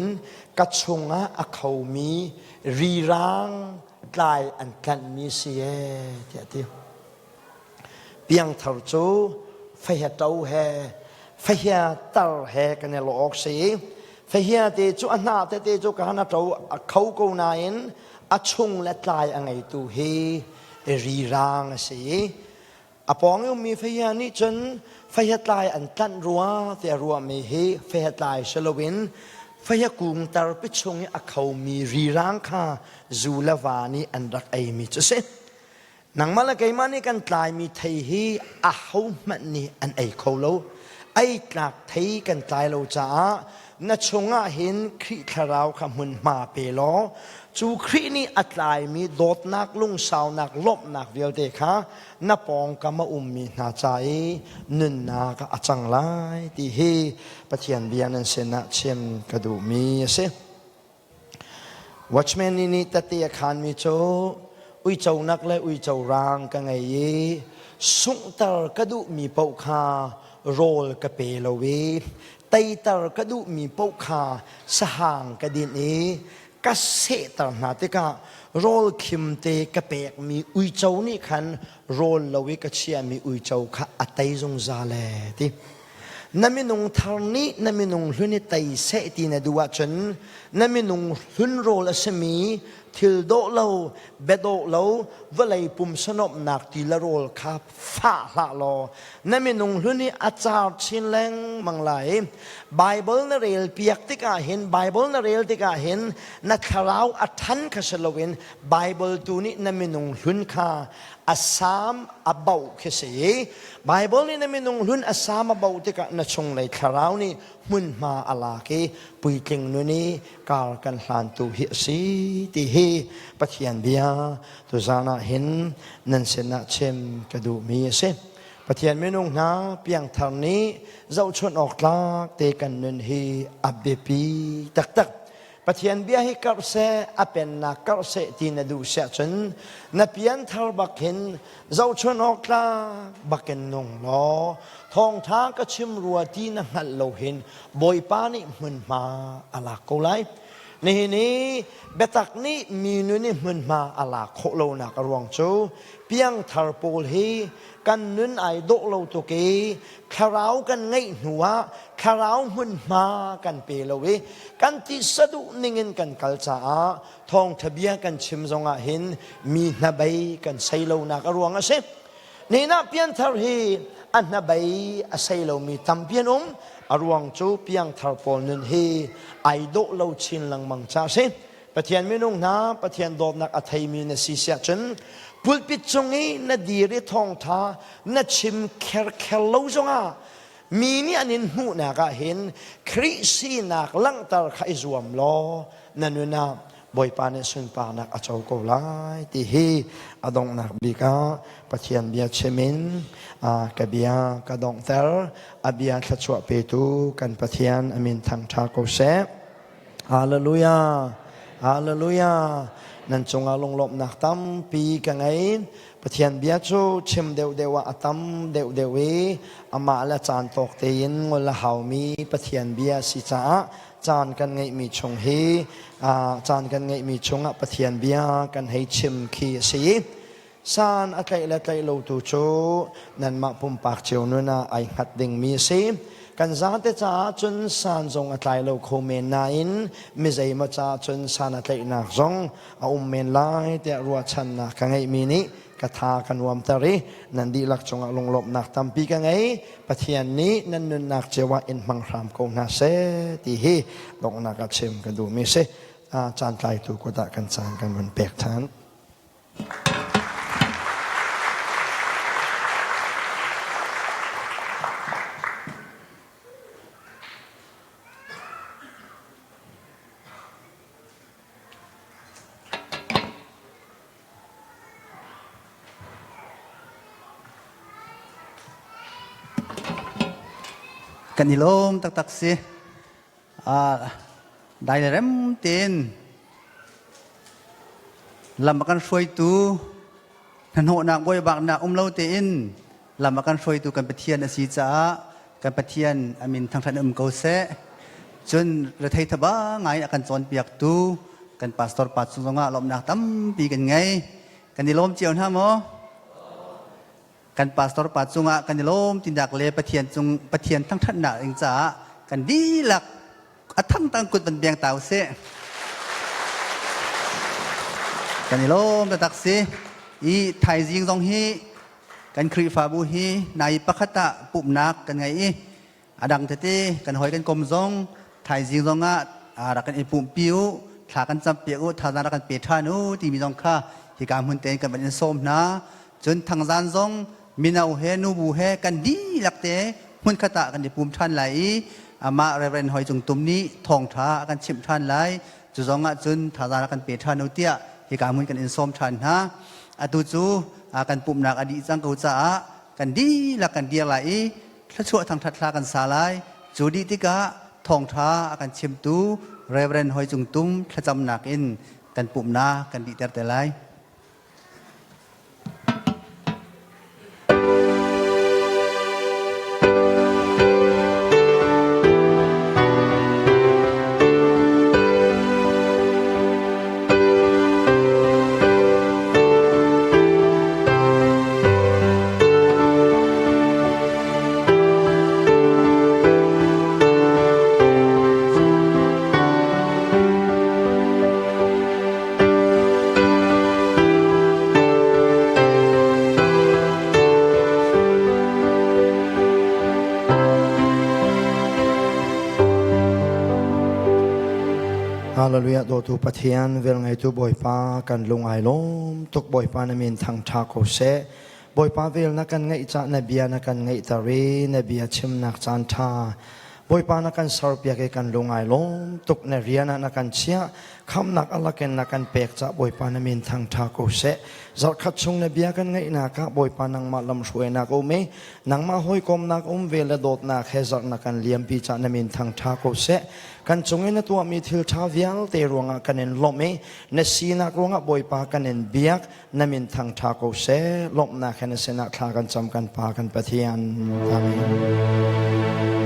ka chungah a khomi rirang tlai an tlanhmi si ee tiah a ti. Piangthar cu fahia to he fahia tar he kan i lawh awk si. Fahia te cu a hnah tete cu ka han a to a kho ko nain a chung le tlai a ngeitu hi rirang a si. A pawng i ummi fahia nih cun fahiatlai an tlanh rua tiah ruahmi hi fahiatlai si loin fahia kung tarpi chung i a khomi rirang kha zu le va nih an rak eimi cu a si. Nangmah le keimah nih kan tlaimi thei hi ahohmanh nih an ei kho lo. Ei tlak thei kan tlai lo caah na chungah hin Khrih Thlarau kha hmunhma pe law cu Khrih nih a tlaimi dawtnak, lungsaunak, lawmhnak vialte kha na pawngkam a ummi hna ca i nunnak ah a cang lai ti hi Pathian bia nan sinah chim ka duhmi a si. Watchman nih nih tette a khaanmi cu uico nak le uico raang ka ngei i sunghter ka duhmi paoh kha rawl ka pe lo i teiter ka duhmi paoh kha sahang ka dinh i ka sehter hna tikah rawl khimte ka pekmi uico nih khan rawl lo i ka chiahmi uico kha a tei zungzal ee ti. Na minung thar nih na minung hlun i tei seh ti na duh ahcun na minung hlun rawl a simi thil dawh lo, bia dawh lo, vawlei pumsa nuamhnak ti le rawl kha fah hlah law na minung hlun i a car chin lengmang lai. Baibal na rel piak tikah hin Baibal na rel tikah hin na thlarau a ṭhan kha si loin Baibal tu nih na minung hlun kha a sam a bauh khi si i Baibal nih na minung hlun a sam a bauh tikah na chunglei thlarau nih hmunhma a lak i puitling nun i kar kan hlantu hi a si ti hi Pathian bia tuzaan ah hin nan sinah chim ka duhmi a si. Pathian minung hna piangthar nih zohchunh awk tlak te kan nun hi a biapi taktak. Pathian bia hi karh seh, a pennak karh seh ti na duh siah cun na pianthar bak hin zohchunh awk tlak bakin nung law thawngṭha ka chim rua ti na hngalh lo hin Bawipa nih hmunhma a lak ko lai. Nihin i biatak nih mi nun i hmunhma a lak khawh lonak a ruang cu piangthar pawl hi kan nun ai dawh lo tuk i thlarau kan ngeih hnu ah thlarau hmunhma kan pe lo i kan tisa duh ningin kan kal caah thawngṭha bia kan chim zongah hin mi hnabei kan sei lonak a ruang a si. Nihin ah pianthar hi a hnabei a sei lomi tampi an um. A ruang cu piangthar pawl nun hi ai dawh lo chin lengmang ca a si. Pathian minung hna Pathian dawtnak a theimi na si siah cun pulpit cung i na dir i thawngṭha na chim kherkher lo zongah mi nih an in hmuhnak ah hin Khrih sinak langhter kha i zuam law na nun ah Bawipa nih sunparnak a co ko lai ti hi a donghnak bik ah Pathian bia chim in ka bia ka donghter. A bia thluachuah petu kan Pathian a min thangṭha ko seh. Hallelujah! Hallelujah! Nan cungah lunglawmhnak tampi ka ngei. Pathian bia cu chim deuhdeuh ah a tam deuhdeuh i amah le caan tawk tein ngol a haumi Pathian bia a si caah caan kan ngeihmi chung hi caan kan ngeihmi chungah Pathian bia kan hei chim khi a si. San a tlaih le tlaih lo tu cu nanmah pumpak cio nun ah ai hngat dingmi a si. Kan zate caah cun san zong a tlai lo kho men nain mi zeimaw caah cun san a tlaihnak zong a um men lai tiah ruahchannak ka ngeihmi nih ka tha ka nuamter i nan dihlak cungah lunglawmhnak tampi ka ngei. Pathian nih nan nunnak cio ah in hmang hram ko hna seh ti hi donghnak ah chim ka duhmi si. Caan tlaitu kut ah kan caan kan vun pek ṭhan. Kan i lawm taktak si. Dai le rem tein lam a kan hruaitu hnahnawhnak buaibaknak um lo tein lam a kan hruaitu kan Pathian a si caah kan Pathian a min thangṭhat um ko seh. Cun rethei thaba ngai in a kan cawnpiaktu kan pastor pa cung zongah lawmhnak tampi kan ngei. Kan i lawm cio hna maw? Kan pastor pa cungah kan i lawm tinak le Pathian cung Pathian thangṭhatnak ding caah kan dihlak a thangtang kut van beng ta usih. Kan i lawm taktak si. I thaizing zong hi kan Khrihfabu hi nai pakhat ah pumhnak kan ngei i a dang tete kan hoi kan kom zong thaizing zong ah rak kan i pumhpi u thla kan campiak u thazaang rak kan pe ṭhan u timi zong kha hika hmun tein kan van in sawm hna. Cun thangzan zong mino he nubu he kan dihlak te hmunkhat ah kan i pum ṭhan lai i amah Reverend Hoi Cung Tum nih thawngṭha a kan chimh ṭhan lai. Cu zong ah cun thazaang rak kan pe ṭhan u tiah hika hmun kan in sawm ṭhan hna. Atu cu kan pumhnak a dih cang ko caah kan dihlak kan dir lai i thluachuah thangṭhat hla kan sa lai. Cu dih tikah thawngṭha a kan chimtu Reverend Hoi Cung Tum thlacamnak in kan pumhnak kan dihter te lai. Hallelujah dawtu Pathian velngeitu Bawipa kan lung ai lawm tuk Bawipa na min thangtha ko seh Bawipa vel na kan ngaih ca na bia na kan ngaihter i na bia chimnak caan tha Bawipa na kan serpiak i kan lung ai lawm tuk na rian ah na kan chiah khamnak alakin na kan pek ca Bawipa na min thangtha ko seh zarhkhat chung na bia kan ngaihnak ah Bawipa nangmah lamhruainak um i nangmah hawikomnak um ve le dawtnak he zarh na kan liampi ca na min thangtha ko seh kan cung i na tuahmi thil ṭha vialte ruangah kan in lawmh i na sinak ruangah Bawipa kan in biak na min thangṭha ko seh lawmhnak he na sinah thla kan cam kan Pa kan Pathian amen.